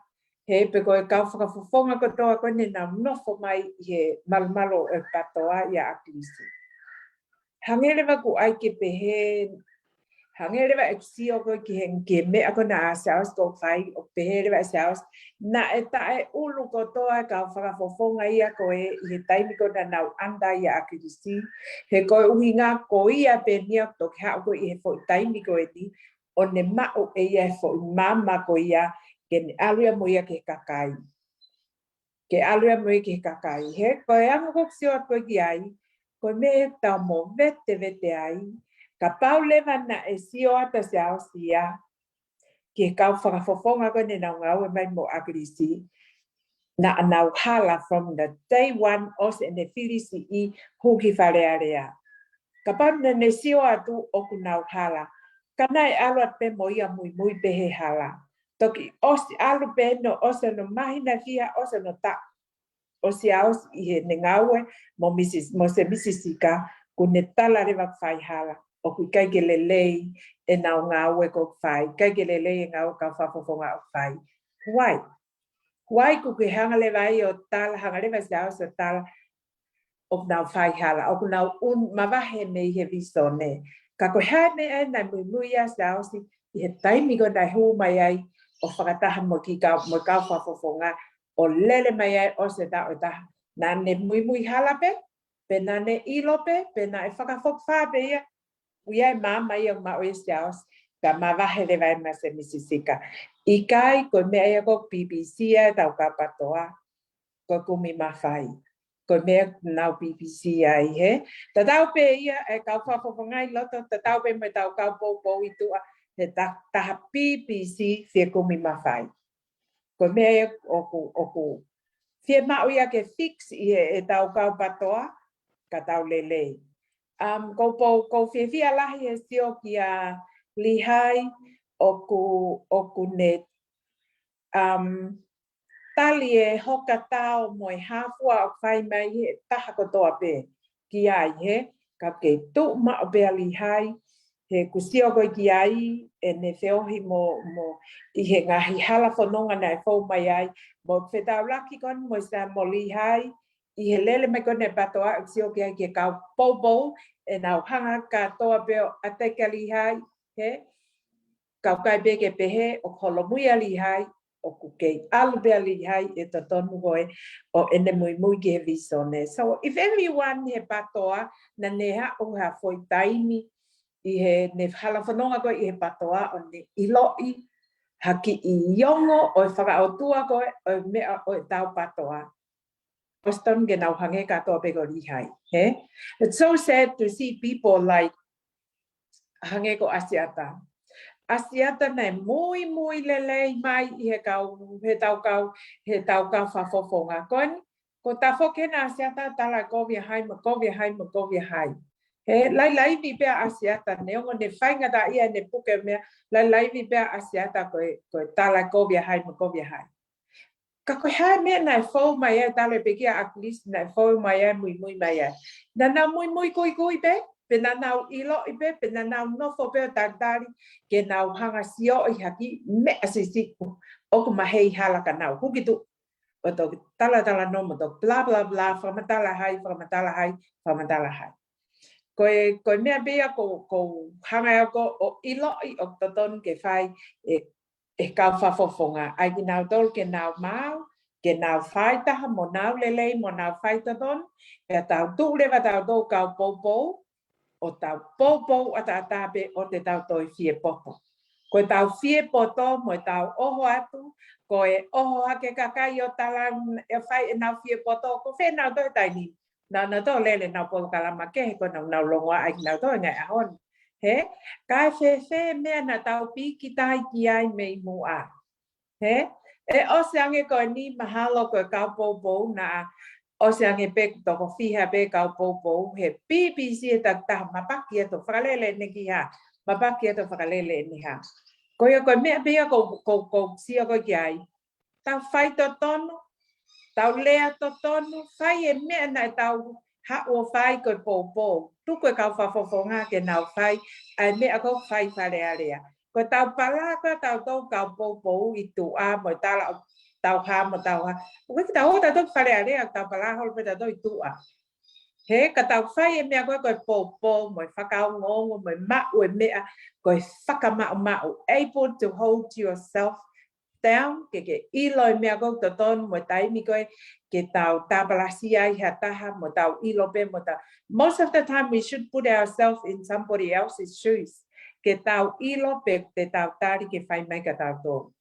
he pe ko e kau fakafofonga kotoa ko eni naʻa nau nofo mai ʻi he malumalu ʻo e patoa ʻia ʻAkilisi. Hangē leva ʻoku ʻai ke pehē, hangē leva ʻeku sio ko ē ki he, ki he meʻa ko ena ʻa Siaosi ʻoku fai, ʻoku pehē leva ʻe Siaosi, naʻe taʻeʻulu kotoa e kau fakafofonga ia ko ē ʻi he taimi ko ē naʻa nau under ʻia ʻAkilisi, he ko e ʻuhinga ko ia pē eni ia ʻoku toki haʻu ko ē ʻi he foʻi taimi ko eni, ʻo ne maʻu ʻe ia e foʻi maama ko ia, ke ne ʻalu ia mo ia ki he kakai. Ke ʻalu ia mo ia ki he kakai. He ko e anga ʻoku ou sio atu ko ē ki ai, ko e meʻa ʻoku tau movetevete ai, kapau leva naʻe sio atu ʻa Siaosi ia ki he kau fakafofonga ko ē naʻa nau ngāue mai mo ʻAkilisi, naʻa nau hala from the day one, ʻosi ʻene fili siʻi hū ki Fale Alea. Kapau naʻa ne sio atu ʻoku nau hala, ka naʻe ʻalu atu pē mo ia muimui pē he hala. Toki ʻosi ʻalu pē ʻene ʻosi hono māhina fiha, ʻosi hono taʻu, ʻosi ia ʻosi ʻi heʻene ngāue mo Mrs, mo Sir Mrs Sika, kuo ne tala leva ʻoku fai hala, ʻoku ʻikai ke lelei ʻenau ngāue ʻoku fai, ʻikai ke lelei e ngāue kau fakafofonga ʻoku fai. Why? Why kuo ke hanga leva ai ʻo tala, hanga leva Sir ʻosi ʻo tala ʻoku nau fai hala, ʻoku nau un mavahe mei he visone. Ka ko e hā e meʻa naʻe muimui ai Sir ʻosi ʻi he taimi ko ē naʻe hū mai ai ʻo fakataha mo e kiʻi kau, mo e kau fakafofonga, ʻo lele mai ai ʻosi e taʻu ʻe taha? Naʻa ne muimui hala pē, pe naʻa ne ʻilo pē, pe naʻe fakafokifā pē ia, ʻoku ʻi ai e maama ia ʻoku maʻu ʻe Sir ʻosi, ka mavahe leva ai mo Sir Mrs Sika. ʻIkai, ko e meʻa ia ko ē ʻoku pipisi ai ʻetau kau PTOA, ko e kumi mafai. Ko e meʻa ʻoku nau pipisi ai, hē? Tatau pē ia e kau fakafofonga ʻi loto, tatau pē mo ʻetau kau poupou ʻi tuʻa, he ta-, taha pipisi fie kumi mafai. Ko e meʻa ia ʻoku, ʻoku fiemaʻu ia ke fix ʻi he, ʻetau kau PTOA, ka tau lelei. Um, ʻoku ou, ʻoku ou fiefia lahi he sio kia Lihai, ʻoku, ʻoku ne, um, tali e hoka tao mo e hā fua ʻoku fai mai he taha kotoa pē ki ai, hē? Ka ke tuʻu maʻu pē ʻa Lihai, he ʻoku sio ko ē ki ai ʻene feohi mo, mo ʻi he ngaahi hala fononga naʻe fou mai ai, mo e fetaulaki ko eni mo Sir mo Lihai, ʻi he lele mai ko eni e PTOA, ʻoku sio ki ai ki he kau poupou, ʻenau hanga kātoa pē ʻo ʻateka Lihai, hē? Ka ʻoku ʻikai pē ke pehē ʻoku holomui ʻa Lihai, ʻoku kei ʻalu pē ʻa Lihai ʻi he totonu ko ē ʻo ʻene muimui ki he visone. So if everyone he PTOA naʻa ne haʻu ha foʻi taimi ʻi heʻene hala fononga ko ē ʻi he PTOA ʻo ne ʻiloʻi ha kiʻi ongo ʻo e fakaʻotua ko ē ʻo e meʻa ʻo ʻetau PTOA, ʻosi tonu ke nau hangē kātoa pē ko Lihai, hē? It's so sad to see people like hangē ko ʻAsiata. ʻAsiata naʻe muimui lelei mai ʻi he kau, heʻetau kau, heʻetau kau fakafofonga. Ko eni, ko e tafoki ena ʻa ʻAsiata tala kovi ʻa hai, mo kovi ʻa hai, mo kovi ʻa hai. Hē, lailaivi pē ʻa ʻAsiata, neongo ʻene faingataʻaʻia ʻene puke meʻa, lailaivi pē ʻa ʻAsiata ko e, ko e tala kovi ʻa hai, mo kovi ʻa hai. Ka ko e hā e meʻa naʻe fou mai ai, tala pē kia ʻAkilisi, naʻe fou mai ai, muimui mai ai? Naʻa nau muimui kuikui pē, pe naʻa nau ʻiloʻi pē, pe naʻa nau nofo pē ʻo talitali ke nau hanga sioʻi ha kiʻi meʻa siʻisiʻi ʻoku mahei hala ka nau hū ki tuʻa ʻo toki talatalanoa mo toki blah, blah, blah, fakamatala hai, fakamatala hai, fakamatala hai. Ko e, ko e meʻa pē ia ʻoku, ʻoku ou hanga ʻe au ko ē ʻo ʻiloʻi ʻoku totonu ke fai ʻe, ʻe he kau fakafofonga. ʻAi kinautolu ke nau maau, ke nau fai taha mo nau lelei, mo nau fai totonu, pea tau tuʻu leva tautolu kau poupou, ʻo tau poupou ʻataʻatā pē ʻo te tau toe fie poto. Ko ʻetau fie poto mo ʻetau ʻoho atu, ko e ʻoho hake kakai ʻo tala ʻe fai ʻenau fie poto, ko fē nautolu he taimi ni? Naʻa nau toe lele ʻenau polokalama kehe ko ē naʻa nau longoaʻa ai kinautolu he ngaahi ʻaho ni. Hē? Ka ʻi he fē meʻa naʻa tau pīkitai ki ai mei muʻa? Hē? ʻE ʻosi ange ko eni mahalo ko e kau poupou naʻa ʻosi ange pē toko fiha pē kau poupou he pipisi e takitaha mapaki atu fakalele ʻene ki hā, mapaki atu fakalele ʻene hā. Ko ia ko e meʻa pē ia ʻoku, ʻoku, ʻoku ou sio ko ē ki ai. Tau fai totonu, tau lea totonu, fai e meʻa naʻa tau haʻu ʻo fai ko e poupou. Tuku e kau fakafofonga ke nau fai ʻa e meʻa ko ē ʻoku fai Fale Alea. Ko ʻetau pala ko ē ʻa tautolu kau poupou ʻi tuʻa mo e tala ʻo tau hā mo tau hā. ʻOku ʻikai ke tau ō tautolu ki Fale Alea, tau pala holo pē tautolu ʻi tuʻa. Hē, ka tau fai e meʻa ko ē ko e poupou, mo e fakaongoongo, mo e maʻu e meʻa, ko e fakamaʻumaʻu, able to hold yourself down, ke ke ʻilo e meʻa ko ē ʻoku totonu mo e taimi ko ē ke tau tāpalasia ai ha taha, mo tau ʻilo pē, mo tau. Most of the time we should put ourselves in somebody else's shoes. Ke tau ʻilo pe te tau tali ke fai mai kia tautolu.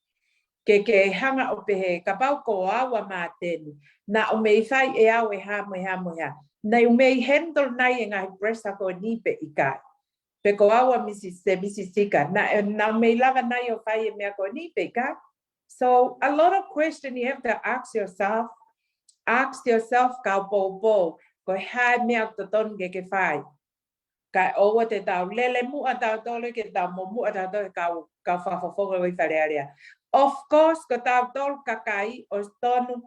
Ke, ke hanga ʻo pehē, kapau ko au ʻa Māteni, naʻa ku mei fai ʻe au e hā mo e hā mo e hā. Naʻa ku mei handle nai e ngaahi pressure ko eni pe ʻikai? Pe ko au ʻa Mrs, Mrs Sika, naʻa, naʻa ku mei lava nai ʻo fai e meʻa ko eni pe ʻikai? So a lot of question you have to ask yourself, ask yourself kau poupou, ko e hā e meʻa ʻoku totonu ke ke fai. Kae ʻoua te tau lele muʻa tautolu ke tau momuʻa tautolu kau, kau fakafofonga ʻo e Fale Alea. Of course, ko tautolu kakai ʻoku totonu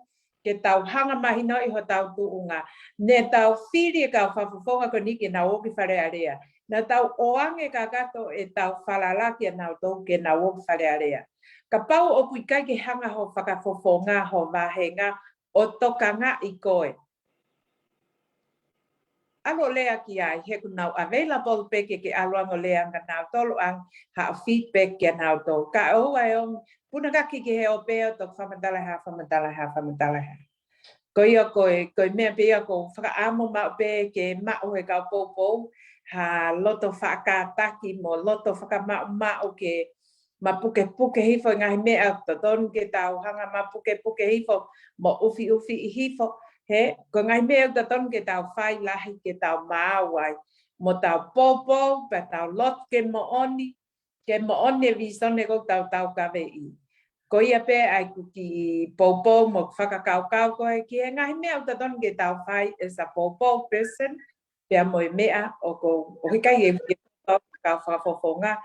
ke tau hanga mahinoʻi hotau tuʻunga. Ne tau fili e kau fakafofonga ko eni ke nau ō ki Fale Alea. Naʻa tau ʻoange kakato ʻetau falala kia nautolu ke nau ō ki Fale Alea. Kapau ʻoku ʻikai ke hanga ho fakafofonga, ho vāhenga, ʻo tokangaʻi koe, ʻalu ʻo lea ki ai, he ʻoku nau available pē ke ke ʻalu ange ʻo lea ange nautolu ange, haʻu feedback kia nautolu. Kae ʻoua ʻe ongo, puna kaki ki he ʻope ʻo toki fakamatala hā, fakamatala hā, fakamatala hā. Ko ia ko e, ko e meʻa pē ia ʻoku ou fakaʻamu maʻu pē ke maʻu he kau poupou, ha loto faʻa kātaki mo loto fakamaʻumaʻu ke mapukepuke hifo e ngaahi meʻa ʻoku totonu ke tau hanga mapukepuke hifo, mo ʻufiʻufi hifo, he, ko e ngaahi meʻa ʻoku totonu ke tau fai lahi ke tau maau ai. Mo tau poupou, pea tau loto ke moʻoni, ke moʻoni e visone ʻoku tau taukaveʻi. Ko ia pē ʻa ʻeku kiʻi poupou mo fakakaukau ko e ki he ngaahi meʻa ʻoku totonu ke tau fai as a poupou person, pea mo e meʻa ʻoku, ʻoku ʻikai ke, ke tau kau fakafofonga,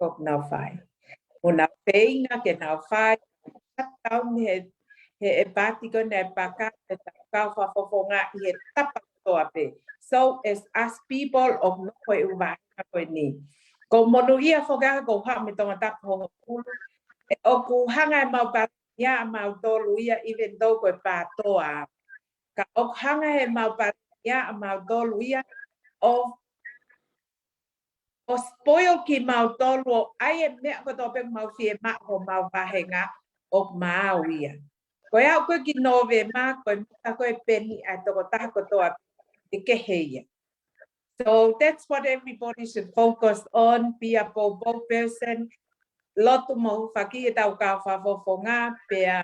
ʻoku nau fai. ʻOku nau feinga ke nau fai, shutdown he, he ʻepātiko ne paka, he kau fakafofonga ʻi he tapa kotoa pē. So as us people ʻoku nofo he ʻū vāhenga ko eni. Ko monūʻia foki ʻa e ko ha me Tongatapu hongofulu. ʻE ʻoku hanga ʻe mau pātia ʻa mautolu ia even though ko e pātoa. Ka ʻoku hanga ʻe mau pātia ʻa mautolu ia ʻo, ʻo spoil kimautolu ʻo ʻai e meʻa kotoa pē ʻoku mau fiemaʻu homau vāhenga ʻoku mau ia. Ko e aʻu ko ē ki Nōvema, ko e mita ko e peni ʻa e tokotaha kotoa pē kehe ia. So that's what everybody should focus on, be a poupou person, lotu mo hūfaki ʻetau kau fakafofonga, pea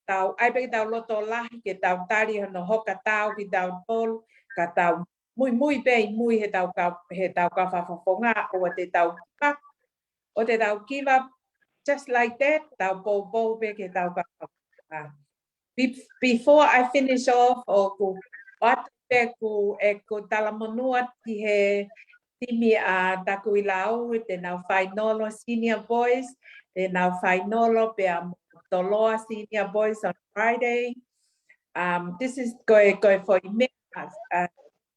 tau, ʻai pē ke tau loto lahi, ke tau tali hono hoka tau kitautolu, ka tau muimui pē ʻi mui he tau kau, he tau kau fakafofonga, ʻoua te tau give up, ʻoua te tau give up, just like that, tau poupou pē ke tau kau fakafofonga. Be-, before I finish off, ʻoku ʻoatu pē ʻeku, ʻeku talamonū atu ki he timi ʻa Takuilau, te nau fainolo senior boys, te nau fainolo pea mo Toloa senior boys on Friday. Um, this is ko e, ko e foʻi meʻa, uh,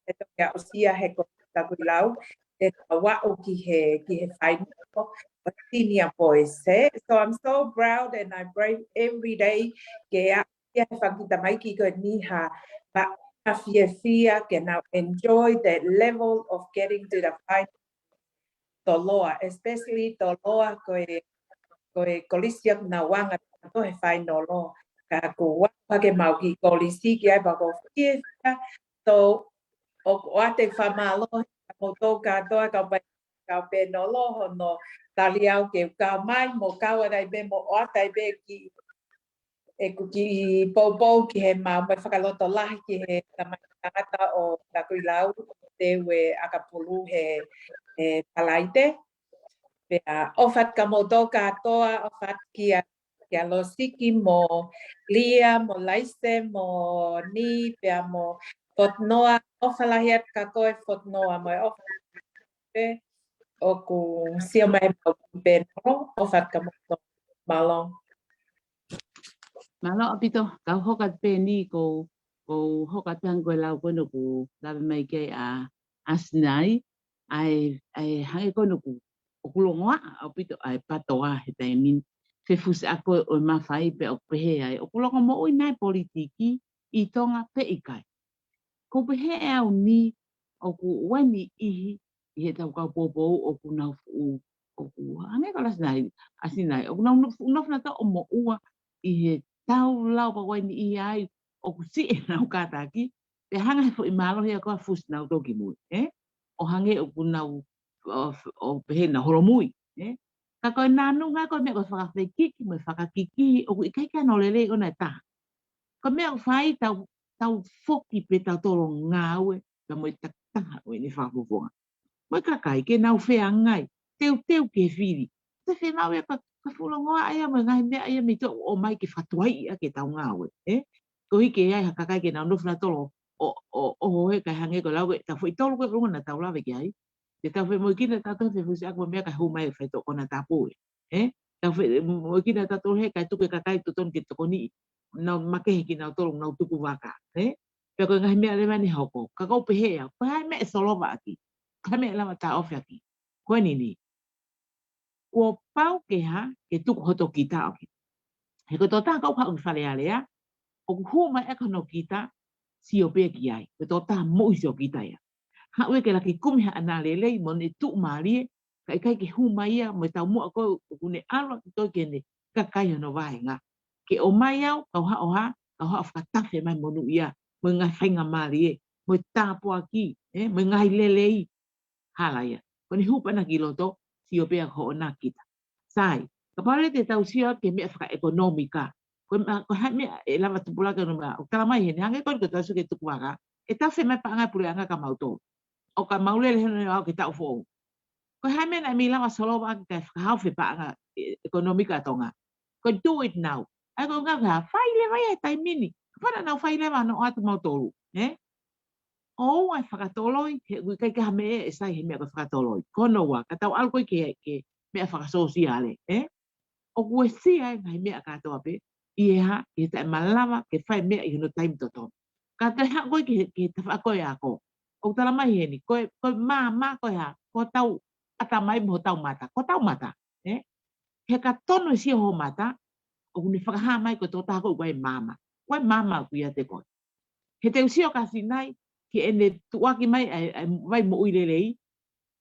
ʻe toki aʻusia he ko Takuilau, te tau aʻu ki he, ki he fainolo ʻo senior boys, eh? So I'm so proud and I pray every day ke aʻu ia he fanga kiʻi tamaiki ko eni ha, ha, ha fiefia ke nau enjoy that level of getting to the final. Toloa, especially Toloa ko e, ko e kolisi ʻoku nau anga taha he fainolo. Ka ko ʻeku aʻu hake mau ki kolisi ki ai pea ʻoku ou fiefia. So, ʻoku ʻoatu e fakamālō, kimoutolu kātoa kau pē, kau pēnolo hono tali au ke u kau mai, mo kau atu ai pē mo ʻoatu ai pē ki ʻeku kiʻi poupou ki he mau, mo e fakalotolahi ki he tamaiki tangata ʻo Takuilau, ʻo teu e ʻakapulu he, he Falaite. Pea ʻofa atu kimoutolu kātoa, ʻofa atu kia, kia Losiki mo Lia, mo Laise, mo Ni, pea mo Fotunoa, ʻofa lahi atu kia koe Fotunoa, mo e ʻofa pē ʻoku sio mai he mau pēnolo, ʻofa atu kimoutolu. Mālō. Mālō ʻaupito, kau hoka pē eni ko, ko hoka pē ange ko e lau ko ena ʻoku lave mai ki ai ʻa, ʻa Sinai, ʻa e, ʻa e hangē ko ena ʻoku, ʻoku longoaʻa ʻaupito ʻa e pātoa he taimi ni. Fefusiako ʻo e mafai pea ʻoku pehē ai, ʻoku longomoʻui nai politiki ʻi Tonga pe ʻikai. Ko e pehē ʻe au ni ʻoku ʻi ai e niʻihi ʻi he tau kau poupou ʻoku nau fuʻu, ʻoku hangē ko ʻa Sinai, ʻa Sinai, ʻoku nau fuʻu nofo nautolu ʻo moʻua ʻi he tau lau pea ʻi ai e niʻihi ai ʻoku siʻi ʻenau kātaki, pea hanga he foʻi mālohi ia ko ē ʻo fusi nautolu ki mui, eh? ʻO hangē ʻoku nau, ʻo, ʻo pehē naʻa nau holomui, eh? Ka ko e nanunga ko e meʻa ko e fakafekiki mo e fakakikihi ʻoku ʻikai ke ʻi ai hano lelei ʻona ʻe taha. Ko e meʻa ʻoku fai tau, tau foki pē tautolu ʻo ngāue, pea mo e takitaha ʻo ʻene fakafofonga. Mo e kakai ke nau feangai, teuteu ke fili. Te fenau ia ka, Fuʻu longoaʻa ia mo e ngaahi meʻa ia mei tuʻa ʻoku ʻomai ke fakatuaiʻi ʻaki ʻetau ngāue, ē? Koeʻuhi ke ʻi ai ha kakai ke nau nofo nautolu ʻo, ʻo, ʻo hohe kai hangē ko e lau ʻe taha foʻi tolu ko e ʻulunga naʻa tau lave ki ai. Te tau femoʻuekina tautolu he fusi aku meʻa kae hū mai e faitoʻo konatapu ē. Ē? Tau femoʻuekina tautolu he kae tuku e kakai totonu ke tokoniʻi. Nau makehe kinautolu, nau tuku vaka, ē? Pea ko e ngaahi meʻa leva ʻe hoko. Ka ʻoku ou pehē au, ko e hā e meʻa ʻe solova ʻaki? Ko e hā e meʻa ʻe lava taʻofi ʻaki? Ko eni ni. Kuo pau ke hā, ke tuku hoto kita ʻoku. He ko e tokotaha ʻoku haʻu ki Fale Alea, ʻoku hū mai ʻaki hono kita, sio pē ki ai. Ko e tokotaha moʻui sio kita ia. Haʻu ia ke laka kumi haʻane lelei mo ʻene tuʻumālie, ka ʻikai ke hū mai ia mo e taumuʻa ko ē ʻoku ne ʻalu ʻaki ko ē ki heʻene kakai hono vāhenga. Ke ʻomai au, kau haʻu ʻo hā, kau haʻu ʻo fakatafe mai monūʻia, mo e ngaahi faingamālie, mo e tāpuaki, ē, mo e ngaahi lelei. Hala ia. Ko ʻene hū pē ʻana ki loto, sio pē ʻa hoʻona kita. Sai, kapau leva te tau sio ki he meʻa fakaʻekonōmika. Ko e meʻa, ko e hā e meʻa ʻe lava tupulaki ʻo nau meʻa. ʻOku tala mai heni, hangē ko eni ko ʻetau sio ki he tuku vaka, ʻe tafe mai paʻanga e puleʻanga kia mautolu. ʻO ka mau lele heni ʻo aʻu ki he taʻu foʻou. Ko e hā e meʻa naʻe mei lava solova ʻaki kae fakahaofi e paʻanga ʻe-, ʻekonōmika ʻa Tonga. Ko e do it now. ʻA ia ko e ngaahi hā, fai leva ia he taimi ni. Kapau naʻa nau fai leva ʻo ʻoatu mautolu, ē? ʻOua ʻe fakatoloi, he ʻoku ʻikai ke ha meʻa ʻe sai he meʻa ko e fakatoloi. Ko hono ua, ka tau ʻalu ko ē ki he, ki he meʻa fakasōsiale, ē? ʻOku uesia e ngaahi meʻa kātoa pē, ʻi he hā, ʻi he taʻemalava ke fai e meʻa ʻi hono taimi totonu. Ka te haʻu ko ē ki he, ki he tafaʻaki ʻo e ako. ʻOku tala mai heni, ko e, ko e maama ko e hā, ko hotau ʻatamai mo hotau mata, ko hotau mata, ē? He ka tonu e sio ho mata, ʻoku ne fakahā mai ko e tokotaha ko ē ʻoku ʻi ai e maama. Ko e maama ʻoku ʻiate koe. He te u sio kia Sinai, ki heʻene tuʻuaki mai ʻa e, ʻa e vai moʻui lelei,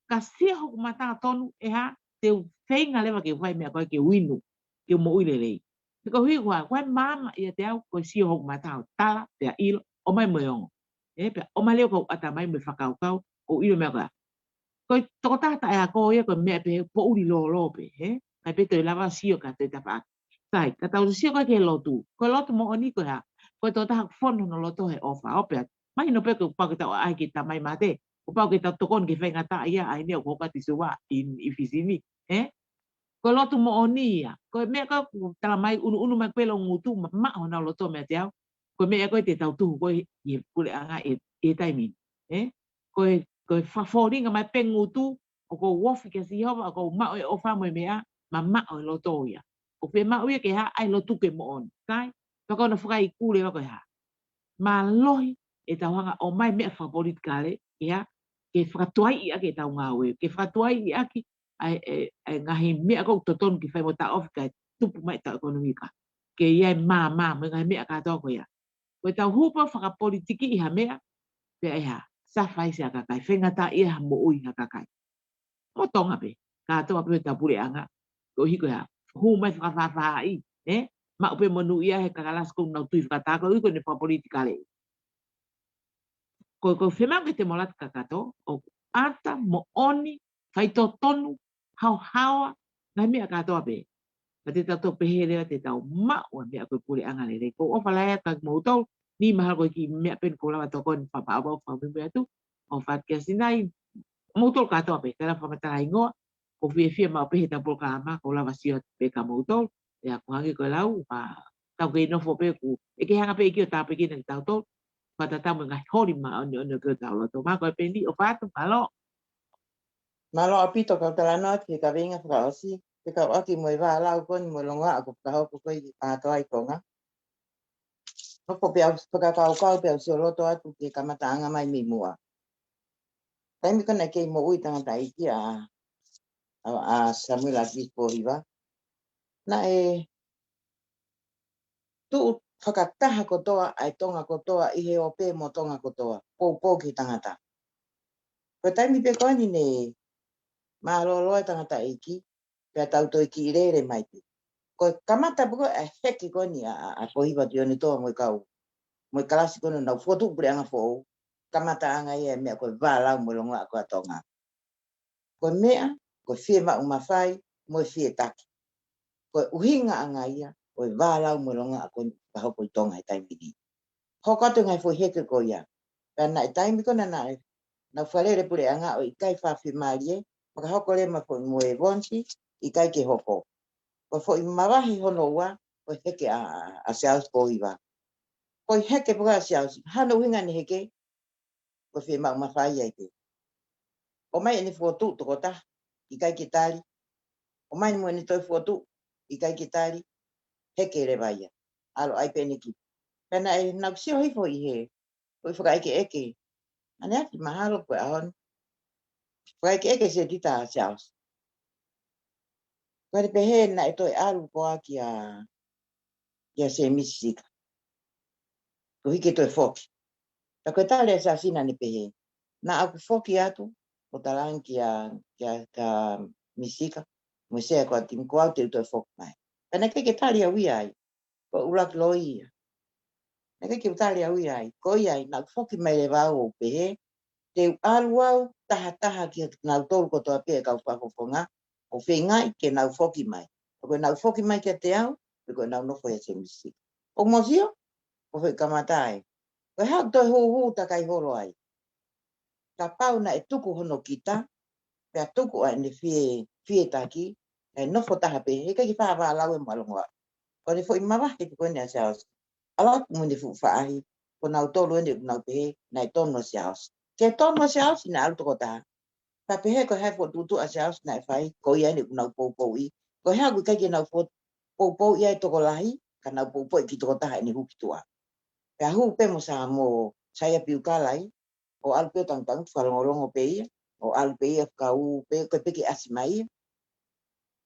ka sio hoku mata tonu ʻe hā, te u feinga leva ke u fai e meʻa ko ē ke u inu, ke u moʻui lelei. He koeʻuhi ko e hā, ko e maama ʻiate au, ko e sio hoku mata ʻo tala, pea ʻilo, ʻomai mo e ongo. Ē, pea ʻomai leva hoku ʻatamai mo e fakakaukau, ʻo ʻilo e meʻa ko ē. Ko e tokotaha taʻeako ia ko e meʻa pē poʻuli lōlō pē, ē? ʻIkai pē toe lava sio ki ha toe tafaʻaki. Sai, ka tau sio ko ē ki he lotu. Ko e lotu moʻoni ko e hā? Ko e tokotaha ʻoku fonu hono loto he ʻofa, ʻo pehē. Mahino pē kuo pau ke tau ʻaʻahi ki he tamai mate. Kuo pau ke tau tokoni ki he faingataʻaʻia, ʻa eni ʻoku hoko atu ʻi Suva, ʻi, ʻi Fisi ni, ē? Ko e lotu moʻoni ia. Ko e meʻa ko ē ʻoku tala mai ʻunuʻunu mai pē ʻe he ngutu, mamaʻo honau loto meiate au. Ko e meʻa ko ē te tau tuhu ko ē ʻi he puleʻanga ʻi he, ʻi he taimi ni, ē? Ko e, ko e fakaforinga mai pē ʻe he ngutu, ʻoku ou ofi kia Sihova, ʻoku ou maʻu e ʻofa mo e meʻa, mamaʻo e loto ia. ʻOku fiemaʻu ia ke hā, ʻai lotu ke moʻoni. Sai? Pea ko hono fakaiku leva ko e hā. Mālohi ʻetau hanga ʻo ʻomai e meʻa fakapolitikale, ke hā, ke fakatuaiʻi ʻaki ʻetau ngāue, ke fakatuaiʻi ʻaki ʻa e, ʻa e, ʻa e ngaahi meʻa ʻoku totonu ke fai mo taʻofi kae tupu mai ʻetau ʻekonōmika. Ke ʻi ai e maama, mo e ngaahi meʻa kātoa ko ia. Ko ʻetau hū pē ʻo fakapolitikiʻi ha meʻa, pea ʻe hā, suffer ʻa e kakai, faingataʻaʻia ha moʻui ha kakai. Mo Tonga pē, kātoa pē ʻetau puleʻanga, koeʻuhi ko e hā, hū mai fakafāfāʻi, ē? Maʻu pē monūʻia he kalasi ʻoku nau tui fakataha koeʻuhi ko ʻene fakapolitikale. Ko, ʻoku ou fiemaʻu ke te mou ʻalu atu kakato, ʻo ʻata moʻoni, faitotonu, haohaoa, ngaahi meʻa kātoa pē. Ka te tau toki pehē leva te tau maʻu ʻa e meʻa ko e puleʻanga lelei. ʻOku ou ʻofa lahi atu kia moutolu, ni mahalo ko e kiʻi meʻa pē eni ʻoku ou lava tokoni fakapaʻapaʻa fakamuimui atu, ʻofa atu kia Sinai, moutolu kātoa pē, kae lava fakamatala hingoa, ʻoku ou fiefia maʻu pē he ʻetau polokalama, ʻoku ou lava sio atu pē kia moutolu, ʻa ia ʻoku hangē ko e lau, ʻa, tau kei nofo pē ʻoku, ʻe kei hanga pē ʻe he ʻEiki ʻo tāpuekina kitautolu, fakatatau mo e ngaahi holi māʻoniʻoni ʻoku ʻi hotau loto. Mālō ko e peni, ʻofa atu, mālō. Mālō ʻaupito kau talanoa ki he kaveinga fakaʻosi, fekauʻaki mo e vālau ko eni mo e longoaʻa ʻoku fakahoko ko ē ʻi he kātoa ʻi Tonga. Nofo pē au fakakaukau pē au sio loto atu ki he kamataʻanga mai mei muʻa. Taimi ko ē naʻe kei moʻui e tangataʻeiki ʻa, ʻa, ʻa Samuela Akisi Pōhiva. Naʻe tuʻu fakataha kotoa ʻa e Tonga kotoa ʻi he ope mo Tonga kotoa, poupou ki he tangata. Ko e taimi pē ko eni ne mālōlō e tangataʻeiki, pea tau toe kiʻi lele mai pē. Ko e kamata pē ko ē ʻa e heke ko eni ʻa, ʻa, ʻa Pōhiva ki ʻOnetoa mo e kau, mo e kalasi ko ē naʻa nau fokotuʻu puleʻanga foʻou, kamataʻanga ia e meʻa ko e vālau mo e longoaʻa ko ē ʻa Tonga. Ko e meʻa, ko e fiemaʻu mafai, mo e fietaki. Ko e ʻuhingaʻanga ia ʻo e vālau mo e longoaʻa ko eni ʻoku fakahoko ʻi Tonga he taimi ni. Hoko atu e ngaahi foʻi heke ko ia. Pea naʻe taimi ko ē naʻe, naʻe, naʻa nau fakalele puleʻanga ʻo ʻikai fakafiemālie, fakahoko leva mo e vonti, ʻikai ke hoko. Ko e foʻi mavahe hono ua, ko e heke ʻa, ʻa Siaosi ko Iva. Ko e heke pē ʻa Siaosi, hano ʻuhinga ʻene heke, ko e fiemaʻu mafai ai pē. ʻOmai ʻene fokotuʻu tokotaha, ʻikai ke tali. ʻOmai mo ʻene toe fokotuʻu, ʻikai ke tali. Heke leva ia. ʻAlu ai pē ʻene kiʻi. Pea naʻe, naʻá ku sio hifo ʻi he, ko e fakaʻekeʻeke. Ane aki mahalo ko e ʻaho ni. Fakaʻekeʻeke Setita ʻa Siaosi. Ko ʻene pehē naʻe toe ʻalu koā kia, kia Semisi Sika. Koeʻuhi ke toe foki. Ka ko e tali ʻa Siaosi naʻá ne pehē, naʻá ku foki atu, ʻo talaange kia, kia, kia Misi Sika, mo e sea ko ē ʻa e timi ko au te u toe foki mai. Pea naʻe ʻikai ke tali au ia ai, ko e ʻuluaki loi ia. Naʻe ʻikai ke u tali au ia ai, ko ia ai, naʻá ku foki mai leva au ʻo pehē, te u ʻalu au tahataha kia kinautolu kotoa pē ʻa e kau fakafofonga, ʻo feingaʻi ke nau foki mai. Ko ʻenau foki mai kiate au, pe ko ʻenau nofo ʻia Semisi Sika. ʻOku mou sio, ko e foʻi kamata ē. Ko e hā ʻoku toe hūhū takai holo ai. Kapau naʻe tuku hono kita, pea tuku ʻa ʻene fie, fie taki, ʻe nofo taha pē, heʻikai ke faʻa vālau e malongoa. Ko ʻene foʻi mavahe ko eni ʻa Siaosi. ʻAlu atu mo ʻene fuʻu faʻahi, ko nautolu eni ʻoku nau pehē, naʻe tonu ʻa Siaosi. Ke tonu ʻa Siaosi naʻe ʻalu tokotaha. Ka pehē ko e hā e fokotuʻutuʻu ʻa Siaosi naʻe fai, ko ia eni ʻoku nau poupouʻi. Ko e hā ʻoku ʻikai ke nau fo-, poupouʻi ai tokolahi, ka nau poupouʻi ki tokotaha ʻene hū ki tuʻa. Pea hū pē mo Sa-, mo Saia Piukala ai, ʻo ʻalu pē ʻo tangutangutu fakalongolongo pē ia, ʻo ʻalu pē ia fakaū pē, ko e pē ke ʻasi mai ia.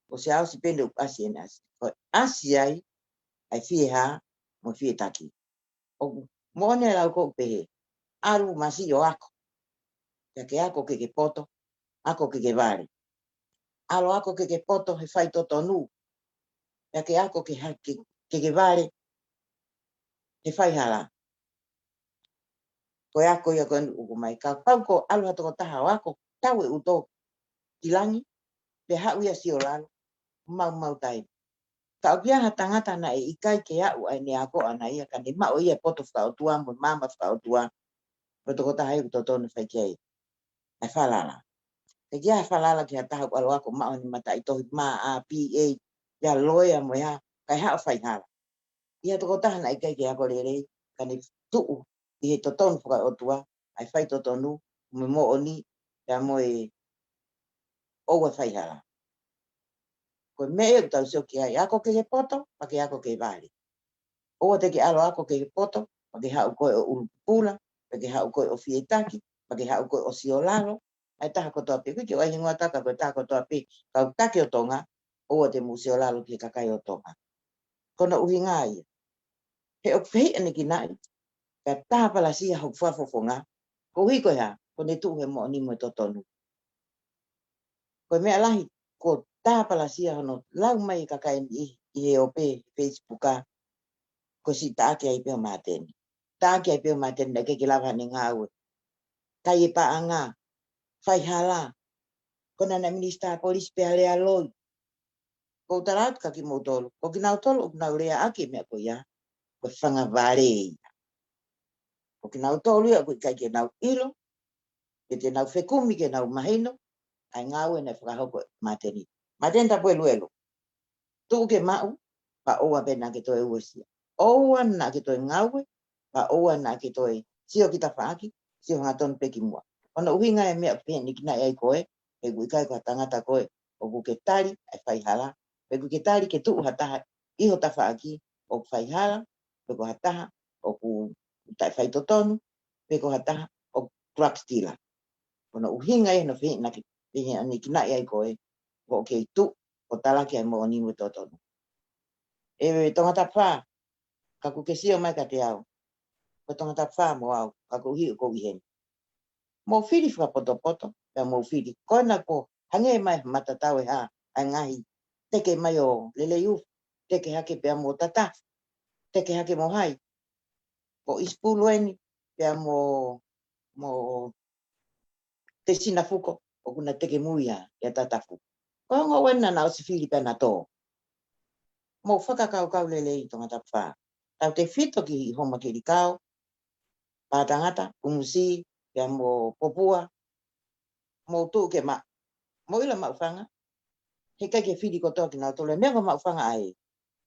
Ko Siaosi pē eni ʻoku ʻasi ʻene ʻasi. Ko e ʻasi ai, ʻa e fie hā, mo e fie taki. ʻOku moʻoni e lau ko ē ʻoku pehē, ʻalu masiʻi ʻo ako. Pea ke ako ke ke poto, ako ke ke vale. ʻAlu ako ke ke poto he faitotonu. Pea ke ako ke ha-, ke, ke ke vale he faihala. Ko e ako ia ko eni ʻoku ʻomai. Kapau ko e ʻalu ha tokotaha ʻo ako, tau e ʻuto ki langi, pea haʻu ia ʻo sio lalo, maumau taimi. Ka ʻoku ʻi ai ha tangata naʻe ʻikai ke aʻu ʻa ʻene ako ʻaʻana ia, ka ne maʻu ia e poto fakaʻotua mo e maama fakaʻotua, ko e tokotaha ia ʻoku totonu fai ki ai ʻa e falala. Ke ʻi ai ha falala ki ha taha ʻoku ʻalu ako maʻu ʻene mataʻitohi M A, B A, ia loea mo ia, kae haʻu ʻo faihala. ʻI ai ha tokotaha naʻe ʻikai ke ako lelei, ka ne tuʻu ʻi he totonu fakaʻotua, ʻa e faitotonu, mo e moʻoni, pea mo e ʻoua faihala. Ko e meʻa ia ʻoku tau sio ki ai, ako ke ke poto, pea ke ako ke vale. ʻOua te ke ʻalu ako ke ke poto, pea ke haʻu koe ʻo ʻulupupula, pea ke haʻu koe ʻo fie taki, pea ke haʻu koe ʻo sio lalo, ʻa e taha kotoa pē, ʻoku ʻikai ke ʻi ai hingoa taka ko e taha kotoa pē, kau taki ʻo Tonga, ʻoua te mou sio lalo ki he kakai ʻo Tonga. Ko hono ʻuhinga ia. He ʻoku fehiʻanekinaʻi, ka tāpalasia hoku fakafofonga, koeʻuhi ko e hā, ko ʻene tuʻu he moʻoni mo e totonu. Ko e meʻa lahi, ko e tāpalasia hono lau mai e kakai ni ʻi, ʻi he ʻope, Facebook ā, ko e siʻi taʻaki ai pē ʻo Māteni. Taʻaki ai pē ʻo Māteni naʻe ʻikai ke lava ʻene ngāue. Kai e paʻanga, faihala, ko ʻena naʻe minisitā polisi pea lea loi. Ko u tala atu kia kimoutolu, ko kinautolu ʻoku nau leaʻaki e meʻa ko ia, ko e fanga vale ia. Ko kinautolu ia ʻoku ʻikai ke nau ʻilo, ke te nau fekumi ke nau mahino ʻa e ngāue naʻe fakahoko ʻe Māteni. Māteni Tapueluelu, tuʻu ke maʻu, pea ʻoua pē naʻa ke toe uesia. ʻOua naʻa ke toe ngāue, pea ʻoua naʻa ke toe sio ki tafaʻaki, sio hangatonu pē ki muʻa. Ko hono ʻuhinga e meʻa ʻoku fehiʻanekinaʻi ai koe, he ʻoku ʻikai ko ha tangata koe ʻoku ke tali ʻa e faihala, he ʻoku ke tali ke tuʻu ha taha ʻi ho tafaʻaki ʻoku faihala, pe ko ha taha ʻoku taʻefaitotonu, pe ko ha taha ʻoku drug dealer. Ko hono ʻuhinga ia hono fehiʻaneki-, fehiʻanekinaʻi ai koe, ʻoku ke tuʻu ʻo talaki ʻa e moʻoni mo e totonu. ʻE Tongatapu Fā, ka ʻoku ke sio mai kiate au, ko Tongatapu Fā mo au, ka ʻoku ou ʻi heni. Mou fili fakapotopoto, pea mou fili. Ko ena ko e hangē mai ha matatau ʻe hā, ʻa e ngaahi teke mai ʻo Leleiufi, teke hake pea mo Tatafu, teke hake mo hai. Ko ʻIsipulu eni, pea mo, mo Tesina Fuko, ʻoku na teke mui ia ʻia Tatafu. Ko e ongo ena naʻa na ʻosi fili pea na tō. Mou fakakaukau lelei Tongatapu Fā. Tautefito ki Homa Kelikao, Pātangata, Kumu Sī, pea mo Popua, mou tuʻu ke maʻu. Mou ʻilo Maʻufanga, he ʻikai ke fili kotoa kinautolu. Meʻa ko Maʻufanga ai.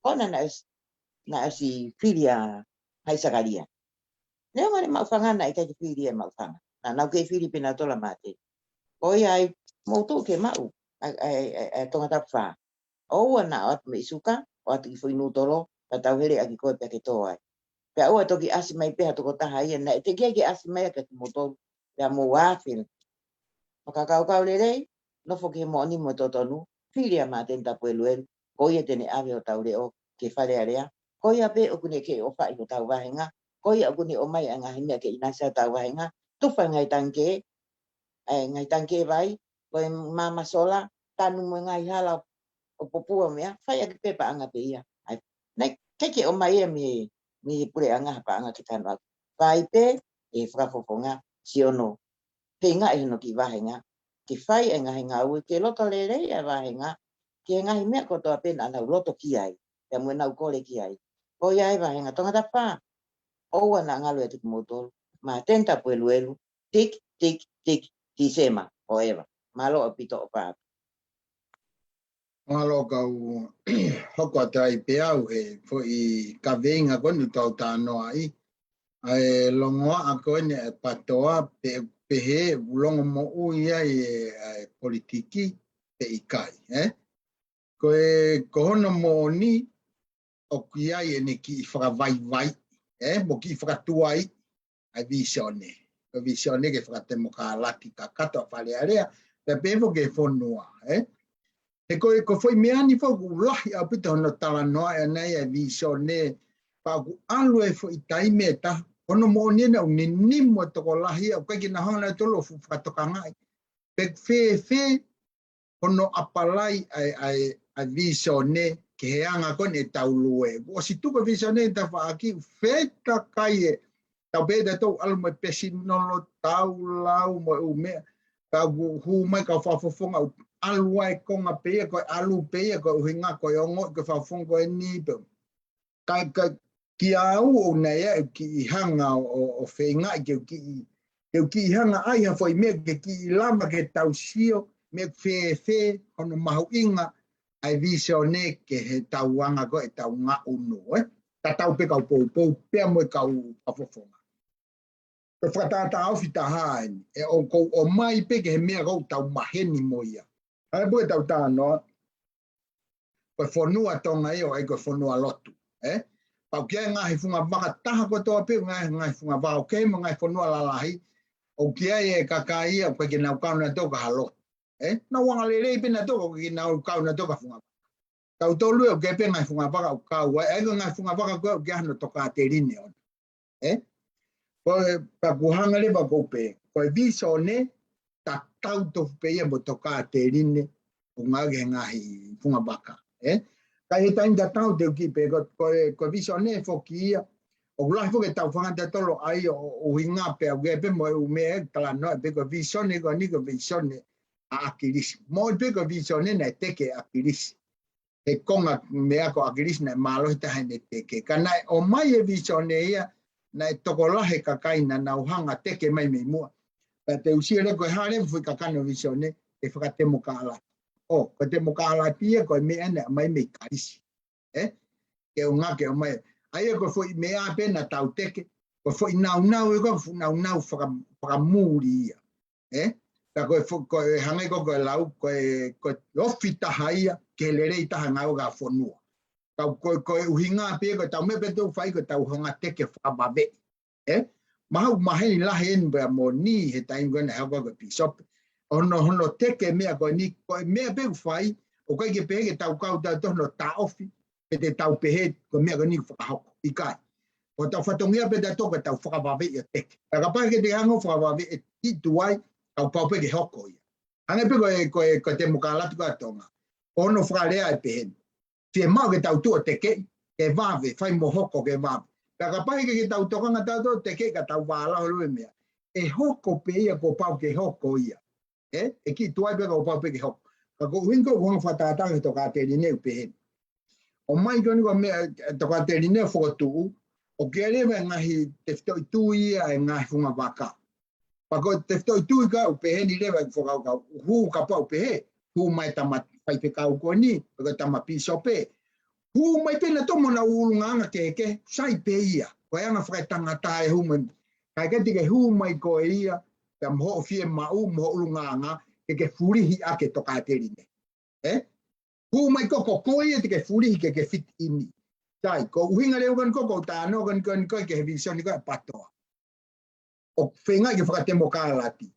Ko ena naʻe ʻosi, naʻe ʻosi fili ʻa Haʻi Sakalia. Neongo ʻene Maʻufanga naʻe ʻikai ke fili ʻe Maʻufanga. Naʻa nau kei fili pē nautolu ʻa Māteni. Ko ia ai, mou tuʻu ke maʻu, ʻa, ʻa, ʻa, ʻa Tongatapu fā. ʻOua naʻa ʻoatu mei Suka, ʻoatu ki Foʻi Nutolo, pea tau hele ʻaki koe pea ke tō ai. Pea ʻoua toki ʻasi mai pē ha tokotaha ia, naʻe teʻeki ai ke ʻasi mai ʻa kimoutolu, pea mou ʻāfila. Fakakaukau lelei, nofo ki he moʻoni mo e totonu, fili ʻa Māteni Tapueluelu, ko ia te ne ʻave hotau leʻo ki Fale Alea, ko ia pē ʻoku ne kei ʻofaʻi hotau vāhenga, ko ia ʻoku ne ʻomai ʻa e ngaahi meʻa ke ʻinasi ai hotau vāhenga, tufa e ngaahi tangikē, ʻa e ngaahi tangikē vai, ko e maama sola, tanu mo e ngaahi hala ʻo popua meʻa, fai ʻaki pē paʻanga pē ia. ʻAi, naʻe ʻikai ke ʻomai ia mei he, mei he puleʻanga ha paʻanga ke tanu ʻaki. Fai pē ʻe he fakafofonga, sio hono feingaʻi hono kiʻi vāhenga, ke fai e ngaahi ngāue, ke loto lelei e vāhenga, ki he ngaahi meʻa kotoa pē naʻa nau loto ki ai, pea mo ʻenau kole ki ai. Ko ia ai vāhenga Tongatapu fā, ʻoua naʻa ngalo ʻiate kimoutolu, Māteni Tapueluelu, tik, tik, tik, Tīsema, forever. Mālō ʻaupito ʻo pāpā. Mālō kau hoko atu ai pē au he foʻi kaveinga ko eni ʻoku tau talanoa ai. ʻA e longoaʻa ko eni ʻa e PTOA pe, pehē ʻoku longomoʻui ai e, ʻa e politiki pe ʻikai, ē? Ko e, ko hono moʻoni, ʻoku ʻi ai ʻene kiʻi fakavaivai, ē? Mo kiʻi fakatuai, ʻa e vīsone. Ko e vīsone ki he fakatemokalati kakato ʻa Fale Alea, pea pehē foki ki he fonua, ē? He ko e, ko e foʻi meʻa ni foki ʻoku lahi ʻaupito hono talanoa ʻe ʻana ia e vīsone, pea ʻoku ʻalu e foʻi taimi ʻe taha, hono moʻoni ena ʻoku ninimo e tokolahi, ʻoku ʻikai ke nau hanga nautolu ʻo fu-, fakatokangaʻi pe ʻoku fēfē hono ʻapalai ʻa e, ʻa e, ʻa e vīsone ki he anga ko eni ʻetau lue. ʻOsi tuku e vīsone ʻi tafaʻaki, fetakai e, tau pehē ʻe tautolu ʻalu mo e pesinolo, tau lau mo e ʻū meʻa. Ka ʻoku hū mai kau fakafofonga ʻoku ʻalu ai e konga pē ia, ko e ʻalu pē ia, ko e ʻuhinga, ko e ongoʻi, ko e fakafofonga ko eni pē. Ka, ka, kia au ʻoku ʻi ai ʻeku kiʻi hanga ʻo, ʻo, ʻo feingaʻi ke u kiʻi, ke u kiʻi hanga ʻai ha foʻi meʻa ke kiʻi lava ke tau sio, meʻa fēfē hono mahuʻinga ʻa e vīsone ki he tau anga ko ē ʻetau ngaʻunu, ē? Tatau pē kau poupou, pea mo e kau fakafofonga. Ko e fakatātā ofi taha eni, ʻe ʻoku ou ʻomai pē ki he meʻa ʻoku tau maheni mo ia. ʻA ia pē ʻetau talanoa, ko e fonua Tonga ia ʻoku ʻikai ko e fonua lotu, ē? Pau ki ai e ngaahi fungavaka taha kotoa pē, ngaahi, ngaahi fungavaka ʻoku kei mo e ngaahi fonua lalahi, ʻoku ʻi ai e kakai ia ʻoku ʻikai ke nau kau nautolu ki ha lotu, ē? Nau angalelei pē nautolu ʻoku ʻikai ke nau kau nautolu ki ha fungavaka. Tautolu ʻoku ʻi ai pē ngaahi fungavaka ʻoku kau ai, ʻa ia ko e ngaahi fungavaka ko ē ʻoku ʻi ai hano tokāteline ʻona. Ē? Ko e, pea ʻoku hanga leva ʻoku ou pehē, ko e vīsone, tatau tofu pē ia mo e tokāteline ʻoku ngāueʻaki he ngaahi fungavaka, ē? Ka ʻi he taimi tatau te u kiʻi pehē, ko, ko e, ko e vīsone foki ia, ʻoku lahi foki ʻetau fanga tatolo ai ʻo, ʻo ʻuhinga pea ʻoku ʻi ai pē mo e ʻū meʻa ʻe talanoa pē ko e vīsone ko eni ko e vīsone ʻa ʻAkilisi. Moʻoni pē ko e vīsone naʻe teke ʻe ʻAkilisi. He konga meʻa ko ʻAkilisi naʻe mālohi taha ʻene teke. Ka naʻe ʻomai e vīsone ia, naʻe tokolahi e kakai naʻa nau hanga teke mai mei muʻa. Pea te u sio leva ko e hā leva e foʻi kakano vīsone, ʻe fakatemokalati. ʻO, ko e temokalati ia ko e meʻa naʻe ʻomai mei Kalisi. Ē? Ke ʻuhinga ke ʻomai. ʻA ia ko e foʻi meʻa pē naʻa tau teke, ko e foʻi naunau ia ko e foʻi naunau faka-, fakamuli ia. Ē? Ka ko e fo-, ko e hangē ko, ko e lau, ko e, ko e ofi taha ia, ke lelei taha ngāue ʻa e fonua. Ka ko, ko e ʻuhinga pē, ko ʻetau meʻa pē ʻoku tau fai, ko ʻetau hanga teke fakavaveʻi. Ē? Mahalo maheni lahi eni pea moʻoni he taimi ko ē naʻe hoko ko e pīsope. Hono, hono teke meʻa ko eni, ko e meʻa pē ʻoku fai, ʻoku ʻikai ke pehē ke tau kau tautolu hono taʻofi, pe te tau pehē, ko e meʻa ko eni fakahoko. ʻIkai. Ko ʻetau fatongia pē tautolu ko ʻetau fakavaveʻi ʻo teke. Pea kapau ke te hanga ʻo fakavaveʻi ʻe kiʻi tuai, ka ʻoku pau pē ke hoko ia. Hangē pē ko e, ko e, ko e temokalati ko ē ʻa Tonga. Ko hono fakalea ʻe pehē ni. Fiemaʻu ke tau tuʻu ʻo tekeʻi, ke vave, fai mo hoko ke vave. Pea kapau ʻe ʻikai ke tau tokanga tautolu ʻo tekeʻi ka tau vālau lue meʻa. ʻE hoko pē ia kuo pau ke hoko ia. Ē, ʻe kiʻi tuai pē ka kuo pau pē ke hoko. Ka ko e ʻuhinga ko ʻeku hanga fakatātā ki he tokāteline ʻoku pehē ni. ʻOmai ko eni ko e meʻa, e tokāteline ʻo fokotuʻu, ʻoku ʻi ai leva e ngaahi tefitoʻi tui ia e ngaahi fungavaka. Pea ko e tefitoʻi tui ko ē ʻoku pehē ni leva ʻeku fakakaukau, hū kapau ʻoku pehē, hū mai e tāmate, faifekau ko eni, pe ko e tama pīsope. Hū mai pē nautolu mo honau ʻulungaanga kehekehe, sai pē ia. Ko e anga fakaetangata e hū mai. Kae kehe te ke hū mai koe ia, pea mo hoʻo fiemaʻu, mo hoʻo ʻulungaanga, ke ke fulihi ʻaki e tokāteline. Ē? Hū mai ko, ko koe ia te ke fulihi ke ke fit in. Sai, ko e ʻuhinga leva ko eni ko, ko e talanoa ko eni ko, ko e ki he visone ko e PATOA. ʻOku feinga ke fakatemokālati.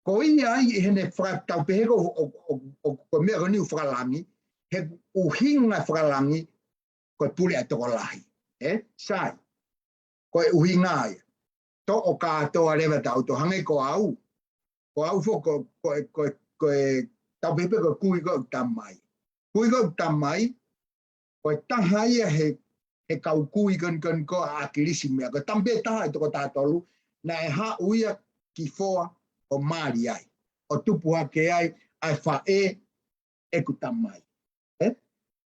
Ko ia ai ʻi heʻene fakatau pehē ko, ʻo, ʻo, ʻo, ko e meʻa ko eni ʻoku fakalangi, he ʻuhinga fakalangi, ko e pule ʻa e tokolahi. Ē? Sai. Ko e ʻuhinga ia. Toʻo kātoa leva tautolu hangē ko au. Ko au foki ko, ko, ko, ko e tau pehē pē ko e kui ko ʻeku tamai. Kui ko ʻeku tamai, ko e taha ia he, he kau kui ko eni ko eni ko ʻa ʻAkilisi meʻa. Ko e tama pē taha ʻi he toko taha tolu, naʻe haʻu ia ki Foa ʻo mali ai. ʻO tupu hake ai, ʻa e faʻē ʻeku tamai. Ē?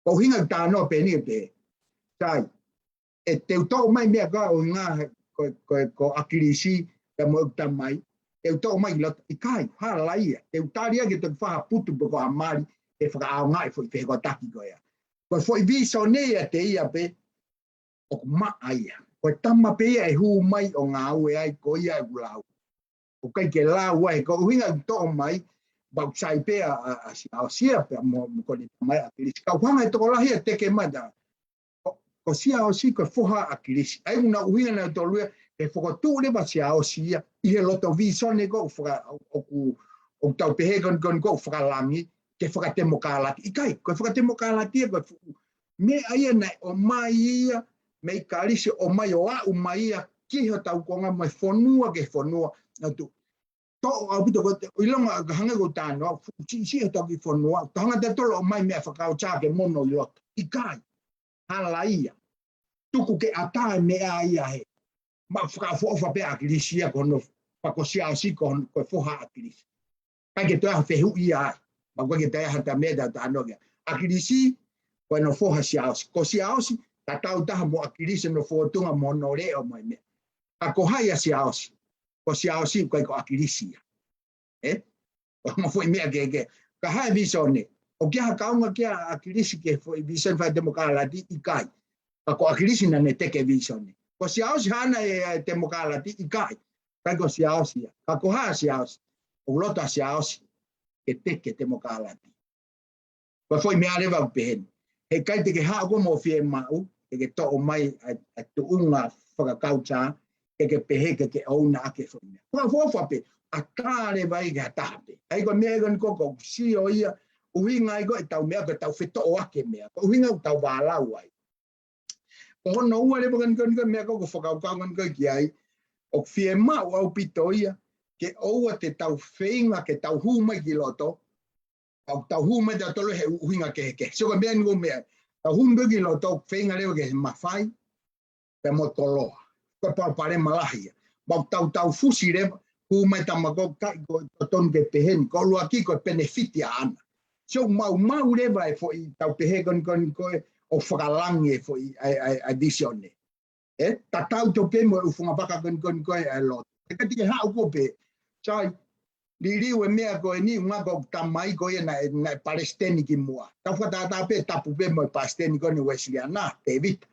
Ko e ʻuhinga ʻeku talanoa pē eni ʻe pehē. Sai. ʻE teu toʻo mai meʻa ko e ʻuhinga he, ko, ko, ko ʻAkilisi, pea mo ʻeku tamai. Teu toʻo mai ki loto, ʻikai, hala ia. Teu tali ia ke toki fai ha putu pe ko ha mali, ke fakaʻaongaʻi e foʻi fehikotaki ko ia. Ko e foʻi visone ia ʻiate ia pē, ʻoku maʻa ia. Ko e tama pē ia ʻe hū mai ʻo ngāue ai, ko ia ʻeku lau. ʻOku ʻikai ke lau ai, ko e ʻuhinga ʻeku toʻo mai, pea ʻoku sai pē ʻa, ʻa, ʻa Siaosi ia, pea mo, mo ko ʻene tamai ʻa ʻAkilisi. Ka ʻoku hanga ʻe he tokolahi ia ʻo teke mai ʻa, ko, ko Siaosi, ko e foha ʻa ʻAkilisi. ʻA ia ʻoku nau ʻuhinga nautolu ia, ke fokotuʻu leva ʻa Siaosi ia, ʻi he loto visone ko ʻoku faka-, ʻoku, ʻoku tau pehē ko eni ko eni ko ʻoku fakalangi, ke fakatemokālati. ʻIkai, ko e fakatemokālati ia, ko e fuʻu meʻa ia naʻe ʻomai ia, mei ʻAkilisi ʻomai ʻo aʻu mai ia, ki hotau konga mo e fonua ki he fonua, ʻo tu-, toʻo ʻaupito ko e te, ʻilonga ka hangē ko e talanoa, fuʻu siʻisiʻi hotau kiʻi fonua, ka hanga tautolu ʻo ʻomai meʻa fakaʻotua ke mono ʻi loto. ʻIkai, hala ia. Tuku ke ʻatā e meʻa ia he. Maʻu fakaʻofoʻofa pē ʻa ʻAkilisi ia ko hono, pea ko Siaosi ko hono, ko e foha ʻa ʻAkilisi. ʻIkai ke toe ʻi ai ha fehuʻi ia ai. Pea ʻoku ʻikai ke toe ʻi ai ha ta meʻa ta talanoa ki ai. ʻAkilisi, ko hono foha ʻa Siaosi. Ko Siaosi, tatau taha mo ʻAkilisi hono fōtunga mo hono leʻo mo e meʻa. Ka ko hai ʻa Siaosi? Ko Siaosi, ʻoku ʻikai ko ʻAkilisi ia. Ē? Ko e ongo foʻi meʻa kehekehe. Ka ʻi he visone. ʻOku ʻi ai ha kaunga kia ʻAkilisi ki he foʻi visone fakatemokālati? ʻIkai. Ka ko ʻAkilisi naʻa ne teke visone. Ko Siaosi haʻana e, e temokālati? ʻIkai. ʻIkai ko Siaosi ia. Ka ko hai ʻa Siaosi? ʻOku loto ʻa Siaosi ke teke temokālati. Ko e foʻi meʻa leva ʻoku pehē ni. Heʻikai te ke haʻu koe mo hoʻo fiemaʻu, ke ke toʻo mai ʻa, ʻa e tuʻunga fakakautā, ke ke pehē ke ke ʻouna ʻaki e foʻi meʻa. Fakaʻofoʻofa pē, ʻatā leva ia ki ha taha pē. ʻA ia ko e meʻa ia ko eni ko, ko ʻeku sio ia, ʻuhinga ia ko ʻetau meʻa, ko ʻetau fetoʻoaki e meʻa. Ko e ʻuhinga ʻoku tau vālau ai. Ko hono ua leva ko eni ko eni ko e meʻa ko ʻeku fakakaukau ko eni ko e ki ai, ʻoku fiemaʻu ʻaupito ia, ke ʻoua te tau feinga, ke tau hū mai ki loto, ʻoku tau hū mai tautolu he ʻuhinga kehekehe. So ko e meʻa ni ko e meʻa, tau hū mai ki loto, feinga leva ke mafai, pea mo e koloa. Ko e palopalema lahi ia. Pea ʻoku tau tau fusi leva, hū mai tama ko ē ʻikai ko e totonu ke pehē ni, ko e ʻuluaki ko e penefiti ʻaʻana. So maumau leva e foʻi tau pehē ko eni ko eni ko e ʻoku fakalangi e foʻi ʻa e, ʻa e, ʻa e visone. Ē, tatau tofu pē mo e ʻū fungavaka ko eni ko eni ko e ʻa e lotu. ʻIkai te ke haʻu koe pē. Sai, liliu e meʻa ko eni, ʻuhinga ko ʻeku tamai ko ia naʻe, naʻe palesiteni kimuʻa. Tau fakatātā pē, tapu pē mo e palesiteni ko eni Uēsiliana, Tēvita.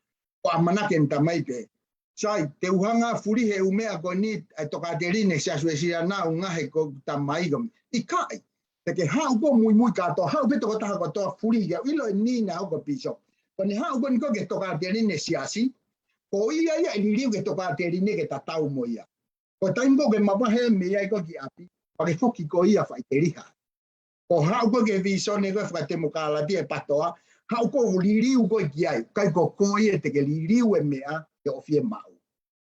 Ko ʻamanaki ʻene tamai pē. Sai, te u hanga fuli he ʻū meʻa ko eni, ʻa e tokāteline Siasi Uēsiliana, ʻuhinga he ko ʻeku tamai ko eni. ʻIkai, te ke haʻu koe muimui kātoa, haʻu pē tokotaha kotoa fuli ia, ʻilo eni naʻa ko e pīsope. Ko ʻene haʻu ko eni ko e ki he tokāteline siasi, ko ia ia ʻe liliu ki he tokāteline ke tatau mo ia. Ko e taimi ko ē ke mavahe mei ai koe ki ʻapi, pea ke foki ko ia faʻiteliha. Ko e haʻu ko ē ki he visone ko e fakatemokālati e PATOA, haʻu koe ʻo liliu koe ki ai, ʻikai ko koe ia te ke liliu e meʻa ke ʻofi e maʻu.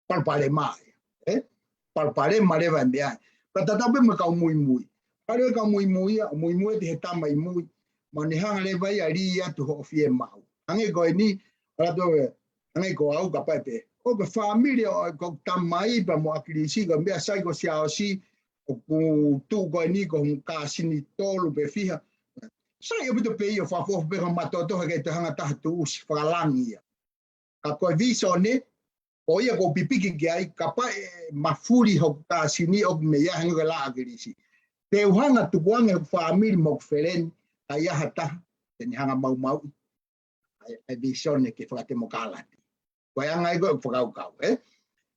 Palopalema ia. Ē? Palopalema leva e meʻa. Ka tatau pē mo e kau muimui. Pale e kau muimui ia, muimui te he tama ʻi mui. Mo ne hanga leva ia ʻo lī atu hoʻo fiemaʻu. Hangē ko eni, ʻalu atu ē, hangē ko au kapau pē. ʻO ko e fāmili ʻo, ko e tamai pea mo ʻAkilisi, ko e meʻa sai ko Siaosi, ʻoku tuʻu ko eni ko e kāsini tolu pe fiha. Sai ʻaupito pē ia ʻo fakaʻofoʻofa pē ka matoto he ʻikai te hanga taha tuʻusi fakalangi ia. Ka ko e visone, ko ia ʻoku ou pipiki ki ai, kapau ʻe mafuli hoku kāsini ʻoku mei ai hangē ko e lea ʻa ʻAkilisi. Te u hanga tukuange hoku fāmili mo hoku feleni, ʻIkai ha taha te ne hanga maumauʻi ʻa e, ʻa e visone ke fakatemokalati. Ko e anga ia ko e fakakaukau, ē?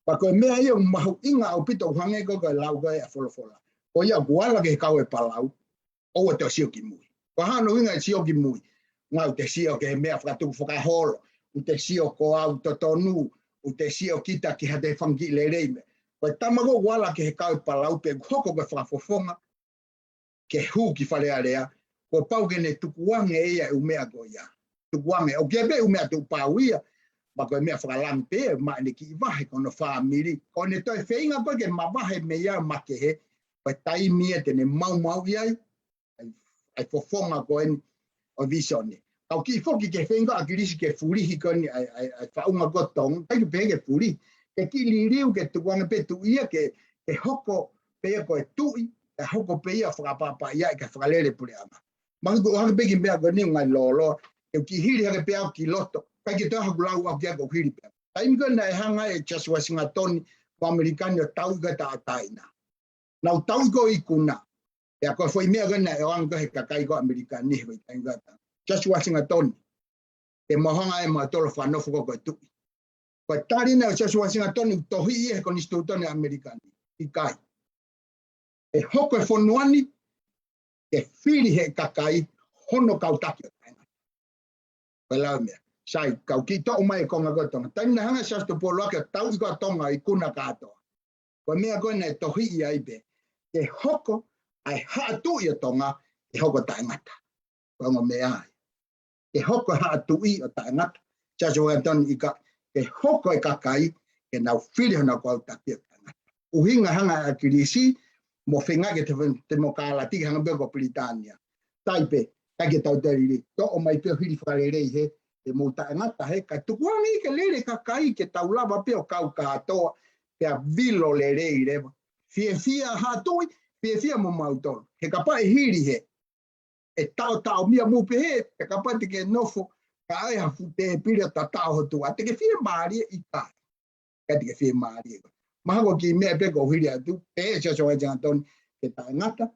Pea ko e meʻa ia ʻoku mahuʻinga ʻaupito ʻoku hangē ko e, ko e lau ko e ʻa e folofola. Ko ia ʻoku ala ki he kau ʻe palau, ʻoua te ke sio ki mui. Ko e hā hono ʻuhinga e sio ki mui? Ngā ʻoku te sio ki he meʻa fakatukufakaholo, ʻoku te sio ko au totonu, ʻoku te sio kita ki ha toe fanga kiʻi lelei meʻa. Ko e tama ko ē ʻoku ala ki he kau ʻe palau pea ʻoku hoko ko e fakafofonga ke hū ki Fale Alea, kuo pau ke ne tukuange ia e ʻū meʻa ko ia. Tukuange, ʻoku ʻi ai pē ʻū meʻa tuʻu pau ia, pea ko e meʻa fakalangi pē, maʻa ʻene kiʻi vahe, ko hono fāmili. Ko ʻene toe feinga ko ē ke mavahe mei ai ʻo makehe, ko e taimi ia te ne maumauʻi ai ʻa e, ʻa e fofonga ko eni ʻo e visone. Ka ʻoku kiʻi foki ki he feinga ʻa ʻAkilisi ke fulihi ko eni ʻa e, ʻa e, ʻa e faʻunga ko Tonga, ʻikai ke pehē ke fulihi, ke kiʻi liliu, ke tukuange pē tuʻi ia, ke, ke hoko pē ia ko e tuʻi, ke hoko pē ia ʻo fakapapauʻi ʻa e, ke fakalele puleʻanga. Mahalo ko e ʻohake pē kiʻi meʻa ko eni ʻoku ngali lōloa, ke u kiʻi hili hake pē au ki loto, ʻikai ke toe ʻi ai haʻaku lau au ki ai, ko e hili pē au. Taimi ko ē naʻe hanga ʻe George Washington mo e ʻAmelika ni ʻo tauʻi ko ē tauʻatāina. Nau tauʻi ko ē ikuna. Pea ko e foʻi meʻa ko ē naʻe ʻoange ko ē he kakai ko ē ʻAmelika ni he ko e taimi ko ē ʻa George Washington. Te mau hanga ʻe mautolu ʻo fakanofo ko ē ko e tuʻi. Ko e tali ʻa George Washington ʻoku tohiʻi ia he konisitūtone ʻAmelika ni. ʻIkai. ʻE hoko e fonua ni ke fili ʻe he kakai hono kau taki ʻo taʻengata. Ko e lau meʻa. Sai, ka u kiʻi toʻo mai e konga ko ē Tonga. Taimi naʻe hanga ʻe Siaosi Tupou ʻUluaki ʻo tauʻi ko ē Tonga ʻi he ikuna kātoa. Ko e meʻa ko ē naʻe tohiʻi ai pē, ke hoko ʻa e haʻa tuʻi ʻo Tonga, ke hoko taʻengata. Ko e ongo meʻa ia. Ke hoko e haʻa tuʻi ʻo taʻengata. Siaosi Washington ʻikai, ke hoko e kakai, ke nau fili honau kau taki ʻo taʻengata. ʻUhinga hanga ʻe ʻAkilisi mo e feinga ke te, temokalati ke hanga pē ko Pilitānia. Tai pē, ʻikai ke tau toe liliu. Toʻo mai pē ʻo hili fakalelei hē, te mou taʻengata hē, kae tukuange ke lele kakai ke tau lava pē ʻo kau kātoa, pea vilo lelei leva. Fiefia haʻa tuʻi, fiefia mo mautolu. He kapau ʻe hili hē, ʻe taʻotaʻomia mo pehē, he kapau te ke nofo, ka ʻai ha fuʻu tēpile ʻo tataʻo ho tuʻa, te ke fiemālie ʻikai. ʻIkai te ke fiemālie. Mahalo ko e kiʻi meʻa pē ʻoku ou hili atu, pehē ʻe Siaosi Washington ke taʻengata,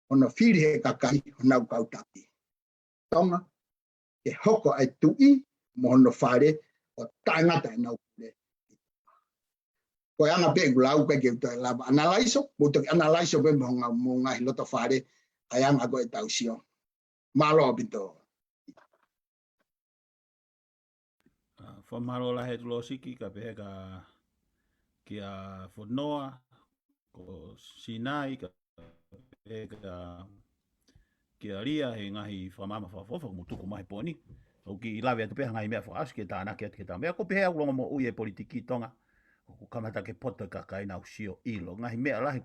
hono fili ʻe he kakai honau kau taki. Tonga, ke hoko ʻa e tuʻi mo hono fale ʻo taʻengata ʻenau pule. Ko e anga pē ʻeku lau, ʻikai ke u toe lava ʻanalaiso, mou toki ʻanalaiso pē mo e ngaahi, mo e ngaahi loto fale, ʻa e anga ko ē ʻetau sio. Mālō ʻaupito. ʻA, fakamālō lahi atu Losiki, kae pehē kia, kia Fonoa, ko Sinai, kae pehē kia, kia Lia, he ngaahi fakamaama fakaʻofoʻofa kuo mou tuku mai he pō ni. ʻOku ou kiʻi lave atu pē ha ngaahi meʻa fakaʻosi ke tānaki atu ki heʻetau meʻa. Ko e pehē ʻoku longomoʻui e politiki Tonga, ʻoku kamata ke poto e kakai ʻenau sio ʻilo. Ngaahi meʻa lahi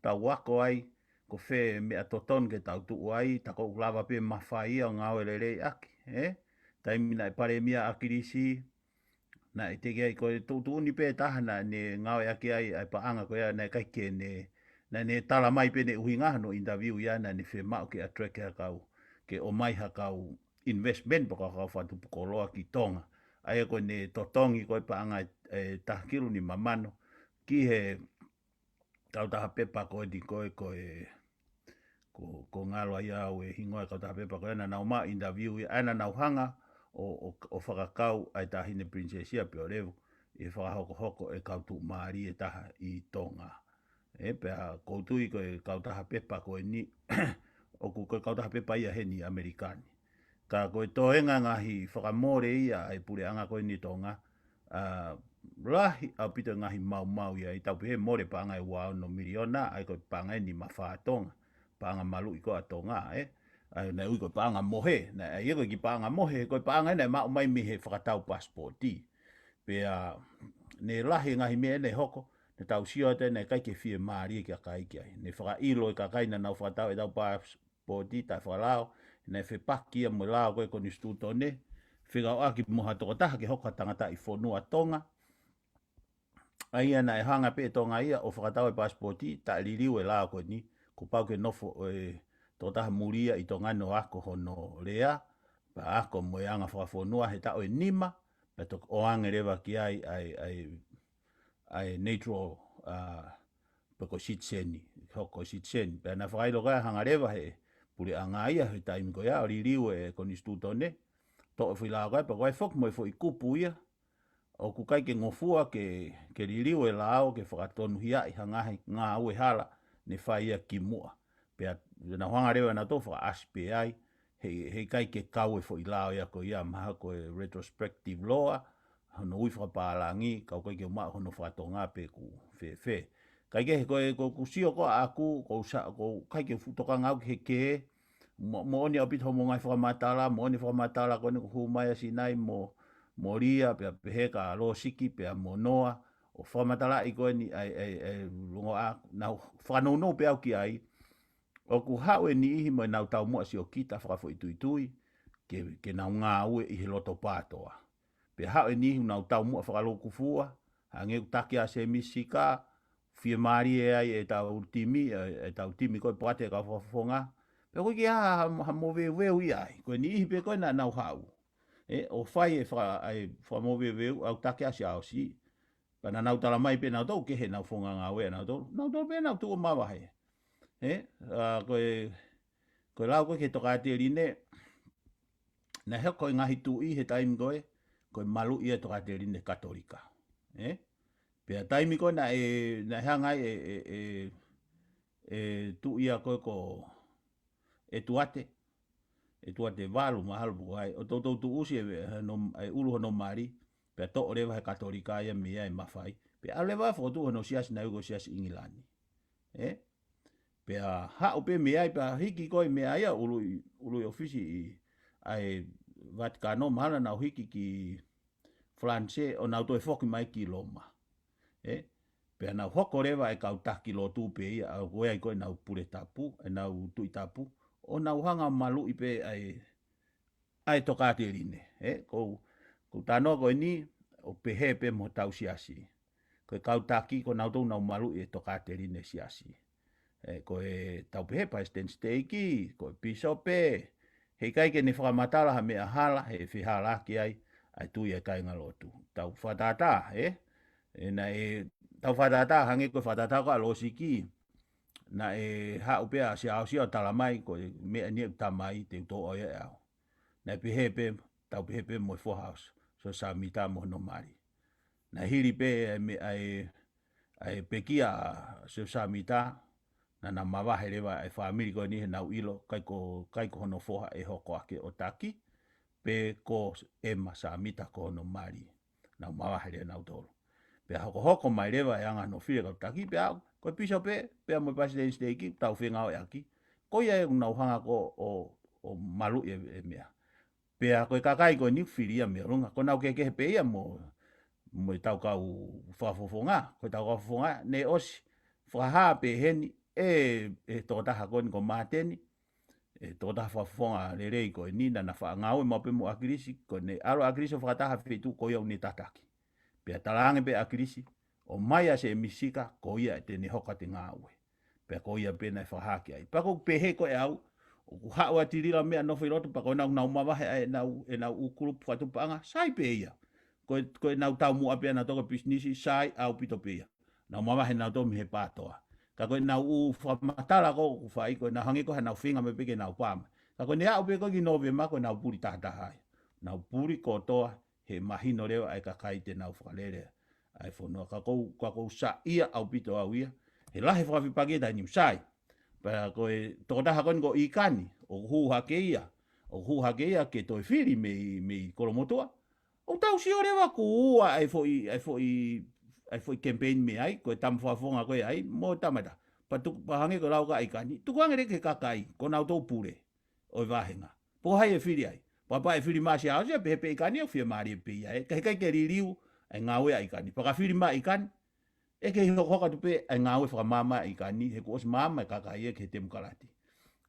tau ako ai, ko fē meʻa totonu ke tau tuʻu ai, tā ko ē ʻoku lava pē mafai ia ʻo ngāue lelei ʻaki, ē? Taimi naʻe palēmia ʻa ʻAkilisi, naʻe teʻeki ai, ko e tuʻutuʻuni pē taha naʻa ne ngāueʻaki ai ʻa e paʻanga ko ia, naʻe ʻikai ke ne, naʻa ne tala mai pē ʻene ʻuhinga hono interview ia, naʻa ne fiemaʻu ke attract ʻa e kau, ke ʻomai ha kau investment pe ko ha kau fakatupu koloa ki Tonga. ʻA ia ko ʻene totongi ko ē paʻanga ʻe, ʻe taha kilu nima mano ki he kautaha pepa ko eni ko ē, ko e, ko, ko e ngalo ai au e hingoa e kautaha pepa ko ē, naʻa nau maʻu interview ia, ʻa ia naʻa nau hanga ʻo, ʻo, ʻo fakakau ʻa e Taʻahine Pilinisesi ia pe ʻo Levu, ʻi he fakahokohoko e kau tuʻumālie ʻe taha ʻi Tonga. Ē, pea ʻoku ou tui ko e kautaha pepa ko eni, ʻoku ko e kautaha pepa ia heni ʻAmelika ni. Ka ko e toenga ngaahi fakamole ia ʻa e puleʻanga ko eni Tonga, ʻa, lahi ʻaupito e ngaahi maumau ia, ʻi he tau pehē mole paʻanga ʻe ua ono miliona, ʻa ia ko e paʻanga ʻe nima fā Tonga, paʻanga maluʻi ko ē ʻa Tonga, ē. ʻA ia naʻe ui ko e paʻanga mohe, naʻe ʻai ia ko e kiʻi paʻanga mohe, ko e paʻanga ē naʻe maʻu mai mei he fakatau pasipoti. Pea, ne lahi e ngaahi meʻa naʻe hoko, naʻa tau sio atu naʻe ʻikai ke fiemālie e kakai ki ai. Ne fakaʻilo e kakai naʻa nau fakatau ʻetau pas-, poti taʻefakalao, naʻe fepaki ia mo e lao ko ē konisitūtone, fekauʻaki mo ha tokotaha ke hoko ha tangataʻi fonua Tonga. ʻA ia naʻe hanga pē ʻe Tonga ia ʻo fakatau e pasipoti, taʻeliliu e lao ko eni, kuo pau ke nofo e tokotaha muli ia ʻi Tonga ni ʻo ako hono lea, pea ako mo e anga fakafonua he taʻu ʻe nima, pea toki ʻoange leva ki ai ʻa e, ʻa e, ʻa e natural, ʻa, pe ko e sitiseni, hoko ko e sitiseni. Pea naʻe fakaʻilo ko ē hanga leva he puleʻanga ia he taimi ko ia ʻo liliu e konisitūtone, toʻo e foʻi lao ko ē, pea ko e foki mo e foʻi kupu ia, ʻoku ʻikai ke ngofua ke, ke liliu e lao ke fakatonuhiaʻi ha ngaahi ngāue hala ne fai ia kimuʻa. Pea naʻa nau hanga leva naʻa nau fakaʻasi pē ai, he, he ʻikai ke kau e foʻi lao ia ko ia, mahalo ko e retrospective law, hono ui fakapālangi, ka ʻoku ʻikai ke u maʻu hono fakatonga pe ʻoku fēfē. Kae kehe ko e, ko ʻeku sio ko ē ʻaʻaku, ʻoku ou sa-, ʻoku ʻikai ke u fuʻu tokanga au ki he kē, mo-, moʻoni ʻaupito hoʻomou ngaahi fakamatala, moʻoni fakamatala ko eni kuo hū mai ʻa Sinai mo, mo Lia, pea pehē kia Losiki, pea mo Noa, ʻo fakamatalaʻi ko eni ʻa e, ʻa e, ʻa e longoaʻa, naʻa ku fakanounou pē au ki ai, ʻoku haʻu e niʻihi mo ʻenau taumuʻa siokita fakafoʻituitui, ke, ke nau ngāue ʻi he loto pātoa. Pea haʻu e niʻihi ʻoku nau taumuʻa fakalūkufua, hangē ʻoku taki ʻa Semisi Sika, fiemālie ai ʻetau timi, ʻe, ʻetau timi ko ē poate kau fakafofonga. Pea ʻoku ʻikai ke ʻi ai ha, ha, ha moveuveu ia ai. Ko e niʻihi pē ko ē naʻa nau haʻu. ʻE, ʻo fai e faka-, ʻa e fakamoveuveu, ʻoku taki ʻa Siaosi. Pea naʻa nau tala mai pē nautolu ki heʻenau founga ngāue ʻanautolu. Nautolu pē naʻa nau tuʻu ʻo mavahe. ʻE, ʻa, ko e, ko e lau ko ē ki he tokāteline, naʻe hoko e ngaahi tuʻi he taimi ko ē, ko e maluʻi ia e tokāteline Katolika. ʻE? Pea taimi ko ē naʻe, naʻe hanga ai e, e, e, e tuʻi ia ko ē ko ʻEtuate, ʻEtuate valu mahalo pe ko hai, ʻo toutou tuʻusi e, e, no, e ʻulu hono mali, pea toʻo leva he Katolika ia mei ai e mafai. Pea ʻalu leva fokotuʻu hono siasi naʻe ui ko e Siasi ʻIngilani. ʻE? Pea haʻu pē mei ai pea hiki ko ē mei ai ʻa e ului, ului ʻōfisi ʻi, ʻa e Vatikano mahalo naʻa nau hiki ki Falanisē ʻo nau toe foki mai ki Loma. ʻE? Pea nau hoko leva e kau taki lotu pē ia, ʻa ē ko ē ai ko ē ʻenau pule tapu, ʻenau tuʻi tapu, ʻo nau hanga ʻo maluʻi pē ʻa e, ʻa e tokāteline. ʻE? Ko, ko e talanoa ko eni, ʻoku pehē pē mo hotau siasi. Ko e kau taki, ko nautolu naʻa nau maluʻi e tokāteline siasi. ʻE, ko ʻetau pehē palesiteni siteiki, ko e pīsope, he ʻikai ke ne fakamatala ha meʻa hala, he fehālaaki ai, ʻa e tui ʻa e kāingalotu. Tau fakatātā, ʻe? ʻE, naʻe, tau fakatātā, hangē ko e fakatātā ko ē ʻa Losiki, naʻe haʻu pē ʻa Siaosi ʻo tala mai, ko e meʻa ni ʻoku tā mai, te u toʻo ia ʻe au. Naʻe pehē pē, tau pehē pē mo e foha ʻo Siosefa Sāmita mo hono mali. Naʻe hili pē ʻa e meʻa ʻa e, ʻa e pekia ʻa Siosefa Sāmita, naʻa na mavahe leva e fāmili ko eni heʻenau ʻilo, ʻikai ko, ʻikai ko hono foha ʻe hoko ʻaki ʻo taki, pe ko ʻEma Sāmita ko hono mali. Nau mavahe leva nautolu. Pea hokohoko mai leva e anga hono fili e kau taki, pea ko e pīsope, pea mo e palesiteni siteiki, tau fengāueʻaki. Ko ia ʻoku nau hanga ko ē ʻo, ʻo maluʻi e, e meʻa. Pea ko e kakai ko eni ʻoku fili ia mei ʻolunga. Ko ʻenau kehekehe pē ia mo, mo ʻetau kau fakafofonga. Ko ʻetau kau fakafofonga, naʻe ʻosi fakahā pē heni, ʻe, ʻe tokotaha ko eni ko Māteni, ʻe tokotaha fakafofonga lelei ko eni naʻa na faʻa ngāue maʻu pē mo ʻAkilisi, ko ʻene ʻalu ʻAkilisi ʻo fakataha feituʻu ko ia ʻoku ne tataki. Pea talaange pē ʻe ʻAkilisi, ʻomai ʻa Semisi Sika, ko ia ʻe te ne hoko atu e ngāue. Pea ko ia pē naʻe fakahā ki ai. Pea ʻoku ou pehē ko ē au, ʻoku haʻu ʻa Tilila mei ʻa nofo ʻi loto, pea ko ʻenau, nau mavahe ʻa ʻenau, ʻenau ʻū kulupu fakatupuʻanga, sai pē ia. Ko e, ko ʻenau taumuʻa pē ʻanautolu ko e pisinisi, sai ʻaupito pē ia. Nau mavahe nautolu mei he pātoa. Ka ko ʻenau ʻū fakamatala ko ē ʻoku fai, ko ʻenau hangē ko ē haʻanau feinga mai pē ke nau pā mai. Ka ko ʻene aʻu pē ko ē ki Nōvema ko ʻenau puli tahataha ai. Nau puli kotoa he mahino leva ʻa e kakai te nau fakalele ʻa e fonua. Ka ʻoku ou, ka ʻoku ou saiʻia ʻaupito au ia. He lahi e fakafepaki ʻe taha ni ʻoku sai. Pea ko e tokotaha ko eni ko ʻIkani, ʻoku hū hake ia. ʻOku hū hake ia ke toe fili mei, mei Kolomotuʻa. ʻOku tau sio leva kuo ua ʻa e foʻi, ʻa e foʻi, ʻa e foʻi campaign mei ai, ko e tama fakafofonga ko ē ai, mo e tama ʻe taha. Pea tuku, pea hangē ko e lau ko ē ʻa ʻIkani, tukuange leva ki he kakai, ko nautolu pule ʻo e vāhenga. Pe ko hai ʻe fili ai. Pea kapau ʻe fili mai ʻa Siaosi, pea pehē pē ʻIkani ʻoku fiemālie pē ia, ē. Ka heʻikai ke liliu ʻa e ngāue ʻa ʻIkani. Pea ka fili mai ʻa ʻIkani, ʻe kei hokohoko atu pē ʻa e ngāue fakamaama ʻa ʻIkani, he kuo ʻosi maama e kakai ia ki he temokalati.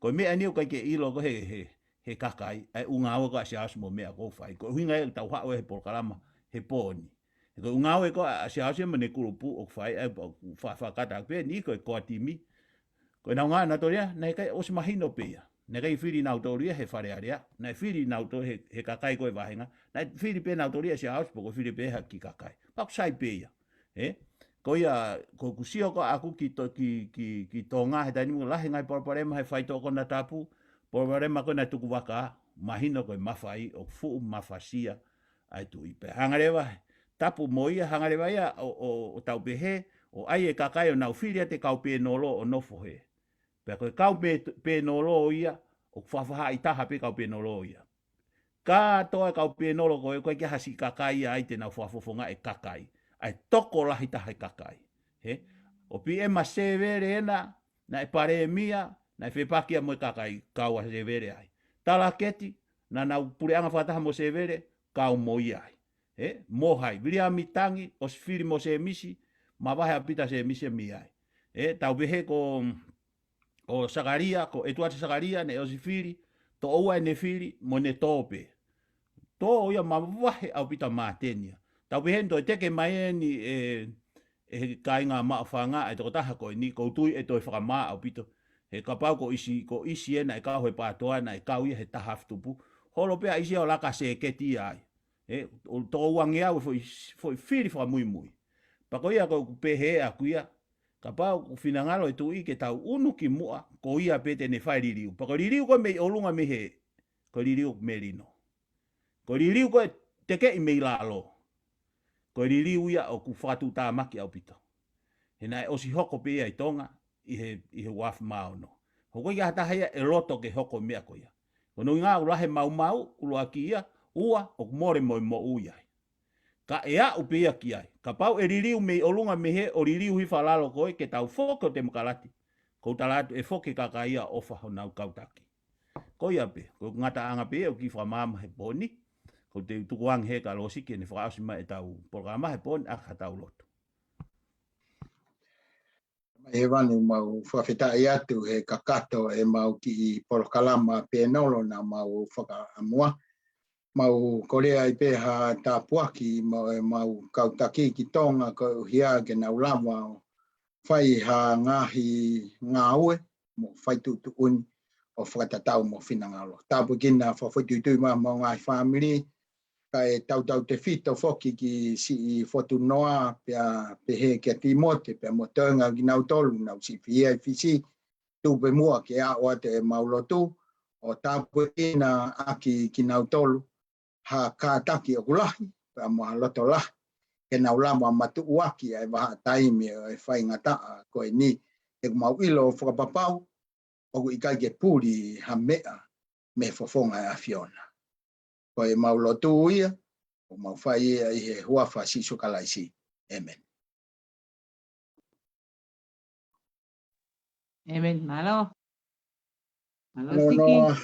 Ko e meʻa ni ʻoku ʻikai ke ʻilo ko ē he, he, he kakai, ʻa e ʻū ngāue ko ē ʻa Siaosi mo e meʻa ʻoku fai. Ko e ʻuhinga ia ʻoku tau haʻu ai he polokalama he pō ni. He ko e ʻū ngāue ko ē ʻa Siaosi mo ʻene kulupu ʻoku fai, ʻa e fa-, fakakata pē ni ko e core timi. Ko ʻenau ngāue ʻanautolu ia, naʻe ʻikai, ʻosi mahino pē ia. Naʻe ʻikai fili nautolu ia he Fale Alea. Naʻe fili nautolu he, he kakai ko ē vāhenga. Naʻe fili pē nautolu ia ʻe Siaosi pe ko e fili pē ha kiʻi kakai. Pea ʻoku sai pē ia. Ē? Ko ia, ko ʻeku sio ko ē ʻaʻaku ki To-, ki, ki, ki Tonga he taimi ni ʻoku lahi e ngaahi palopalema he faitoʻo konatapu, Polokalama ko ena tukuvaka, mahino ko e mafai ʻoku fuʻu mafasia ʻa e tuʻi. Pea hanga leva, tapu mo ia, hanga leva ia ʻo, ʻo, ʻo tau pehē, ʻo ʻai e kakai ʻo nau fili ʻa e kau pēnolo ʻo nofo hē. Pea ko e kau pē-, pēnolo ia, ʻoku fafahaʻi taha pē kau pēnolo ia. Kātoa e kau pēnolo ko ē, ko e ʻikai ha siʻi kakai ia ai te nau fakafofongaʻi e kakai. ʻA e tokolahi taha e kakai. Hē? ʻO Piʻema Sevele ena, naʻe palēmia, naʻe fepaki ia mo e kakai, kau ʻa Sevele ai. Talaketi, naʻa nau puleʻanga fakataha mo Sevele, kau mo ia ai. Hē? Mo hai, Viliami Tangi, ʻosi fili mo Semisi, mavahe ʻa Pita Semisi mei ai. Hē? Tau pehē ko ʻo Sakalia, ko ʻEtuate Sakalia, naʻe ʻosi fili, toʻo ua ʻene fili, mo ʻene tō pē. Tō ia mavahe ʻaupito ʻa Māteni ia. Tau pehē ni toe teke mai eni ʻe, ʻe he kāinga Maʻufanga, ʻa e tokotaha ko eni, ʻoku ou tui ʻe toe fakamā ʻaupito. He kapau ko ʻIsi, ko ʻIsi ena ʻe kau he pātoa naʻe kau ia he taha afe tupu. Holo pē ʻa ʻIsi ʻo laka sēketi ai. Hē, ʻo toko uangeau e foʻi, foʻi fili fakamuimui. Pea ko ia ʻoku ou pehē ʻaku ia, kapau ʻoku finangalo e tuʻi ke tau ʻunu ki muʻa, ko ia pē te ne fai e liliu. Pea ko e liliu ko ē mei ʻolunga mei hē, ko e liliu melino. Ko e liliu ko ē tekeʻi mei lalo. Ko e liliu ia ʻoku fakatuʻutāmaki ʻaupito. He naʻe ʻosi hoko pē ia ʻi Tonga, ʻi he, ʻi he ua afe mā ono. He ʻoku ʻikai ha taha ia ʻe loto ke hoko e meʻa ko ia. Ko hono ʻuhinga ʻoku lahi e maumau, ʻuluaki ia, ua, ʻoku mole mo e moʻui ai. Ka ʻe aʻu pē ia ki ai. Kapau ʻe liliu mei ʻolunga mei hē ʻo liliu hifo ʻa lalo ko ē ke tau foki ʻo temokalati. ʻOku ou tala atu ʻe foki e kakai ia ʻo ʻofa honau kau taki. Ko ia pē, ko e ngataʻanga pē ʻoku ou kiʻi fakamaama he pō ni. ʻOku ou tukuange he ka losiki ʻene fakaʻosi mai ʻetau polokalama he pō ni ʻaki haʻatau lotu. Mai he vanu mau fakafetaʻi atu he kakato ʻemau kiʻi polokalama pēnolo naʻa mau fakaʻamua. Mau kole ai pē ha tāpuaki mo ʻemau kau taki ki Tonga koeʻuhi ke nau lava ʻo fai ha ngaahi ngāue mo fai tuʻutuʻuni ʻo fakatatau mo finangalo. Tāpuekina fakafoʻituitui mo homau ngaahi fāmili, kae tautautefito foki ki siʻi Fotunoa pea pehē kia Timote pea mo e toenga kinautolu naʻa nau siʻi fie ʻi Fisi, tuku pē muʻa ke aʻu atu ʻemau lotu, ʻo tāpuekina ʻaki kinautolu ha kātaki ʻoku lahi, pea mo ha loto lahi, ke nau lava matuʻuaki ʻa e vahaʻa taimi ʻo e faingataʻa ko eni, he ʻoku mau ʻilo fakapapau, ʻoku ʻikai ke puli ha meʻa mei he fofonga ʻo e ʻAfiona. Ko ʻemau lotu ia, ʻoku mau fai ia ʻi he huafa ʻo Sīsū Kalaisi. ʻĒmeni. ʻĒmeni, mālō. Mālō, mālō Siki. Noa,